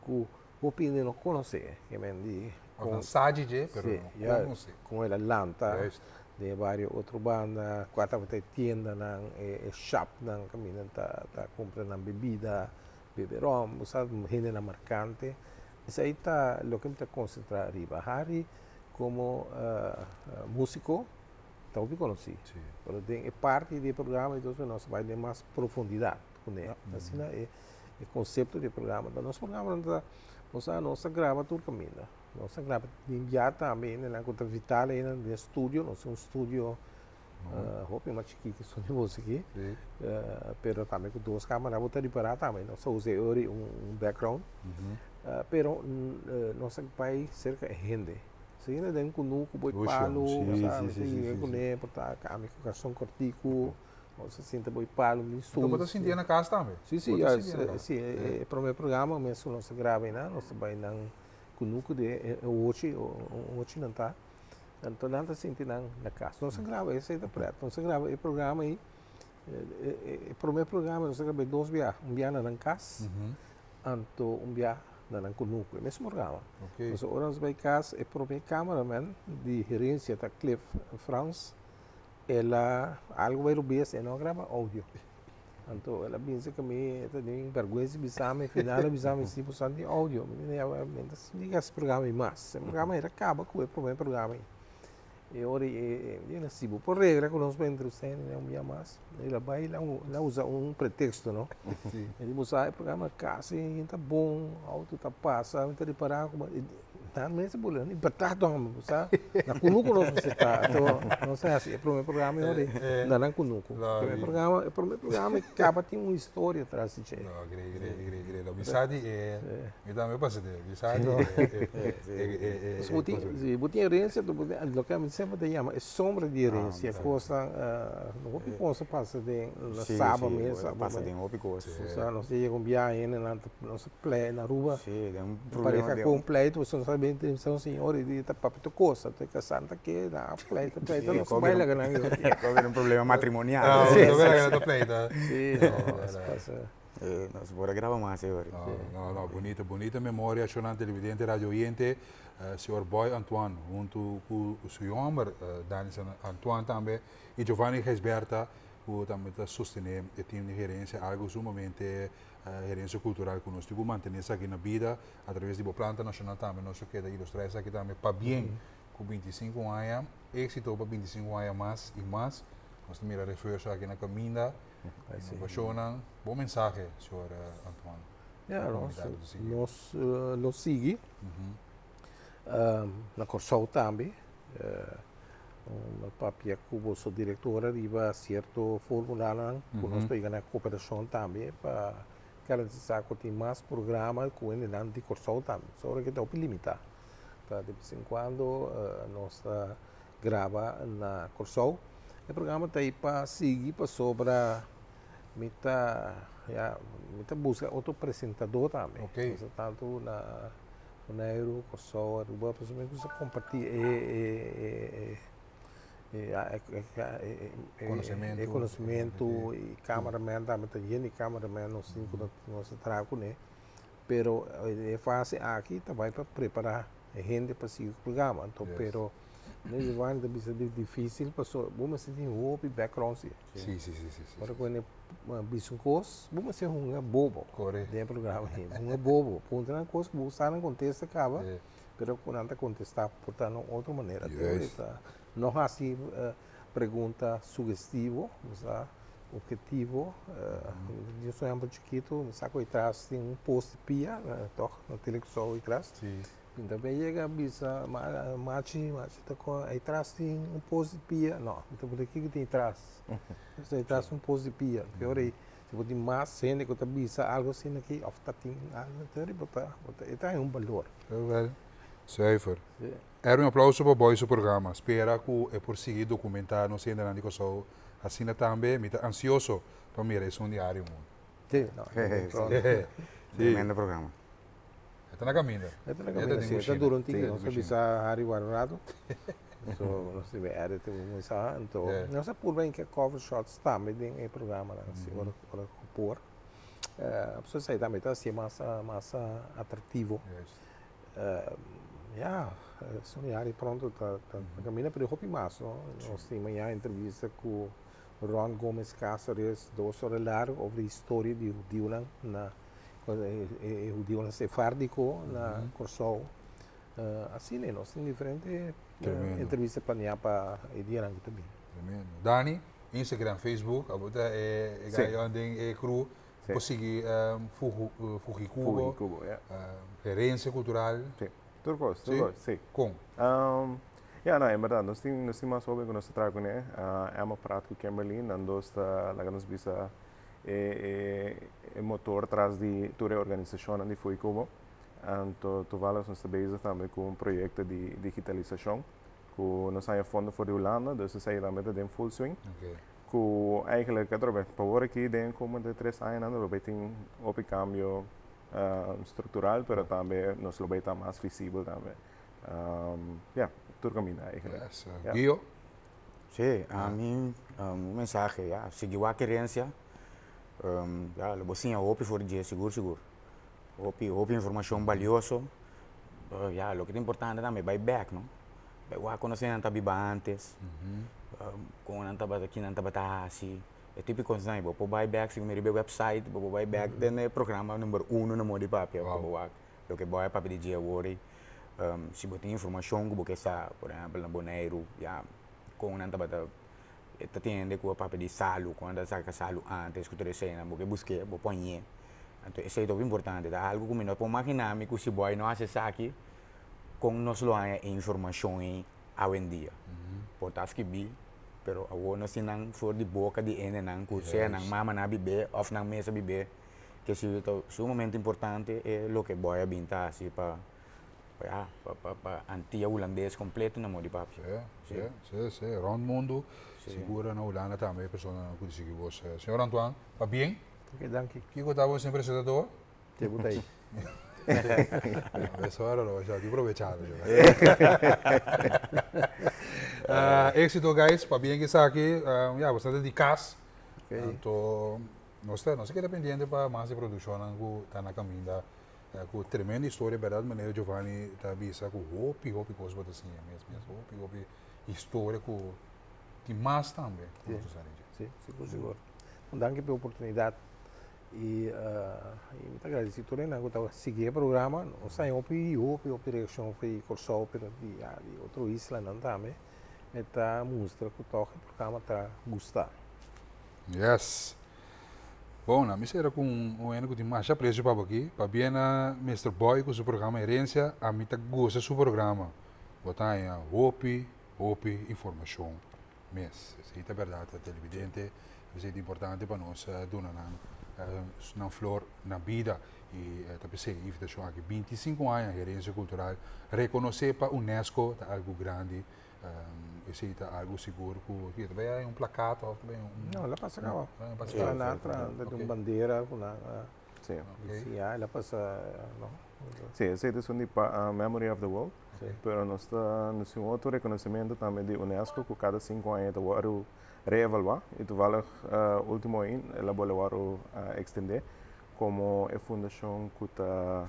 ku hopi hende no konosé. Ke men di Of nan sa dje pero no konosé. Kon el a lanta den e bario otro banda, kua tabata e tiendanan, e shopnan kaminda ta ta kumpra nan bebida, bebe ròm, bo sa hendenan markante. Esei ta loke mi ta konsentrá riba. Harry komo músiko ta hopi konosí, pero den e parti di e programa entonces nos ta bai den mas profundidat kuné. Asina e konsepto di e programa ta. Nos programanan ta, bo sa nos ta graba tur kaminda. Nos ta graba den bia tambe hendenan ku ta vital einan den studio, nos tin un studio hopi mas chikí ku esun di bos aki, pero tambe ku dos kamera bo ta ripará tambe nos ta usa e ora un background, pero nos ta bai serka e hende, si hende den kunuku bo e palu, bo sa mi ta yega kuné por ta ami ku karson kòrtiku, nos ta sinta bo e palu mi Anto bo ta sintié na kas tambe? Si si, si e promé programa mes ku nos ta graba einan nos ta bai nan kunuku di e ochi, ochi nan ta. Anto nan ta sinti nan na kas. Nos a graba esei ta pret. Nos a graba e programa ei, e promé programa nos a graba dos bia. Un bia na nan kas, anto un bia na nan kunuku. E mesun programa. Pasobra ora nos bai kas, e promé cameraman di herensia ta Cliff Frans, el a algu bai robes, e no a graba audio. Anto el a binse ku mi e ta den bèrgwensa bisa mi, final a bisa mi si bo sa di audio. Mi di ya mi ta splika es programa ei mas. E programa ei ta kaba ku e promé programa ei. E ora ei e di si bo por regla ku nos pa introdusi hende un bia mas. El a bai el a usa un preteksto no. E di bo sa e programa kasi ta bon, auto ta pasa, mi ta ripará ku Nan mester bula ni berdad homber, bo sa. Na kunuku nos mester ta. Anto nos a hasi e prome programa e ora na nan kunuku. Prome programa, e prome programa e kaba tin un historia tras di dje. No, grei, grei, grei, grei. Lo mi sa di e, mi tambe pasa di e, mi sa di e, e, e, e. Bo tin, si bo tin herencia, bo tin loke ami semper ta yama e sombra di herencia, kosnan, hopi kos a pasa den na Saba mes. Pasa den hopi kos. Bo sa, nos ta yega un biaha hendenan ta, nos ta plei na Aruba. Pareha ku un pleito, boso no sa bien entrevista un señor y di ta papia tur cosa, te casanta ke na pleito pleito no se bai laga nan yo. Ko bira un problema matrimonial. Ah, sí, no laga nan ta pleita. Sí, no, eso pasa. No se por a graba mas e ora. No, no, bonito, bonita memoria, shownan televidente, radio oyente, señor Boy Antoine hunto ku su homber Danison Antoine tambe y Giovanni Gijsbertha ku tambe ta sostene e team di gerencia, algo sumamente Herencia cultural cu nos tin cu mantene esaki na bida a traves di bo planta nacional tambe nos lo keda ilustra esaki tambe pabien cu 25 aña exito pa 25 aña mas y mas nos ta mira refuerzo aki na caminda innovacionnan bon mensahe señor Antoine. Ya nos lo sigui na Corsou tambe. Papia ku boso direktor ariba sierto formulanan ku nos ta yega na koperashon tambe pa garantisá ku tin mas programa ku hendenan di Kòrsou tambe. Pasobra ora ke ta hopi limitá. Ta de bes en kuando nos ta graba na Kòrsou. E programa ta ei pa sigui pasobra mi ta ya mi ta buska otro presentadó tambe. Tantu na Boneiru, Kòrsou, Aruba, pasobra mi gusta kompartí e e konosementu i kameramen tambe ta yen di kameramen nos tin ku nos ta traha kuné pero e fase aki ta bai pa prepará e hende pa sigui ku programa anto pero Giovanni ta bisa di dificil pasobra bo mester tin hopi background si. Si, si, si, si. Ora ku hende bisa un kos, bo mester hunga bobo. Kore. Den e programa ei, hunga bobo. Puntra nan kos ku bo sa nan kontesta kaba, pero ku nan ta kontestá por ta na un otro manera. Juist. No hasi pregunta sugestivo, bo sa, objetivo. Mi tin un ehempel chikitu, mi sa ku atras tin un post di pia, tòg, na Telekòrsou atras. Si. Mi ta bin yega bisa machi, machi ta con ahí tras tin un pos di pia. No, mi ta puntra kiko tin tras. Ahí tras un pos di pia. Te ora ei, si bo tin mas hende ku ta bisa algo asina aki of ta tin algo, te ora ei bo ta, bo ta, e ta haña un balor. Wel, zuiver. Erwin aplauso pa boy su programa. Spera ku e por sigui documentá nos hendenan di Kòrsou asina tambe. Mi ta ansioso pa mira esun di Ario Moon. Sí, no, Tremendo programa. E ta na kaminda. E ta na kaminda, si. E ta dura un tiki. Nos a bisa Harry wak un rato. So nos tin be edit un mensahe. Anto nos a purba hinka cover shots tambe den e programanan si ora ora ku por. Pasobra esei tambe ta hasié mas mas atractivo. Ya, esun di Harry pronto ta ta kaminda pero hopi mas no. Nos tin mañana entrevista ku Ron Gomez Cáceres dos ora largo over di historia di hudiunan na e hudiunan sefárdiko na Kòrsou. Asina nos tin diferente entrevista planeá pa e dianan ku ta bini. Tremendo. Dani, Instagram, Facebook, abo ta e gayonan den e crew por sigui Fujikubo, Herencia Cultural. Sí, tur kos, tur kos, sí. Kon? Ya, no, en berdad, nos tin, nos tin mas hoben ku nos ta traha kuné, Emma Pratt ku Kimberly, nan dos ta laga nos bisa e e e motor tras di tur e organisashonnan di Fujikubo. Anto toevallig nos ta bezig tambe ku un proyekto di digitalisashon ku nos haña fondo for di Hulanda, dus esei tambe ta den full swing. Ku eigenlijk atrobe pa wor aki den komende tres añanan lo bay tin hopi kambio struktural pero tambe nos lo bay ta mas visibel tambe. Ya, tur kaminda eigenlijk. Yes. Guio? Sí, ami un mensahe ya, sigui wak herencia, ya lo bo siña hopi for di dje sigur sigur. Hopi hopi informacion balioso, ya loke ta importante tambe bai bek no, bai wak con esnan ta biba antes, con nan tabata ki nan tabata haci, e tipo cosnan bo por bai bek si bo mira riba e website bo por bai bek den e programa number uno na moda di papia pa bo wak loke bo a papia di dje awor ei, si bo tin informacion ku bo ke sa por ehempel na Boneiru ya con nan tabata e ta tin hende ku a papia di salu ku nan ta saka salu antes ku tur eseinan bo ke busk'é bo pon ñe. Anto esei ta hopi importante, ta algu ku mi no por maginá mi ku si bo a no hasi esaki kon nos lo haña e informashon ei awendia. Por ta skibí, pero awor nos tin nan for di boka di hendenan ku sea nan mamanan a bib'é òf nan mes a bib'é, ke si ta sumamente importante e loke bo a bin ta hasi pa ya pa Antia Hulandes kompleto na moda di papia. Si, si, si, rònt mundu, sigur na Hulanda tambe e personanan ku ta sigui bos. Señor Antoine, pabien. Ok, danki. Kiko ta bo sin presentador? Te bo ta ahí. Eso ahora lo voy a aprovechar. Éxito guys, pabien cu esaki, ya bo ta di cas. Anto nos ta nos ta keda pendiente pa mas di produccionnan cu ta na caminda cu tremendo historia berdad manera Giovanni ta bisa cu hopi hopi cos bo ta siña mes mes hopi hopi historia cu tin mas tambe cu nos ta sa di dje. Si, sigur sigur. Un danki pa e oportunidat i mi ta agradeci tur esnan ku ta sigui e programa. Nos haña hopi hopi hopi reakshon for di Kòrsou pero di ya di otro islanan tambe. E ta mustra ku tòg e programa ta gusta. Yes. Bon, na mi sera ku un hende ku tin masha apresio pa bo aki. Pabia na Mister Boy ku su programa Herencia, ami ta gosa su programa. Bo ta haña hopi hopi informashon. mes. Esei ta berdad televidente, esei ta importante pa nos duna nan nan flor na bida y ta p'esei e invitacion aki. 25 aña Herencia Cultural reconoce pa UNESCO ta algo grandi, esei ta algo sigur cu ta bay hay un plakat of ta bay un. No, el a pasa caba. El a pasa caba. Nan a traha un bandera cu nan a Si, ya el a pasa no. Si, esei ta esun di Memory of the World. Pero nos ta nos tin un otro reconocimento tambe di UNESCO cu cada cinco aña ta wòrdu reevaluá y toevallig ultimo aña el a bolbe wòrdu extendé como e fundacion cu ta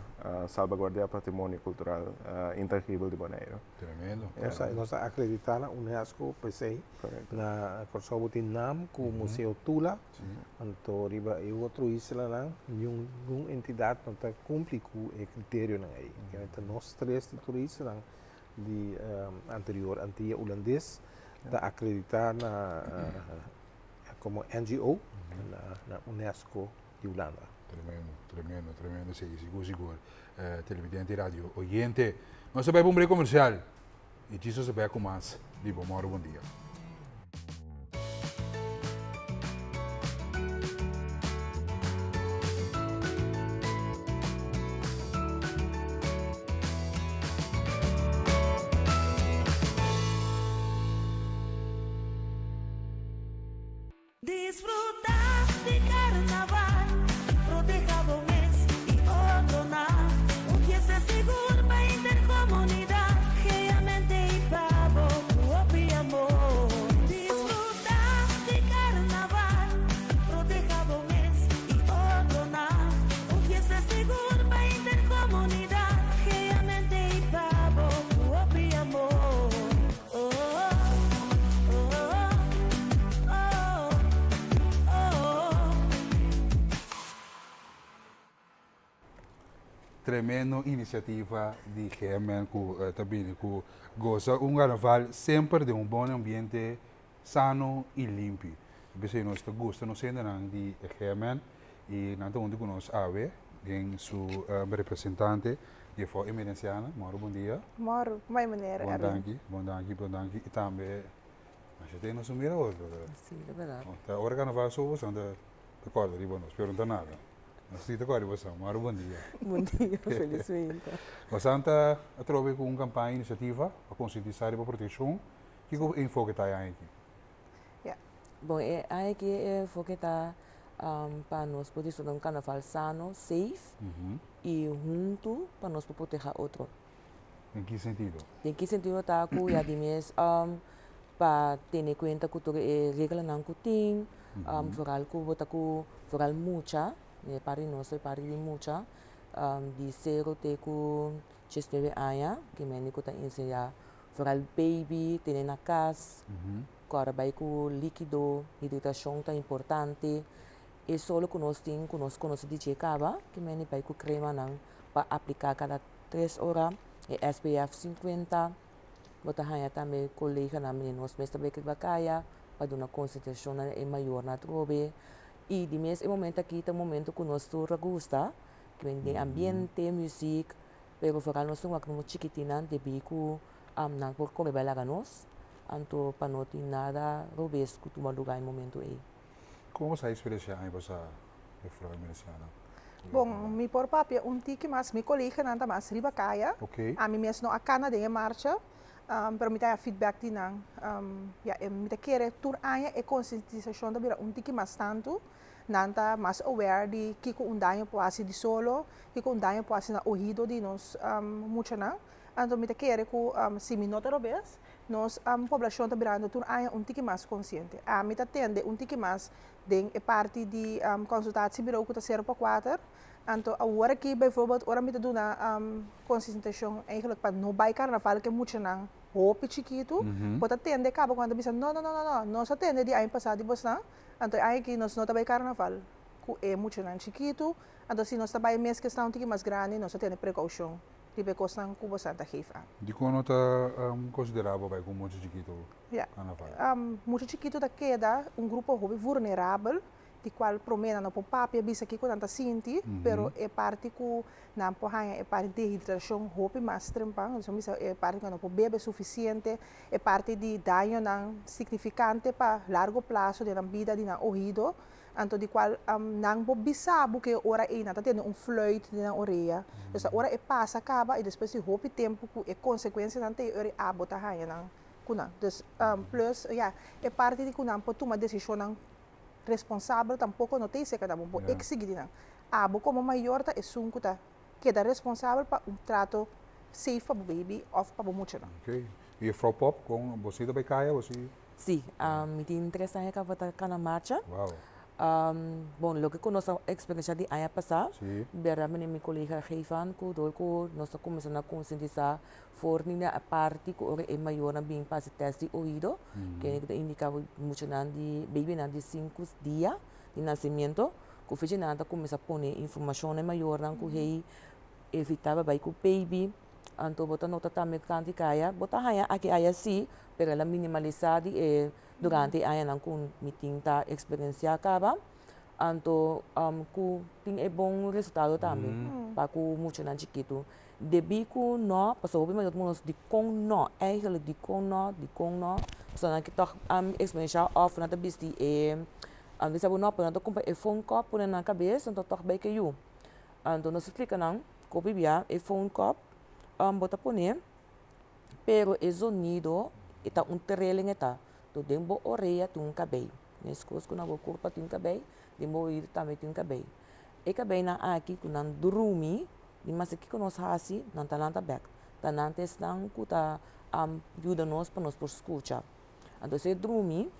salvaguardia patrimonio cultural intangibel di Boneiru. Tremendo. Nos ta acredita na UNESCO p'esei. Na Kòrsou bo tin nam cu Museo Tula. Anto riba e otro islanan ningun entidat no ta kumpli ku e kriterionan ei. Ta nos tres di tur islanan di anterior Antia Hulandes ta akreditá na komo NGO na UNESCO di Hulanda. Tremendo, tremendo, tremendo esei, sigur sigur. Televidente i radio oyente, nos ta bai pa un brek komersial i djis nos ta bai ku mas di Bo Mòru Bon Dia. Disfruta di carnaval, proteha bo mes y otronan. Un fiesta. Tremendo inisiativa di GMN ku ta bini ku gosa un karnaval semper den un bon ambiente sano i limpi. P'esei nos ta gusta nos hendenan di GMN i nan ta huntu ku nos awe den su representante Jefrouw Emerenciana. Mòru bon dia. Mòru, mai meneer Erwin. Bon danki, bon danki, bon danki. I tambe masha te nos a mira otro. Si, ta berdad. Ta ora karnaval subo boso ta kòrda riba nos, pero no ta nada. Nos si ta kòrda riba boso. Mòru bon dia. Bon dia, felismente. Boso ta atrobe ku un kampaña inisiativa pa konsientisá riba protekshon. Kiko e enfoke ta e aña aki? Ja. Bon, e aña aki e enfoke ta pa nos por disfruta un karnaval sano, safe i huntu pa nos por proteha otro. Den ki sentido? Den ki sentido ta ku ya di mes pa tene kuenta ku tur e reglanan ku tin, foral ku bo ta ku foral mucha, e parti di nos e parti di mucha, di sero te ku diesnuebe aña, ke mende ku ta enseñá Foral baby tene na kas, kòrda bai ku líkido, hidratashon ta importante. E solo ku nos tin ku nos konosé di dje kaba, ke meni bai ku kremanan pa apliká kada tres ora, e SPF sinkuenta. Bo ta haña tambe koleganan mene nos mes ta bai riba kaya pa duna konsentrashon na e mayornan atrobe. I di mes e momento aki ta un momento ku nos tur a gusta, ke meni den ambiente, muzik. Pero foral nos tin wak nos chikitinnan debí ku nan por kore bai laga nos, anto pa no tin nada robes ku tuma lugá e momentu ei. Kon bo sa eksperensiá aña pasá, Juffrouw Emerenciana? Bon, mi por papia un tiki mas, mi koleganan ta mas riba kaya, ami mes no a kana den e marcha, pero mi ta haya feedback di nan. Ya, mi ta kere tur aña e konsientisashon ta bira un tiki mas tantu, Nan ta mas aware di kiko un daño por hasi di solo, kiko un daño por hasi na ohido di nos muchanan. Anto mi ta kere ku si mi no ta robes, nos poblashon ta birando tur aña un tiki mas konsiente. Ami ta tende un tiki mas den e parti di konsultatiebureau ku ta sero pa kuater. Anto awor aki bijvoorbeeld ora mi ta duna konsientishon eigenlijk pa no bai karnaval ku e muchanan hopi chikitu, bo ta tende kaba ku nan ta bisa no no no no no, nos a tende di aña pasá di bosnan. Anto e aña aki nos no ta bai karnaval ku e muchanan chikitu, anto si nos ta bai mes ku esnan un tiki mas grandi nos ta tene prekoushon riba e kosnan ku bosan ta geef aan. Dikon no ta konsiderá bo bai ku mucha chikitu karnaval? Ya, mucha chikitu ta keda un grupo hopi vurnerabel di kual promé nan no por papia bisa kiko nan ta sinti, pero e parti ku nan por haña e parti dehidrashon hopi mas trempan, nos a bisa e parti ku nan no por bebe sufisiente, E parti di dañonan significante pa largo plaso den nan bida di nan oido, anto di cual nan por bisa bo cu e ora ey nan ta tende un fluit den nan orea. Dus ta ora e pasa caba y despues di hopi tempo cu e consecuencianan ta e ora ey abo ta haña nan cu nan. Dus plus ya, e parti di cu nan por tuma decisionnan responsabel tampoco no ta ey cerca nan, bo por exigi di nan. Abo como mayor ta esun cu ta keda responsabel pa un trato safe pa bo baby of pa bo muchanan. Ok. Y juffrouw Pop, con bo si ta bay caya bo si? Si, mi tin tres aña caba ta cana marcha. Wow. Bon, loke cu nos a experiencia di aña pasa, berdad mene mi colega geef aan cu door cu nos a cuminsa na concientisa for di na parti cu ora e mayornan bin pa haci test di oido, kende cu ta indica muchanan di, babynan di sinku dia di nacimiento, Ku fecha nan ta kuminsá pone informashon na e mayornan ku hey evitá bai ku baby, anto bo ta nota tambe kantu di kaya, bo ta haña aki aya sí, pero el a minimalisá di e durante e añanan ku mi tin ta eksperensiá kaba, anto ku tin e bon resultado tambe pa ku muchanan chikitu. Debí ku no, pasobra hopi mayor ta puntra nos dikon no, eigenlijk dikon no, dikon no, pasobra nan ke tòg eksperensiá òf nan ta bisti e Anto bisa bo no, pero nan ta kumpra e phone kòp pone nan kabes, nan ta tòg bai ke yu. Anto nos a splika nan ku hopi bia e phone kòp bo ta pone, pero e zonido e ta un trilling e ta. To den bo orea tin un kabei, meskos ku na bo kurpa tin kabei, den bo oido tambe tin kabei. E kabeinan aki ku nan drumi, di mas kiko nos hasi, nan ta lanta bèk. Ta nan ta esnan ku ta yuda nos pa nos por skucha. Anto si e drumi,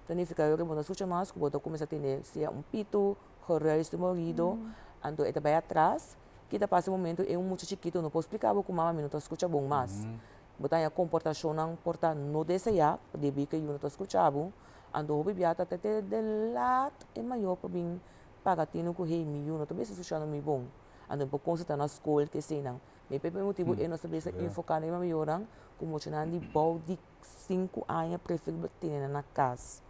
ta nifica cu bo no scucha mas, cu bo ta cuminsa tene sea un pito, geruis den bo oido, anto e ta bay atras, ki ta pasa e momento e un mucha chikito no por splica bo cu mama mi no ta scucha bon mas. Bo ta haña comportacionnan por ta no desea, debi cu e yu no ta scucha bo, anto hopi bia ta te de laat e mayor por bin paga tino cu hey mi yu no ta bisa scuchando mi bon. Anto por konsentrá na skol ku eseinan. Mi pa e motibu ei nos ta bisa enfoká den e mayornan ku muchanan di bou di sinku aña preferibel tene nan na kas.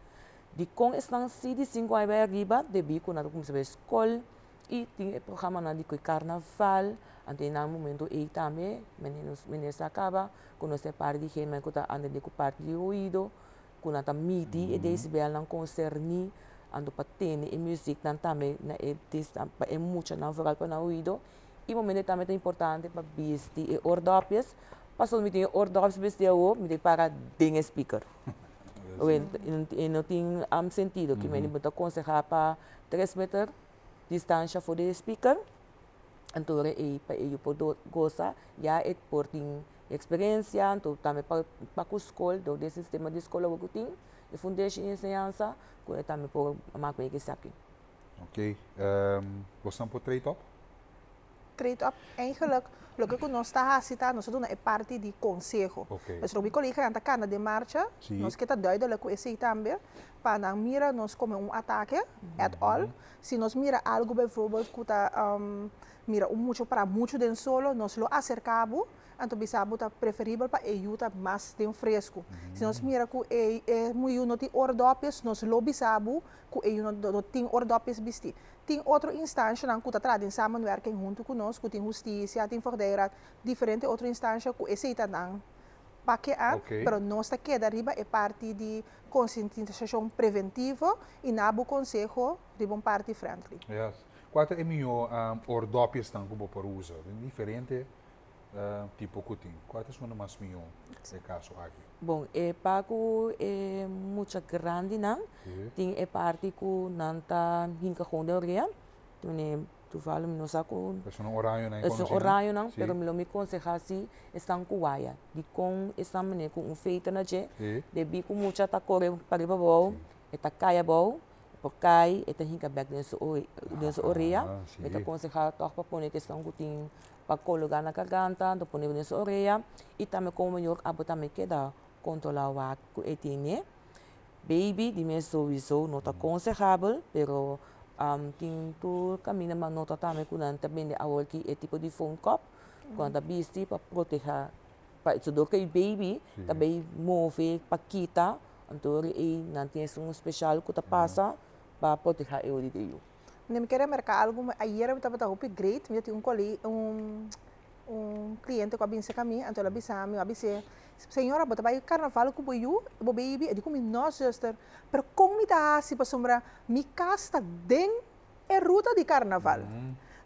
Dikon esnan si di sinku aña bai ariba? Debí ku nan ta kuminsá bai skol i tin e programanan di kue karnaval, anto e nan momento ei tambe meneer sa kaba ku nos ta e parti di hende ku ta atendé ku parti di oido, ku nan ta midi e decibelnan konserní, anto pa tene e muziknan tambe na e pa e muchanan vooral pa nan oido. I momento ei tambe ta importante pa bisti e oordopjes, pasobra mi tin e oordopjes bisti awor mi ta para den e speaker. E no tin sentido, ki mende bo ta konsehá pa tres meter distansha for di e speaker, anto ora ei pa e yu por gosa ya e por tin eksperensia, anto tambe pa pa ku skol dor di e sistema di skol awor ku tin e fundeshi di enseñansa ku e tambe por mak wega esaki. Ok, bosnan por trade op? Trade op, eigenlijk loke ku nos ta hasi ta nos ta duna e parti di konseho. Dus loke mi koleganan ta kanda den marcha, nos ke ta duidelijk ku esei tambe, pa nan mira nos kome un atake at all. Si nos mira algu bijvoorbeeld ku ta mira un mucha para muchu den solo, nos lo aserka bo, anto bisa bo ta preferibel pa e yu ta mas den fresku. Si nos mira ku e yu no tin oordopjes, nos lo bisa bo ku e yu no tin oordopjes bisti. Tin otro instanshanan ku ta traha den samenwerking huntu ku nos, ku tin hustisia, tin voogdijraad, diferente otro instansha ku esei ta nan pake an, pero nos ta keda riba e parti di konsientisashon preventivo i na bo konseho riba un parti friendly. Yes. Kua ta e mihó oordopjesnan ku bo por usa? Tin diferente tipo ku tin. Kua ta esun mas mihó e kaso aki? Bon, e pa ku e mucha grandinan tin e parti ku nan ta hinka gewoon den orea. Tene toevallig mi no sa ku. Esun orañonan e konosi nan? Esun orañonan, pero mi lo mi konsehá si esnan ku waya. Dikon esnan mane ku un feita na dje, debí ku mucha ta kore pariba abou, e ta kai abou, e por kai, e ta hinka bèk den su den su orea. Mi ta konsehá tòg pa pone keston ku tin pa kologá na garganta, anto pone den su orea i tambe komo mayor abo tambe keda kontrolá wak ku e tene. Baby di mes souiso no ta konsehabel, pero tin tur kaminda ma nota tambe ku nan ta bende awor ki e tipo di phone cup ku nan ta bisti pa protehá pa dor ku e baby ta bay move pa kita, anto ei nan tin esun speshal ku ta pasa pa protehá e ori di e yu. Mi ke remerká algu, ayera mi tabata hopi great, mi ta tin un kole un un kliente ku a bin serka mi, anto el a bisa mi, mi a bis'é, señora bo ta bai karnaval ku bo yu, bo baby? E di ku mi, no zuster, pero kon mi ta hasi pasobra mi kas ta den e ruta di karnaval.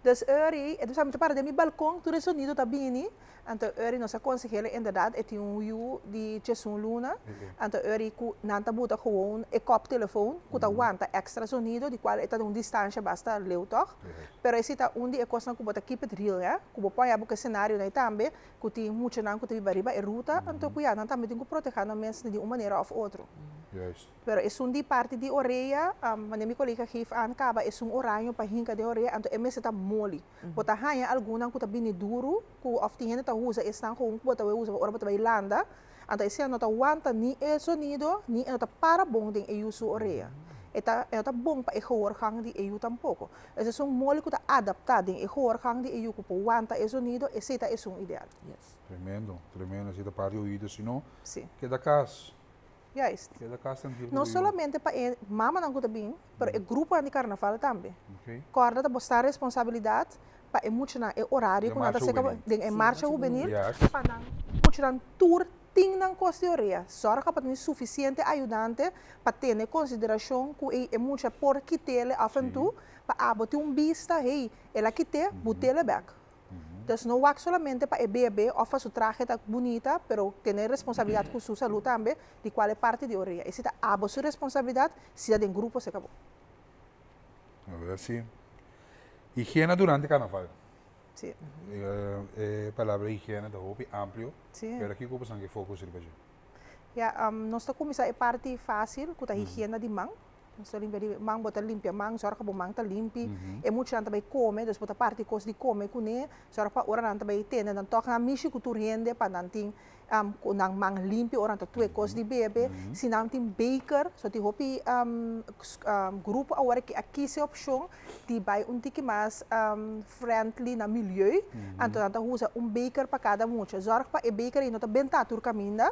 Dus eri, e ta bisa mi ta para den mi balkon, tur e sonido ta bini, anto eri nos a konseh'el inderdat e tin un yu di djesun luna, anto eri ku nan ta buta gewoon e koptelefon ku ta wanta extra sonido di kual e ta den un distansha basta leu tòg, pero esi ta un di e kosnan ku bo ta keep it real he, ku bo pon ya bo ku e senarionan ei tambe ku tin muchanan ku ta biba riba e ruta, anto ku ya nan tambe tin ku proteha nan mes di un manera òf otro. Pero esun di parti di orea, manera mi colega geef aan caba, esun oraño pa hinca den orea, anto e mester ta moli. Bo ta haña algunnan cu ta bini duru, cu of tin hende ta usa esnan gewoon cu bo ta bay usa ora bo ta bay landa, anto esei no ta wanta ni e sonido, ni e no ta para bon den e yu su orea. E ta, e no ta bon pa e gehoorgang di e yu tampoco. Es esun moli cu ta adapta den e gehoorgang di e yu cu por wanta e sonido, esei ta esun ideal. Tremendo, tremendo. Esei ta parti oido, si no, keda cas. Juist. No solamente pa e mamanan ku ta bin, pero e gruponan di karnaval tambe. Kòrda ta bo sta responsabilidat pa e muchanan e orario ku nan ta seka den e marcha hubenil, pa nan muchanan tur tin nan kos di orea. Sòrga pa tin sufisiente ayudante pa tene konsiderashon ku e mucha por kit'el af en toe, pa abo tin un bista, hey, el a kit'é, but'el bèk. Dus no wak solamente pa e bebe of pa su trahe ta bunita, pero tene responsabilidad cu su salud tambe, di cual e parti di orea. Esi ta abo su responsabilidad, si ta den grupo se cabo. A ver si. Higiena durante carnaval. Si. E palabra higiena ta hopi amplio, pero kico bo san ke focus riba dje? Ya, nos ta cuminsa e parti facil, cu ta higiena di man. Nos ta limpia di man, bo ta limpia man, zorg pa bo man ta limpi. E muchanan ta bai kome, dus bo ta parti kos di kome kuné. Zorg pa ora nan ta bai tende nan tòg nan mishi ku tur hende pa nan tin ku nan man limpi ora nan ta tue kos di bebe. Si nan tin beker, so tin hopi grupo awor ki a kis e opshon di bai un tiki mas friendly na milieu, anto nan ta usa un beker pa kada mucha. Zorg pa e beker ei no ta bentá tur kaminda.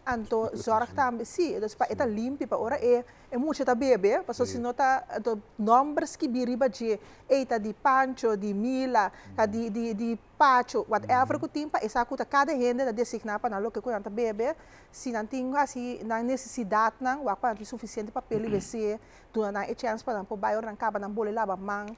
Anto zorg tambe, sí, dus pa e ta limpi, pa ora e e mucha ta bebe, pasobra si no ta, anto nomber skibí riba dje, ey ta di Pancho, di Mila, ta di di di Pacho, whatever ku tin, pa e sa ku ta kada hende ta designá pa nan loke ku nan ta bebe, si nan tin hasi nan nesesidatnan, wak pa nan tin sufisiente papel di wc, duna nan e chèns pa nan por bai ora nan kaba nan bole laba man,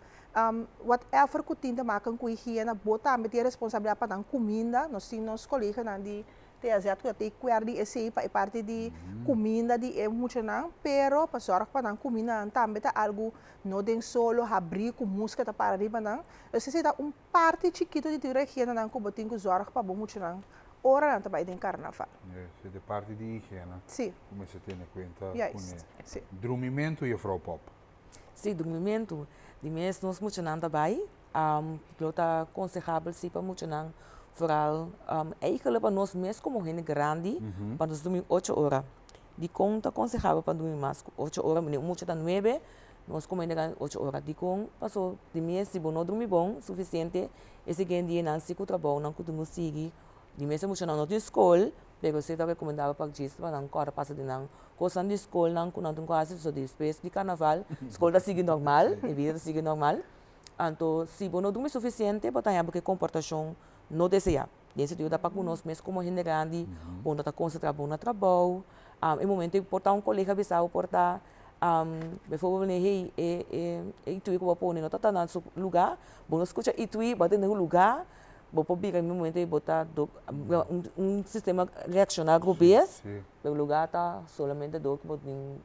whatever ku tin te maken ku higiena, bo tambe tin e responsabilidat pa nan kuminda, nos tin nos koleganan di TAZ ku ta take kuer di esei pa e parti di kuminda di e muchanan, pero pa sòrg pa nan kumindanan tambe ta algu no den solo habrí ku muska ta para riba nan. Dus esei ta un parti chikitu di tur e higiënanan ku bo tin ku sòrg pa bo muchanan ora nan ta bai den karnaval. Yes, e parti di higiëna ku mester tene kuenta kuné. Juist, si. Drumimentu, juffrouw Pop. Si, drumimentu. Di mes nos muchanan ta bai Lo ta konsehabel si pa muchanan, vooral eigenlijk pa nos mes komo hende grandi, pa nos drumi ocho ora. Dikon ta konsehabel pa drumi mas ku ocho ora? Manera un mucha ta nuebe, nos komo hende grandi ocho ora. Dikon? Paso di mes si bo no drumi bon sufisiente e siguiente dianan si ku trabounan ku tin ku sigui. Di mes e muchanan no tin skol, pero si ta rekomendabel pa djis pa nan kòrda pasa di nan kosnan di skolnan ku nan tin ku hasi, so despues di karnaval skol ta sigui normal, e bida ta sigui normal. Anto, si bo no drumi sufisiente, bo ta haña bo ku e komportashon no deseá. Den sentido ta pa ku nos mes komo hende grandi, bo no ta konsentrá bon na trabou. E momento ei por ta un kolega bisa bo por ta, beivoorbeeld wanneer hey, e e e itui ku bo a pone no ta ta na su lugá, bo no skucha itui, bo a tene su lugá, bo por bira e momento ei bo ta un un sistema reakshoná robes, pero lugá ta solamente dor ku bo tin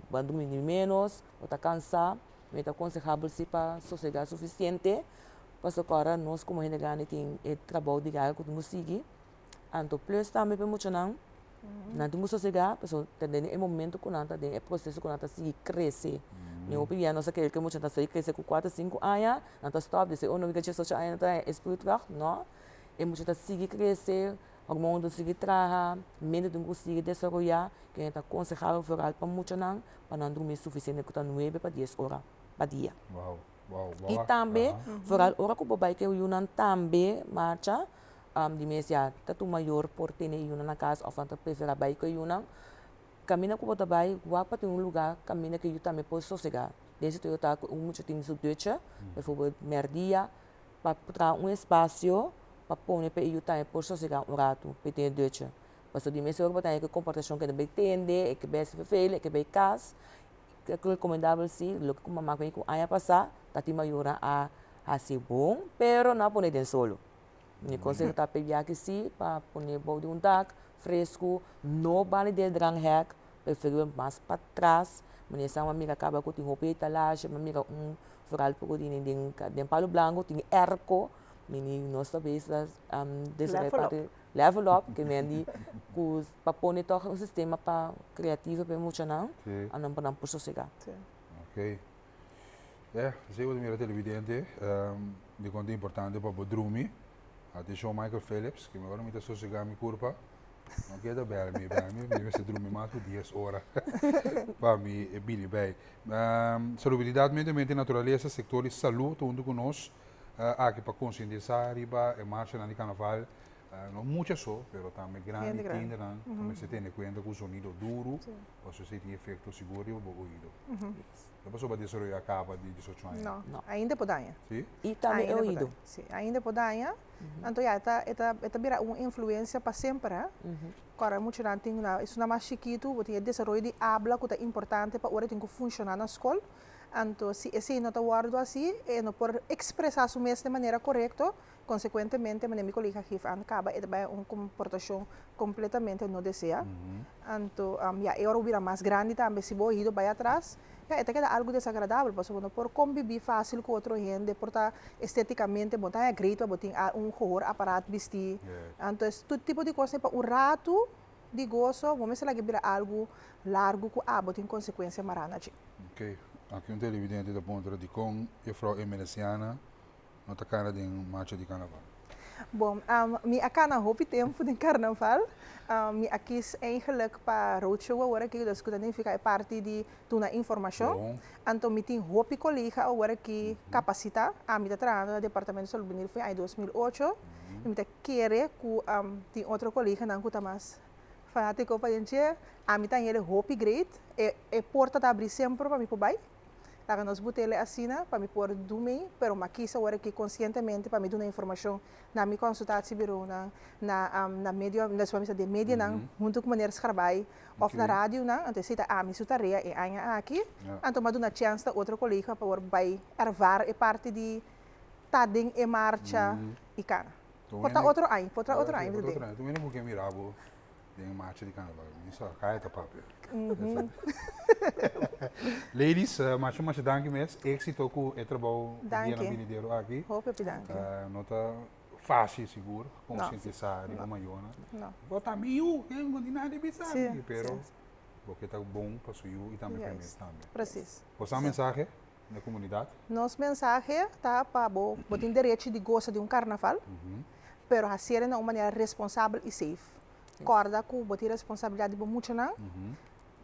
bo a drumi di ménos, bo ta kansá. Mi ta konsehabel si pa sosegá sufisiente, pasobra ora nos komo hende grandi tin e trabou diario ku tin ku sigui. Anto plus tambe pa e muchanan, nan tin ku sosegá pasobra ta den e momento ku nan ta den e proseso ku nan ta sigui krese. Mi hopi bia nos a kere ku e muchanan ta sigui krese ku kuater, sinku aña, nan ta stòp, disi oh no mi ta diesocho aña nan ta haña e spuurkracht. No, e mucha ta sigui krese, hormoon ta sigui traha, mente tin ku sigui desaroyá, kende ta konsehabel foral pa muchanan pa nan drumi sufisiente ku ta nuebe pa dies ora pa dia. Wow, wow, wow. I tambe, foral ora ku bo bai ku e yunan tambe marcha, di mes ya ta tur mayor por tene e yunan na kas òf nan ta preferá bai ku e yunan, kaminda ku bo ta bai wak pa tin un lugá kaminda ku e yu tambe por sosegá. Den sentido ta ku un mucha tin su ducha, beivoorbeeld mèrdia, pa traha un espasio pa pone pa e yu tambe por sosegá un ratu pa e tene ducha. Pasobra di mes ora bo ta haña ku e komportashon ku e ta bai tende, e ke bai hasi vervelen, e ke bai kas, ta rekomendabel si loke ku mama ku mi ku aña pasá ta tin mayornan a hasi bon, pero no a pone den solo. Mi konseho ta p'e biaha si pa pone bou di un dak fresku, no banda di e dranghek, preferibel mas patras, manera esnan a mira kaba ku tin hopi etalage, mi a mira un vooral poko di den Palo Blanco tin airco, mi nos ta bezig ta desaroya parti. Level up ke men di ku pa pone tòg un sistema pa kreativo pa e muchanan anto pa nan por sosegá. Ok. Ya, esei bo ta mira televidente dikon ta importante pa bo drumi. Atenshon Michael Phillips, ke mi ora mi ta sosegá mi kurpa no keda bèl mi, bèl mi, mi mester drumi mas ku dies ora pa mi bini bei. Salubridat, medio ambiente i naturalesa, sektor di salu ta huntu ku nos. Aki pa konsientisá riba e marchanan di karnaval, no mucha so, pero tambe grandi tiendanan ku mester tene kuenta ku zonido duru, pasobra esei tin efekto sigur riba bo oido. No pasobra bo a desaroyá kaba di diesocho aña. No, ainda por daña. Si? I tambe e oido. Si, ainda por daña. Anto ya, e ta e ta bira un influensia pa semper, hè. Kòrda muchanan tin na esunnan mas chikitu, bo tin e desaroyo di abla ku ta importante pa ora e tin ku funshoná na skol. Anto si esei no ta wòrdu hasi, e no por ekspresá su mes den manera korekto, konsekuentemente, manera mi kolega geef aan kaba, e ta bai un komportashon kompletamente no deseá. Anto, ya, e ora bo bira mas grandi tambe, si bo oido bai atras, ya, e ta keda algu desagradabel, pasobra bo no por kombibí fásil ku otro hende, por ta estétikamente bo no ta haña great pa bo tin un gehoor apparaat bistí. Anto, es tur tipo di kos pa un ratu. di goso, bo mester laga e bira algu largu ku abo tin konsekuensia mará na dje. Ok, aki un televidente ta puntra dikon juffrouw Emeleciana no ta kana den marcha di karnaval. Bon, mi a kana hopi tempu den karnaval. Mi a kis eigenlijk pa roadshow awor aki, dus ku ta nifiká e parti di duna informashon. Anto mi tin hopi kolega awor aki kapasitá. Ami ta trahando na Departamento di Salud Benil for aña 2008 i mi ta kere ku tin otro koleganan ku ta mas fanátiko pa den dje. Ami ta haña hopi great. E porta ta abrí semper pa mi por bai. Laga nos butele asina pa mi por du mi, pero m'a kis awor aki konsientemente pa mi duna informashon na mi konsultatiebureaunan, na na medio, nos por bisa den medianan huntu ku meneer Scharbaai òf na radionan, anto esei ta ami su tarea e aña aki. Anto m'a duna chèns na otro kolega pa por bai ervaar e parti di ta den e marcha i kana. Por ta otro aña, por ta otro aña mi ta den. Tur hende ku ke mira bo Den marcha di carnaval. Mi sa caya ta papia. Ladies, masha masha danki mes. Exito cu e trabou di dianan binidero aki. Hopi hopi danki. No ta facil sigur concientisa riba mayornan. No. Bo ta mi yu, ken no tin nada di bisa mi. Pero bo ke ta bon pa su yu y tambe pa e mes tambe. Precies. Bo sa mensahe na comunidad? Nos mensahe ta pa bo, bo tin derecho di gosa di un carnaval. pero hasiel na un manera responsabel i safe. Kòrda ku bo tin responsabilidat di bo muchanan,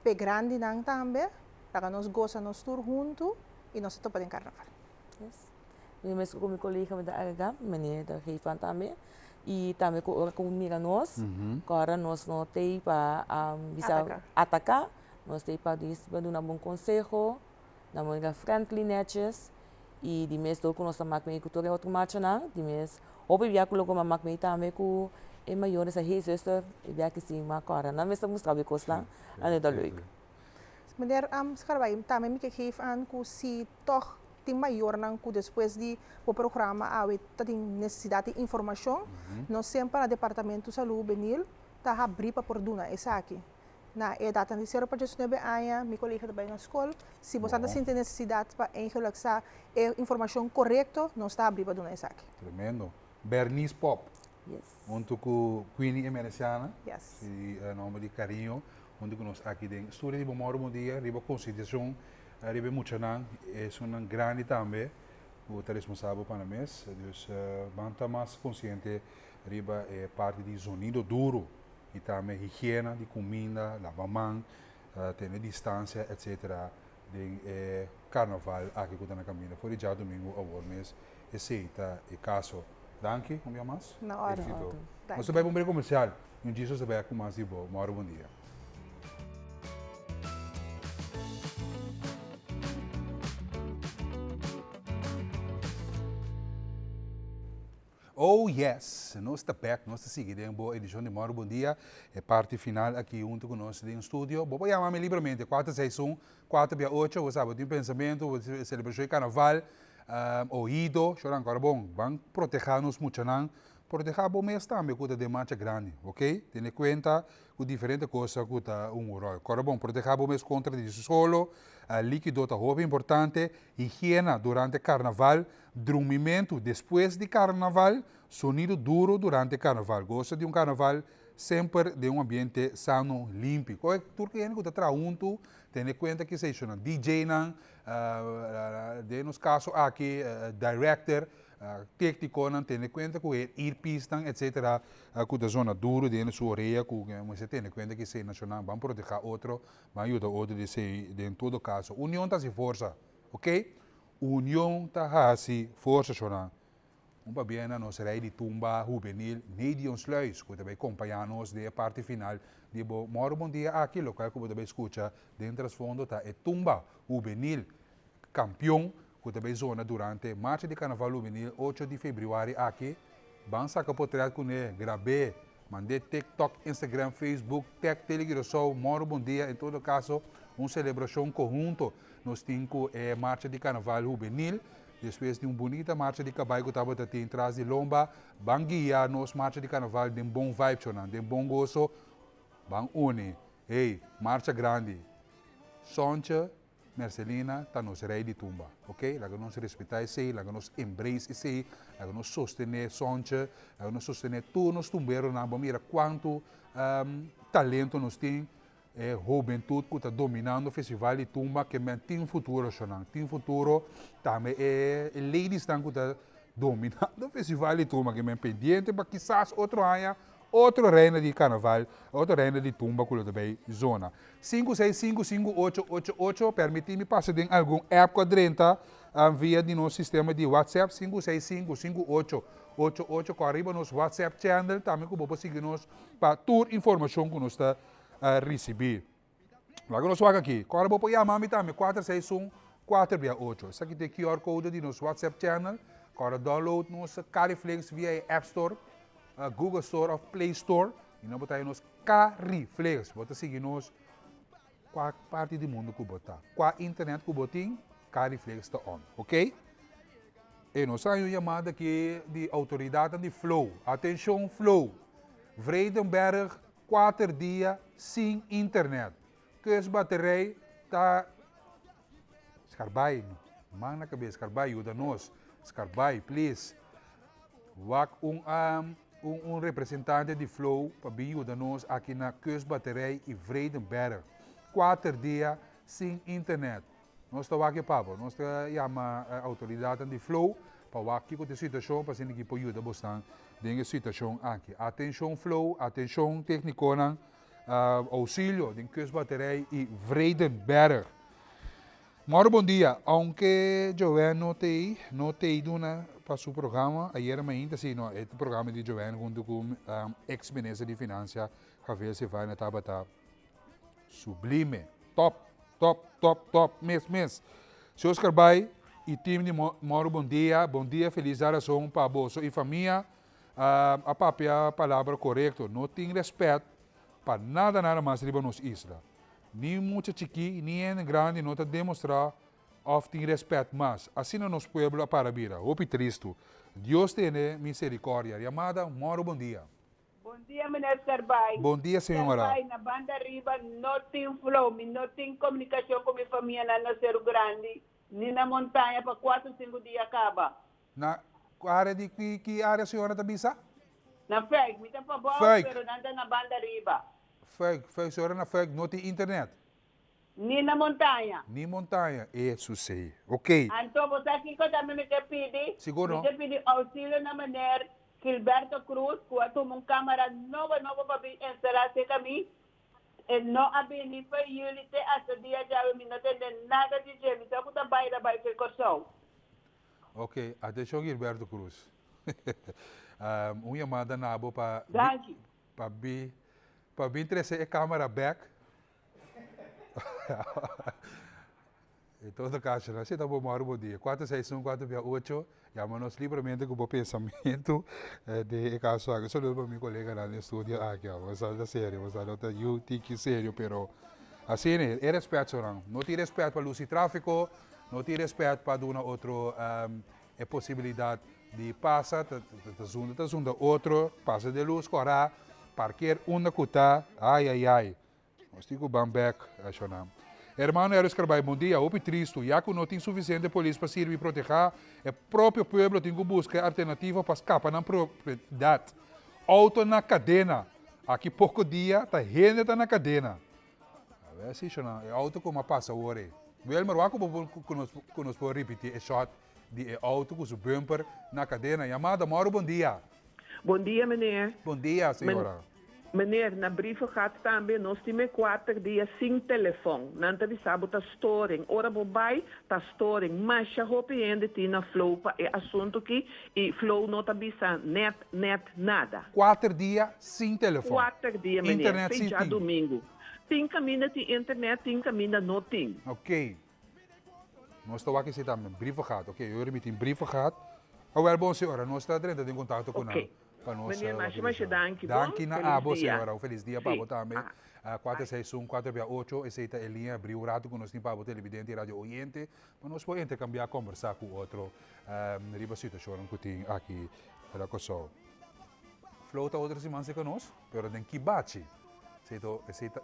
p'e grandinan tambe, laga nos gosa nos tur huntu i nos ta topa den karnaval. Yes. Mi mes ku mi kolega mi ta agregá, meneer ta geef aan tambe, i tambe ku ora ku mira nos, kòrda nos no t'ei pa bisa ataká, nos t'ei pa duna bon konseho, Na manera friendly netjes y di mes door cu nos ta mak mee cu tur e otro machonan, di mes hopi bia cu loke mi a mak mee tambe cu e mayornan sa hey zuster e bia aki si mi a corda. Nan mes ta mustra bo e cosnan en e ta leuk. Meneer Scharwij, tambe mi ke geef aan cu si toch tin mayornan cu despues di bo programa awe ta tin necesidad di informacion, nos semper na Departamento Salud Hubenil ta habri pa por duna esaki. Na e edatnan di sero pa diesnuebe aña, mi kolega ta bai na skol. Si boso ta sinti nesesidat pa eigenlijk sa e informashon korekto, nos ta abri pa duna esaki. Tremendo. Bernice Pop. Yes. Hunto ku Queenie Emereciana. Yes. Si nomber di cariño. Hunto ku nos aki den studio di Bo Moro Bon Dia riba konsientishon riba e muchanan, esunnan grandi tambe ku ta responsabel pa nan mes. Dus ban ta mas konsiente riba e parti di zonido duro. I tambe higiena di kuminda, laba man, tene distansia etc. Den e karnaval aki ku ta na kaminda for di djadumingu awor mes esei ta e kaso. Danki un bia mas. Na orde. Exito. Nos ta bai pa un brek komersial i un djis nos ta bai ku mas di bo. Mòru bon dia. Oh yes! Nos ta bek, nos ta sigui den bo edicion di Mòru Bon Dia, e parti final aki hunto cu nos den studio. Bo por yama mi libremente, 461 4 bia 8, bo sa bo tin pensamento, bo tin celebracion di carnaval, oido, shoran cora bon, ban proteha nos muchanan, proteha bo mes tambe cu ta den marcha grandi, ok? Tene cuenta cu diferente cosa cu ta un rol. Cora bon, proteha bo mes contra di solo, likido ta hopi importante, higiena durante carnaval, Drumimentu despues di karnaval, sonido duro durante karnaval. Gosa di un karnaval semper den un ambiente sano, limpi. Koe tur ki hende ku ta traha huntu, tene kuenta ki esei-nan, DJ-nan, den nos kaso aki director, técniconan, tene kuenta ku e earpiece-nan etcetera ku ta zona duro den su orea ku mester tene kuenta ki esei-nan ban proteha otro, ban yuda otro di esei den todo kaso. Union ta hasi forsa, ok? Union ta hasi forsa shona. Un pabia na nos rei di tumba hubenil Nedion Sluis ku ta bai kompañá nos den e parti final di bo Mòru Bon Dia aki, lokual ku bo ta bai skucha den trasfondo ta e tumba hubenil kampion ku ta bai zona durante Marcha di Karnaval Hubenil ocho di febrüari aki. Ban saka potrèt kuné, grab'é, mand'é TikTok, Instagram, Facebook, tag Tele Curaçao, Mòru Bon Dia, en todo kaso un selebrashon konhunto Nos tin ku e marcha di karnaval hubenil, despues di un bunita marcha di kabai ku tabata tin tras di lomba, ban guia nos marcha di karnaval den bon vibechonan, den bon goso, ban uni. Hey, marcha grandi. Sontje Mercelina ta nos rei di tumba, ok? Laga nos respetá esei, laga nos embrace esei, laga nos sostené Sontje, laga nos sostené tur nos tumberonan. Bo mira kuantu. talento nos tin, e hubentut ku ta dominando festival di tumba ke men tin futuro shonan, tin futuro tambe e ladiesnan ku ta dominando festival di tumba ke men pendiente pa kisas otro aña otro reina di karnaval, otro reina di tumba ku lo ta bay zona. Sinku seis sinku sinku ocho ocho ocho, permiti mi pasa den algun app ku a drenta via di nos sistema di WhatsApp, sinku seis sinku sinku ocho ocho ocho, ku ariba nos WhatsApp channel tambe ku bo por sigui nos pa tur informashon ku nos ta risibí. Laga nos wak aki. Kòrda bo por yama mi tambe, kuater seis un, kuater bia ocho. Esaki ta e QR code di nos WhatsApp channel. Kòrda download nos Cariflex via e App Store, Google Store òf Play Store. I nan bo ta haña nos Cariflex. Bo ta sigui nos kua parti di mundu ku bo ta. Kua internet ku bo tin, Cariflex ta on. Ok? E nos a haña un yamada aki di outoridatnan di Flow. Atenshon Flow! Vredenberg Kuater dia sin internet. Kus baterij ta Scarbay, man na kabes, Scarbay yuda nos, Scarbay please. Wak un un un representante di Flow pa bin yuda nos aki na Kus Baterij y Vredenberg. Kuater dia sin internet. Nos ta wak e pabo, nos ta yama autoridadnan di Flow pa wak kiko ta e situacion pa asina ki por yuda bosnan den e situacion aki. Atencion Flow, atencion tecniconan, auxilio den Kustbatterij y Vredenberg. Mauro bon dia, aunke Joanne no t'ey, no t'ey duna pa su programa ayera mainta, si no, e programa di Joanne hunto cu ex minister di Financia Javier Silvania tabata Sublime. Top, top, top, top mes mes. Señor Scarbay y team di Moro bon dia, bon dia feliz darason pa boso y famia. A papia palabra corecto, no tin respet pa nada nada mas riba nos isla. Ni mucha chiki ni hende grandi no ta demostra of tin respet mas. Asina nos pueblo a para bira. Hopi tristo. Dios tene misericordia. Yamada Moro bon dia. Bon dia meneer Scarbay. Bon dia señora. Scarbay, na banda riba no tin flow, mi no tin comunicacion cu mi famianan na Seru Grandi ni na montaña pa cuatro cinco dia caba. Na area di ki ki area señora ta bisa? Na Fuik, mi ta pabao Fuik. pero nan ta na banda riba. Fuik, Fuik, señora na Fuik no tin internet? Ni na montaña. Ni montaña, e susei. Ok. Anto bo sa kiko tambe mi ke pidi? Sigur no. Mi ke pidi auxilio na meneer Gilberto Cruz ku a tuma un kamara nobo nobo pa bin instalá serka mi. E no a bini pa yuli te asta dia djawe mi no tende nada di dje. Mi sa ku ta baila bai fe Kòrsou. Ok, atenshon Gilberto Cruz. Un yamada na bo pa Danki. pa bi pa bin trese e kamara bèk. En todo caso, no si ta bo mòru bo dia. Kuater seis un, kuater bia ocho, yama nos libremente ku bo pensamentu den e kaso aki. Un saludo pa mi koleganan den studio aki. Bo sa ta serio, bo sa no ta yu tiki serio, pero asina e, e rèspèt sonan. No tin rèspèt pa lus di tráfiko, no tin rèspèt pa duna otro e posibilidat di pasa, ta zunda ta zunda otro, pasa den lus kòrá, parker unda ku ta, ai ai ai. Nos tin ku ban bek, Shona. Hermano Eros Carbay, bon dia. Hopi tristu, ya ku no tin sufisiente polis pa sirbi i protehá, e propio pueblo tin ku buska e alternativa pa skapa nan propiedat. Outo na kadena. Aki poko dia ta hende ta na kadena. A ver si, Shona, e outo ku a pasa awor ei. Wilmer, wak ku bo por ku nos ku nos por ripití e shot di e outo ku su bumper na kadena. Yamada, Mauro, bon dia. Bon dia, meneer. Bon dia, señora. Meneer, na Brievengat tambe nos tin me kuater dia sin telefon. Nan ta bisa bo ta storing. Ora bo bai, ta storing. Masha hopi hende tin na Flow pa e asuntu ki i Flow no ta bisa net, net nada. Kuater dia sin telefon. Kuater dia, meneer. Internet Te sin tin. djadumingu. Tin kaminda tin internet, tin kaminda no tin. Oké. Nos ta wak esei tambe. Brievengat. Oké, yo ripití. Brievengat. Awel bon, señora. Nos ta drenta den kontakto ku nan. Oké. Pa nos Meneer, masha masha danki bon. Danki na Felis abo, dia. señora. Un felis dia pa Sí. abo tambe. Ah. Kuater seis un, kuater bia ocho, esei ta e liña abrí un ratu ku nos tin pa abo televidente i radio oyente, pa nos por interkambiá, kombersá ku otro riba situashonnan ku tin aki na Kòrsou. Flow ta otro siman serka nos, pero den Kibachi. Esei ta, esei ta,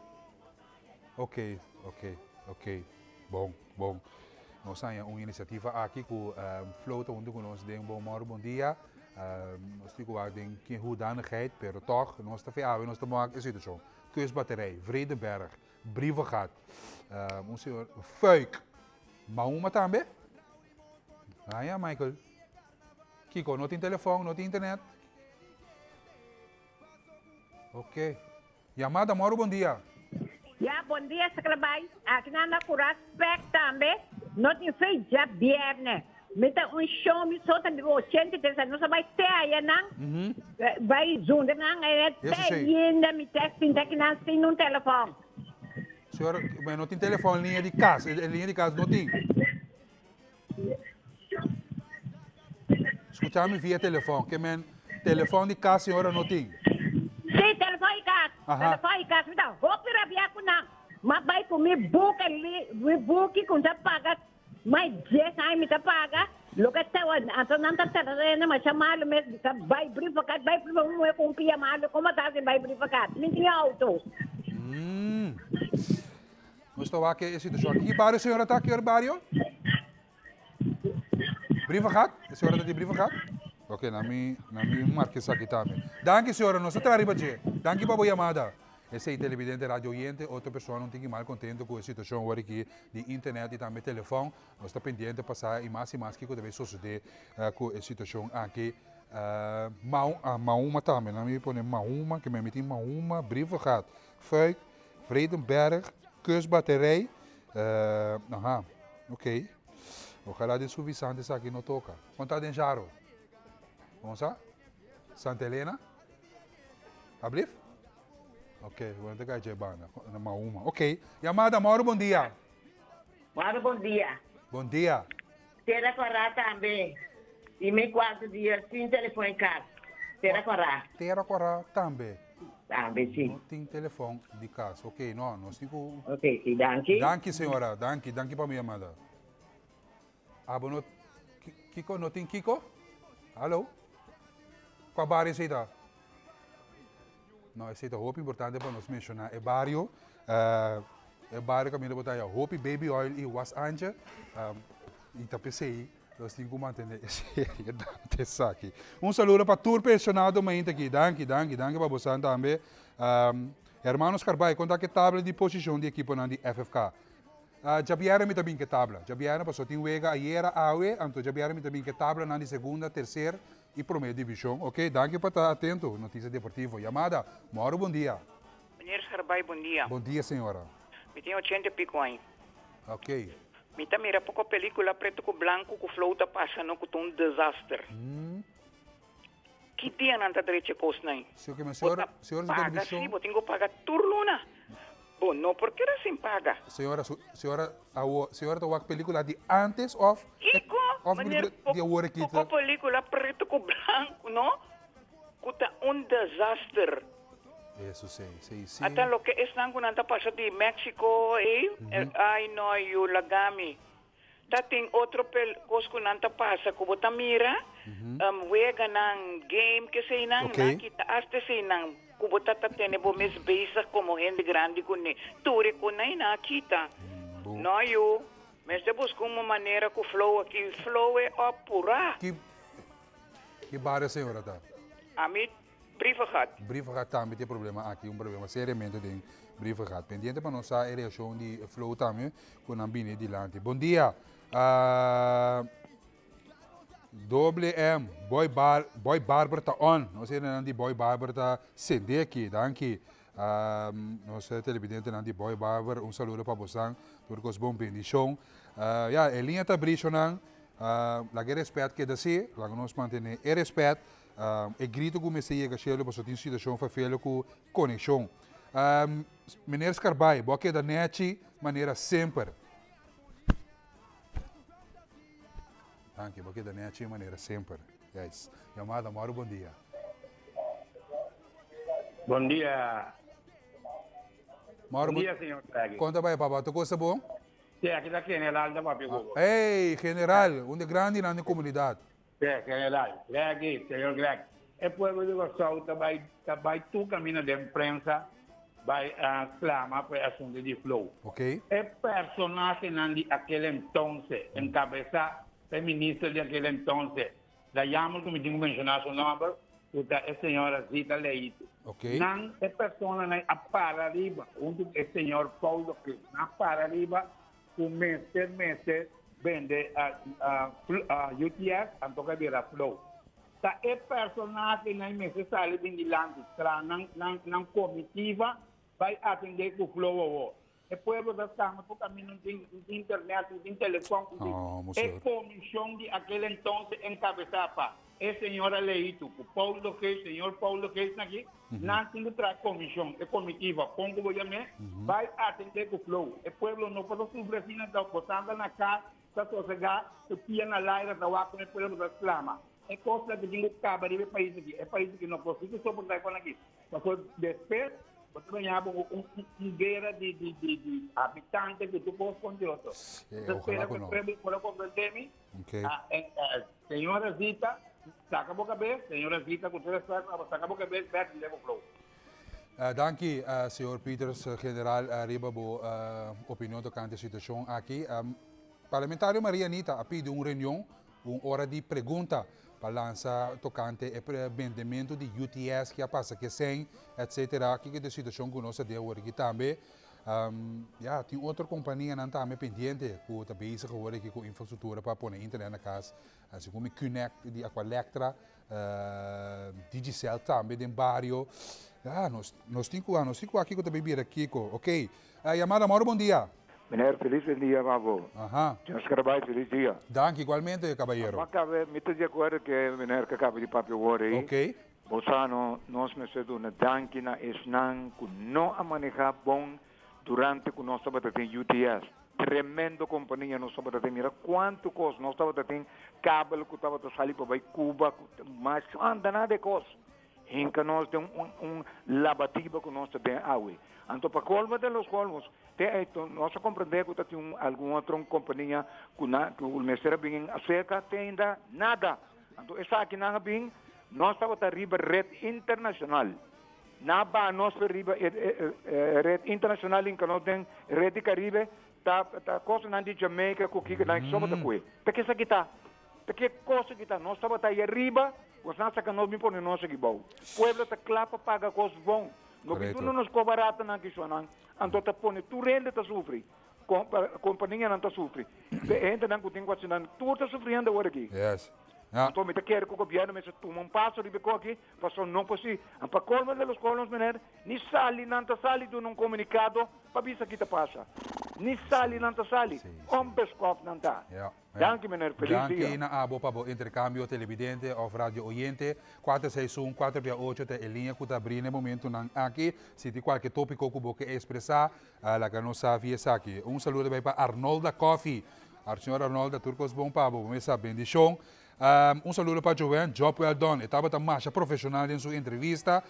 ok, ok, ok, bon, bon. Nos haña un inisiativa aki ku Flow ta huntu ku nos den Bon Mòru Bon Dia. Nos tin ku wak den ken hoedanigheid, pero tòg nos ta fe awe nos ta wak e situashon. Kustbatterij, Vredenberg, Brievengat, un señor, Fuik, Mahuma tambe? Ah ya Michael. Kiko, no tin telefòn, no tin internet? Ok. Yamada, Mauro bon dia. Ya, bon dia Sklabay. Aki nan na cura spek tambe. No tin fe djabierne. Mi ta un shon mi so ta biba 83 aña. Nos a bai te aya nan. Bai zunda nan aya te yinda mi te sinta aki nan sin un telefon. Señora, ma no tin telefon liña di cas. E liña di cas no tin. Scucha mi via telefon. Ke men telefon di cas señora no tin. Sí, telefon di cas. Telefon di cas. Mi ta hopi rabia cu nan. M'a bai cu mi buki, mi buki cu mi ta paga mai dies aña mi ta paga. Loke ta anto nan ta trata hende masha malo mes. Mi ta bai brievenkat, bai brievenkat. Un muhe cu un pia malo, como ta haci bai brievenkat? Mi tin auto. Nos ta wak e situacion aki. Ki bario señora ta? Ki ora bario? Brievengat? E señora ta di Brievengat? Ok, na mi, na mi marca esaki tambe. Danki señora, nos ta traha riba dje. Danki pa bo yamada. Esey televidente, radio oyente, otro persona un tiki mal contento cu e situacion awor aki di internet y tambe telefon. Nos ta pendiente pa sa y mas y mas kico ta bay sucede cu e situacion aki. Mau, ah, Mahuma tambe. Na mi pone Mahuma, ke mi tin Mahuma, Brievengat, Fuik, Vredenberg, Kustbatterij, aha, ok. Ojalá den suffisante esaki no toca. Kon ta den Jaro? Bon sa? Santa Elena? Ablief? Ok, bueno te kai dje banda. Na Mahuma. Ok, yamada, Mauro, bon dia. Mauro, bon dia. Bon dia. Tera Kòrá tambe. I mi kuarto dia sin telefon en kas. Tera Kòrá. Tera Kòrá tambe. Tambe si. No tin telefon di kas. Ok, no, nos tin ku. Ok, si, danki. Danki señora, danki, danki pa mi yamada. Abo no, kiko, no tin kiko? Hallo? Kua bario esei ta? No, esei ta hopi importante pa nos menshoná e bario. E bario kaminda bo ta haya hopi baby oil i was ancha. I ta p'esei nos tin ku mantené e seriedat esaki. Un saludo pa tur pensionado mainta aki. Danki, danki, danki pa bosan tambe. Hermanos Carbay, kon ta ku e tabla di posishon di ekiponan di FFK? Djabièrnè mi ta bin ku e tabla. Djabièrnè pasobra tin wega ayera, awe, anto djabièrnè mi ta bin ku e tablanan di segunda, terser I prome division. Ok, danki pa ta atento. Noticia Deportivo. Yamada. Mauro bon dia. Meneer Scharbay bon dia. Bon dia señora. Mi tin ochenta i pico aña. Ok. Mi ta mira poco pelicula preto cu blanco cu flow ta pasa no cu ta un desaster. Ki dia nan ta drecha e cosnan ei? Si ok, ma señora, señora su Paga television. si, bo tin cu paga tur luna. Bo no por keda sin paga. Señora, su, señora, awo, señora ta wak pelicula di antes of Kiko? of Meneer, pelicula di awor aki poco ta? pelicula preto cu blanco, no? Cu ta un desaster. Eso si, si, si. Ata loke esnan cu nan ta pasa di Mexico ey, ay no yu lagami. Ta tin otro pel cos cu nan ta pasa cu bo ta mira, wega nan, game, keseynan, nan kita hasta eseynan cu bo ta ta tene bo mes bezig como hende grandi cu ne. Tur e conai nan a kita. No yu, mester busca un manera cu flow aki, flow e op pura. Ki bario señora ta? Ami Brievengat. Brievengat tambe tin e problema aki, un problema seriamente den Brievengat. Pendiente pa nos sa e reaccion di Flow tambe cu nan bini dilanti. Bon dia. Doble M, Boy Bar, Boy Barber ta on. Nos hendenan di Boy Barber ta sende aki. Danki. Nos televidentenan di Boy Barber, un saludo pa bosan. Tur cos bon, bendicion. Ya, e liña ta bri, shonan. Laga e respet keda si, laga nos mantene e respet. E grito ku mester yega shelu pasobra tin situashon ferfelu ku konekshon. Meneer Scarbay, bo a keda nechi manera semper. Danki, bo a keda nechi manera semper. Yes. Yamada, Mauro, bon dia. Bon dia. Mauro, bon dia, señor Draghi. Kon ta bai, papa? Tur kos ta bon? Sí, aki ta general ta papia ku bo. Hey, general, un di grandinan di komunidat. Sí, general. Greg, señor Greg. E pueblo di Kòrsou ta bai ta bai tur kaminda den prensa bai sklama pa e asuntu di flow. Ok. E personahenan di akel entonse, enkabesá pa e minister di akel entonse, Da jammer ku mi tin ku menshoná su nòmber, ku ta e señora Zita Leito. Nan, e personanan a para riba, huntu ku e señor Paul Doke, nan a para riba ku mester mester bende UTS anto ku a bira Flow. Ta e personahenan mester sali bin dilanti, traha nan nan komitiva bai atendé ku Flow awor. E pueblo ta stanga por caminda no tin internet, no tin telefon, no tin. E comision di aquel entonces encabeza pa e señora Leito cu Paul de Geest, señor Paul de Geest aki, nan tin cu traha comision, e comitiva, con cu bo yam'e, bay atende cu Flow. E pueblo no por ta sufri asina, ta bo tanta na cas, ta sosega, cu pia na laira ta wak con e pueblo ta sclama. E cosnan cu tin cu caba riba e pais aki, e pais aki no por sigui soporta e con aki. Pasobra despues bo ta baña bo ku un guera di di di di habitante ku tur kos kon di otro. Eh, Ta ojalá spera ku ku no. pueblo por a komprendé mi. Ok. Ah, eh, eh, señora Zita, saka bo kabes, señora Zita, ku tur respeto, abo saka bo kabes, bèk di lebo flow. Eh, danki, eh, señor Pieters, eh, general, eh, riba bo eh, opinion tokante e situashon aki. Em, parlamentario Maria Anita a pidi un reunion Un ora di pregunta pa lansa tokante e bendementu di UTS ki a pasa ke sèn etc. Kiko ta e situashon ku nos ta den awor aki tambe. Ya, tin otro kompanianan tambe pendiente ku ta bezig awor aki ku infrastruktura pa pone internet na kas. Segun mi Qnect di Aqualectra, Digicel tambe den bario. Ya, nos nos tin ku nos tin ku wak kiko ta bay bira kiko. Ok, yamada Mauro bon dia. Meneer feliz den dia pa bo. Aha. Dios karabai feliz dia. Danki igualmente cabayero. Ma cabe mi ta di acuerdo cu e meneer cu caba di papia awor ey. Ok. Bo sa no nos mester duna danki na esnan cu no a maneha bon durante cu nos tabata den UTS. Tremendo compania nos tabata den mira cuanto cos nos tabata tin kabel cu tabata sali pa bay Cuba cu mas anda nada e cos. Hinka nos den un un labatiba ku nos ta den awe. Anto pa kolmo de los kolmos, te ei nos a komprendé ku ta tin un algun otro kompania ku na ku mester a bin aserka, te ainda nada. Anto esakinan a bin, nos tabata riba ret internashonal. Nan a baha nos for riba e e ret internashonal hinka nos den ret di Karibe, ta ta kosanan di Jamaica ku kiko nan soba ta kue. Ta kesaki ta. Ta ke cosa ki ta? Nos tabata ahi ariba, bosnan a saca nos bin pone nos aki bou. Pueblo ta cla pa paga cos bon. No bin duna nos cos baratanan ki shonan, anto ta pone tur hende ta sufri. Companianan ta sufri. E hendenan cu tin cu haci nan tur ta sufriendo awor aki. Anto mi ta kere cu gobierno mester tuma un paso riba e cos aki, pasobra no por si. Pa colmo de los colmos, meneer, ni sali nan ta sali duna un comunicado pa bisa ki ta pasa. Ni sali nan ta sali. Onbeschoft nan ta. Danki meneer, feliz Danki dia. na abo pa bo intercambio televidente of radio oyente. Kuater seis un, kuater bia ocho ta e liña ku ta abrí na e momentunan aki. Si tin kualke tópiko ku bo ke ekspresá, laga nos sa via esaki. Un saludo bai pa Arnolda Coffie. Ar señor Arnolda, tur kos bon pa bo. Bo mester sa bendishon. Un saludo pa Joanne, job well done. E tabata masha profesional den su entrevista.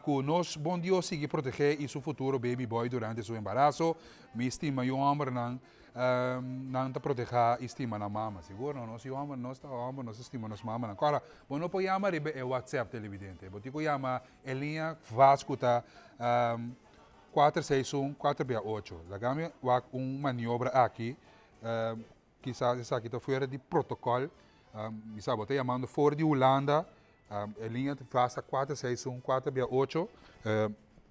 Ku nos bon Dios sigui protegé i su futuro baby boy durante su embaraso. Mi stima yu hòmbernan. Nan ta protehá i stima nan mama. Sigur no, nos yu hòmber, nos ta hòmber, nos ta stima nos mamanan. Kòrda, bo no por yama riba e WhatsApp, televidente. Bo tin ku yama e liña vast ku ta kuater seis un, kuater bia ocho. Laga mi wak un maniobra aki, kisas esaki ta fuera di protokòl. Mi sa bo ta yamando for di Hulanda, e liña vast ta kuater seis un, kuater bia ocho.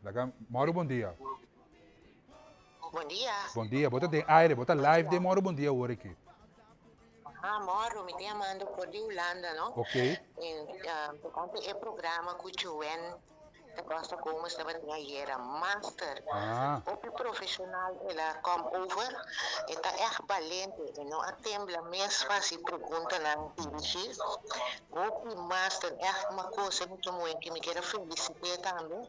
Laga, Mauro bon dia. Bon dia. Bon dia, bo ta den aire, bo ta live den Moro Bon Dia awor aki. Aha, Moro, mi ta yamando for di Hulanda, no? Ok. En tocante e programa cu Joen da Costa Gomez tabatin ayera, master. Ah. Hopi profesional el a come over, e ta echt balente, e no a tembla mes pa haci preguntanan dirigi. Hopi master, echt un cosa mucho mooi cu mi kier a felicite tambe.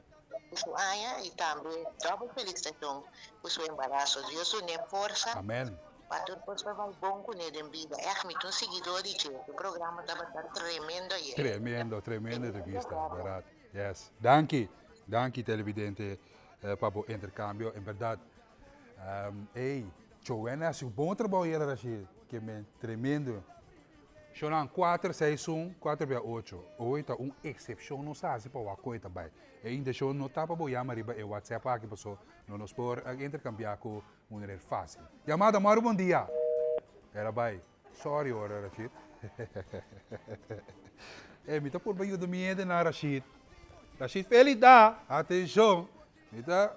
Cu su aña y tambe dobbel felicitacion cu su embarazo. Dios dun'e forsa Amen. pa tur cos por bay bon cune den bida. Echt mi ta un siguidor di dje. Su programa tabata tremendo ayer. Tremendo, tremendo entrevista, berdad. Yes. Danki, danki televidente pa bo intercambio. En berdad, ey, Joanne a haci un bon trabou ayer Rashid. Ke men, tremendo. Shownan kuater, seis, un, kuater bia ocho. Oe ta un eksepshon nos a hasi pa wak koe ta bai. E inteshon no ta pa bo yama riba e WhatsApp aki paso no nos por interkambiá ku munerer fásil. Yamada, Maru bon dia! El a bai. Sorry ora Rashid. Eh, mi ta purba yuda mi hendenan, Rashid. Rashid Felida, atenshon. Mi ta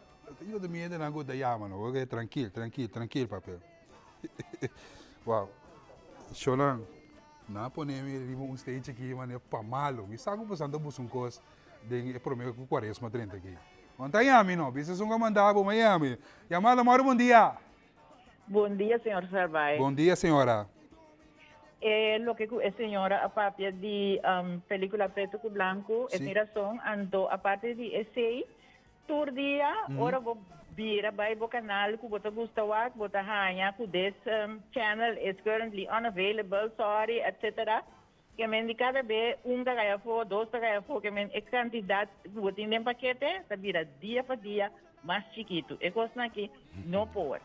yuda mi hendenan ku ta yama no. Ok, trankil, trankil, trankil papia. Wow. Shonan, nan a pone mi riba un stage aki manera pa malo. Mi sa ku boso ta buska un kos den e prome ku kuaresma drenta aki. Bo no ta yami no, bisa esun ku a manda bo, ma yami. Yamada mòru bon dia. Bon dia, señor Sarvay. Bon dia, señora. E loke ku e señora a papia di pelikula pretu ku blanku, e tin rason. Anto aparte di esei, tur dia ora bo bira bai bo kanal ku bo ta gusta wak, bo ta haña ku this channel is currently unavailable, sorry, etcetera. Ke men di kada be un ta kai afó, dos ta kai afó, ke men e kantidat ku bo tin den pakete ta bira dia pa dia mas chikitu. E kosnan aki no por.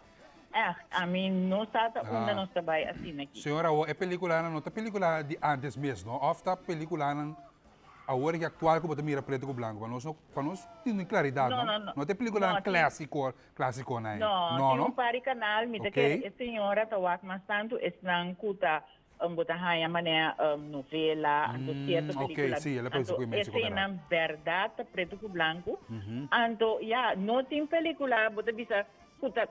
Ègt, ami no sa ta unda nos ta bai asina aki. Señor awor e peliculanan no ta pelicula di antes mes no of ta peliculanan awor aki actual ku bo ta mira preto ku blanco pa nos no pa nos tin un claridad no no ta e peliculanan clasico clasiconan ei No, tin un par di canal mi ta kere e señora ta wak mas tantu esnan ku ta Bo ta haña manera novela, anto cierto pelicula. Anto eseinan berdad ta preto cu blanco. Anto ya, no tin pelicula bo ta bisa cu ta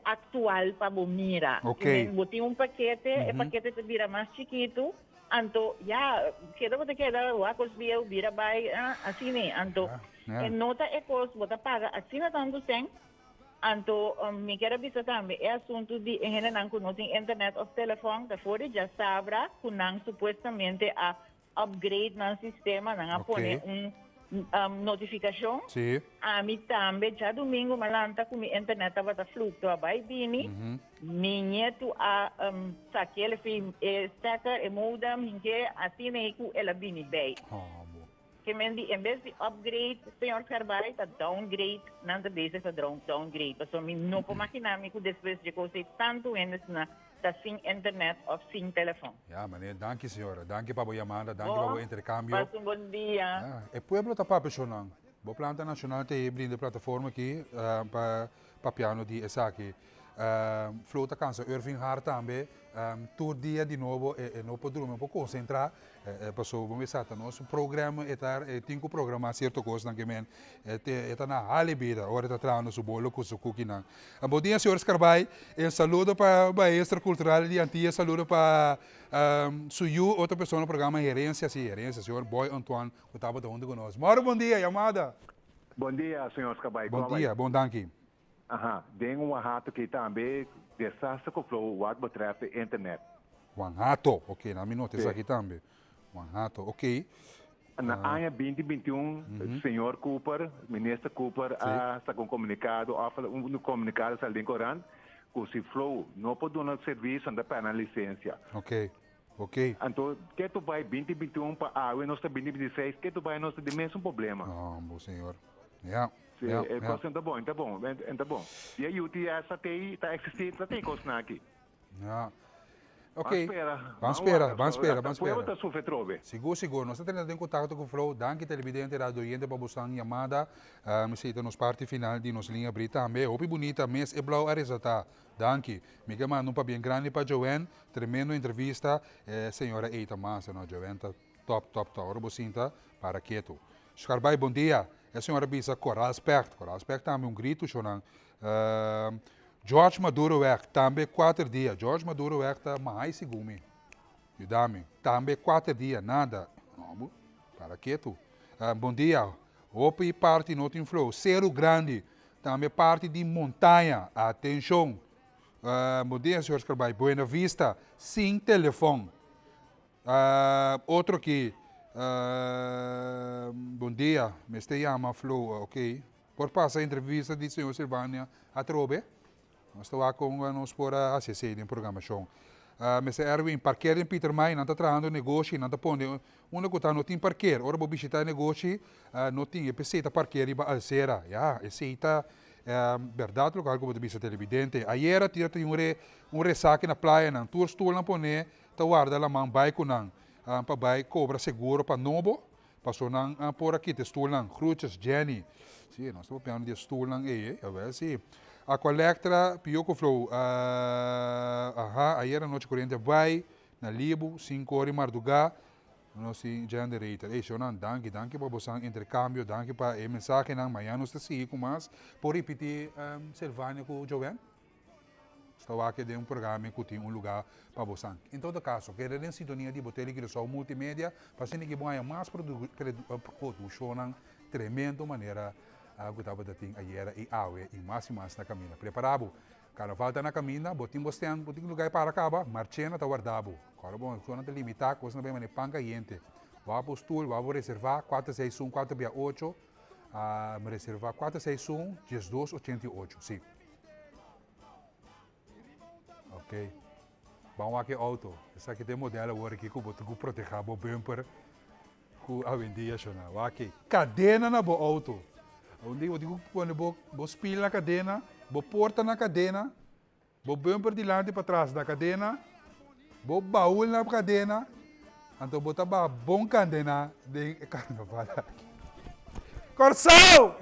actual pa bo mira. Bo tin un pakete, e pakete ta bira mas chikitu. Anto ya, keda bo ta keda wak cos bieu, bira bay, asina. Anto e no ta e cos bo ta paga asina tanto cen. Anto mi kier a bisa tambe e asuntu di e hendenan ku no tin internet of telefòn ta for di djasabra ku nan supuestamente a upgrade nan sistema, nan a pone un notifikashon. Ami tambe djadumingu mi a lanta ku mi internet tabata fluktua bai bini, mi ñetu a sakel e stekker, e modem, hink'é asina ei ku el a bini bei. Ke men di en bes di upgrade señor Scarbay ta downgrade nan ta bezig ta downgrade pasobra mi no por magina mi ku despues dje kos ei tantu hende asina ta sin internet of sin telefon. Ya meneer danki señora danki pa bo yamada danki pa bo intercambio. Pasa un bon dia. Ya e pueblo ta papia shonnan bo planta nacional ta e brinda e plataforma aki pa papiando di esaki. Flo ta cansa Irving Hart tambe tur dia di nobo e no por drumi, no por concentra pasobra bo mester sa ta nos program e ta e tin cu programa cierto cosnan ke men e ta na hali bida ora e ta trahando su bolo cu su cukinan. Bon dia señor Scarbay, un saludo pa maestro cultural di Antillas, saludo pa su yu otro persona programa Herencia, si Herencia, señor Boy Antoine cu tabata hunto cu nos. Mauro bon dia, yamada. Bon dia señor Scarbay, Bon dia, bon danki. Aha, den un Oaxaca ki tambe desaster ku flow wat betreft e internet. Oaxaca, ok, na mi nota esaki tambe. Oaxaca, ok. Na aña binti 21, señor Cooper, minister Cooper a saka un komunikado òf un komunikado sali den korant ku si flow no por duna servisio nan ta pèrdè nan lisensia. Ok, ok. Anto ke tu bai binti 21 pa awe nos ta binti 26 ke tu bai nos ta den mesun problema. No, señor. Ja. Sí, e kos ta bon, ta bon, ta bon. I e UTS ta tei, ta eksistí, ta tei kosnan aki. Ja. Ok. Ban spera. Ban spera, ban spera, ban spera. Pueblo ta sufri atrobe. Sigur, sigur. Nos ta tene den kontakto ku Flow. Danki televidente, radio oyente pa bosan yamada. Esei ta nos parti final di nos linea abrí tambe. Hopi bunita mes e blou a resaltá. Danki. Mi ke manda un pabien grandi pa Joanne. Tremendo entrevista. E señora ei ta master no. Joanne ta top, top, top. Ora bo sinta, para ketu. Scarbay, bon dia. E señor a bisa Coral Specht. Coral Specht tambe un gritu shonan. George Maduroweg, tambe kuater dia. George Maduroweg ta mahai segun mi. Yuda mi. Tambe kuater dia, nada. No bo, para ketu. Bon dia. Hopi parti no tin flow. Seru Grandi, tambe parti di montaña. Atenshon. Bon dia, señor Scarbay. Buena Vista, sin telefon. Otro aki, Bon dia, mester yama Flo, ok. Por pasa entrevista di señor Silvania atrobe? Nos ta wak kon nos por a hasi esei den programashon. Mester Erwin, parker den Pietermaai, nan ta trahando negoshi, nan ta pone unda ku ta no tin parker. Ora bo bishita e negoshi, no tin, e p'esei ta parker riba alsera. Ya, esei ta bèrdat lokal ku bo ta bisa televidente. Ayera tira tin un resake na playanan, tur stulnan pone ta warda laman bai ku nan pa bai kobra seguro pa nobo, paso nan por a kita e stulnan. Groetjes, Jenny. Si, nos ta papiando di e stulnan ei, eh? Jawel, si. Aqualectra, pio ku flow. Aha, ayer anochi koriente a bai. Na Libu, 5 or di mardugá, nos tin generator. Ey, shownan, danki, danki pa bosan intercambio, danki pa e mensahenan. Mañana nos ta sigui ku mas. Por ripití Selvania ku Joven? Nos ta wak den un programa ku tin un lugá pa bosan. En todo kaso, keda den sintonia di bo Tele Curaçao Multimedia pa asina ki bo haña mas produshonnan tremendo manera ku tabata tin ayera i awe i mas i mas na kaminda. Prepará bo! Carnaval ta na caminda, bo tin bo stand, bo tin lugar para caba, Marchena ta warda bo. Ora bo zona ta limita, cosnan ta bay manera pan cayente. Wou bo stoel, wou bo reserva, cuater seis un, cuater bia ocho, reserva cuater seis un, diesdos ochenta i ocho, si. Ok. Ban wak e auto. Esaki ta e model awor aki cu bo tin cu proteha bo bumper cu awendia shona. Wak e cadena na bo auto. Awendia bo tin cu pone bo bo spiel na cadena, bo porta na cadena, bo bumper dilanti patras na cadena, bo baul na cadena, anto bo ta baha bon candena den e carnaval aki. Corsou!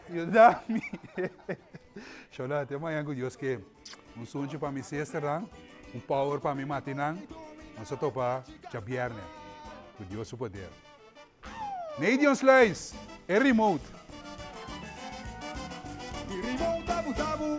Yuda mi! Shona, te mañan cu Dios ke. Un sunchi pa mi sisternan, un power pa mi matinan. Nos a topa djabierne cu Dios su poder. Nadion Sluis, e remote. Remote tabu tabu.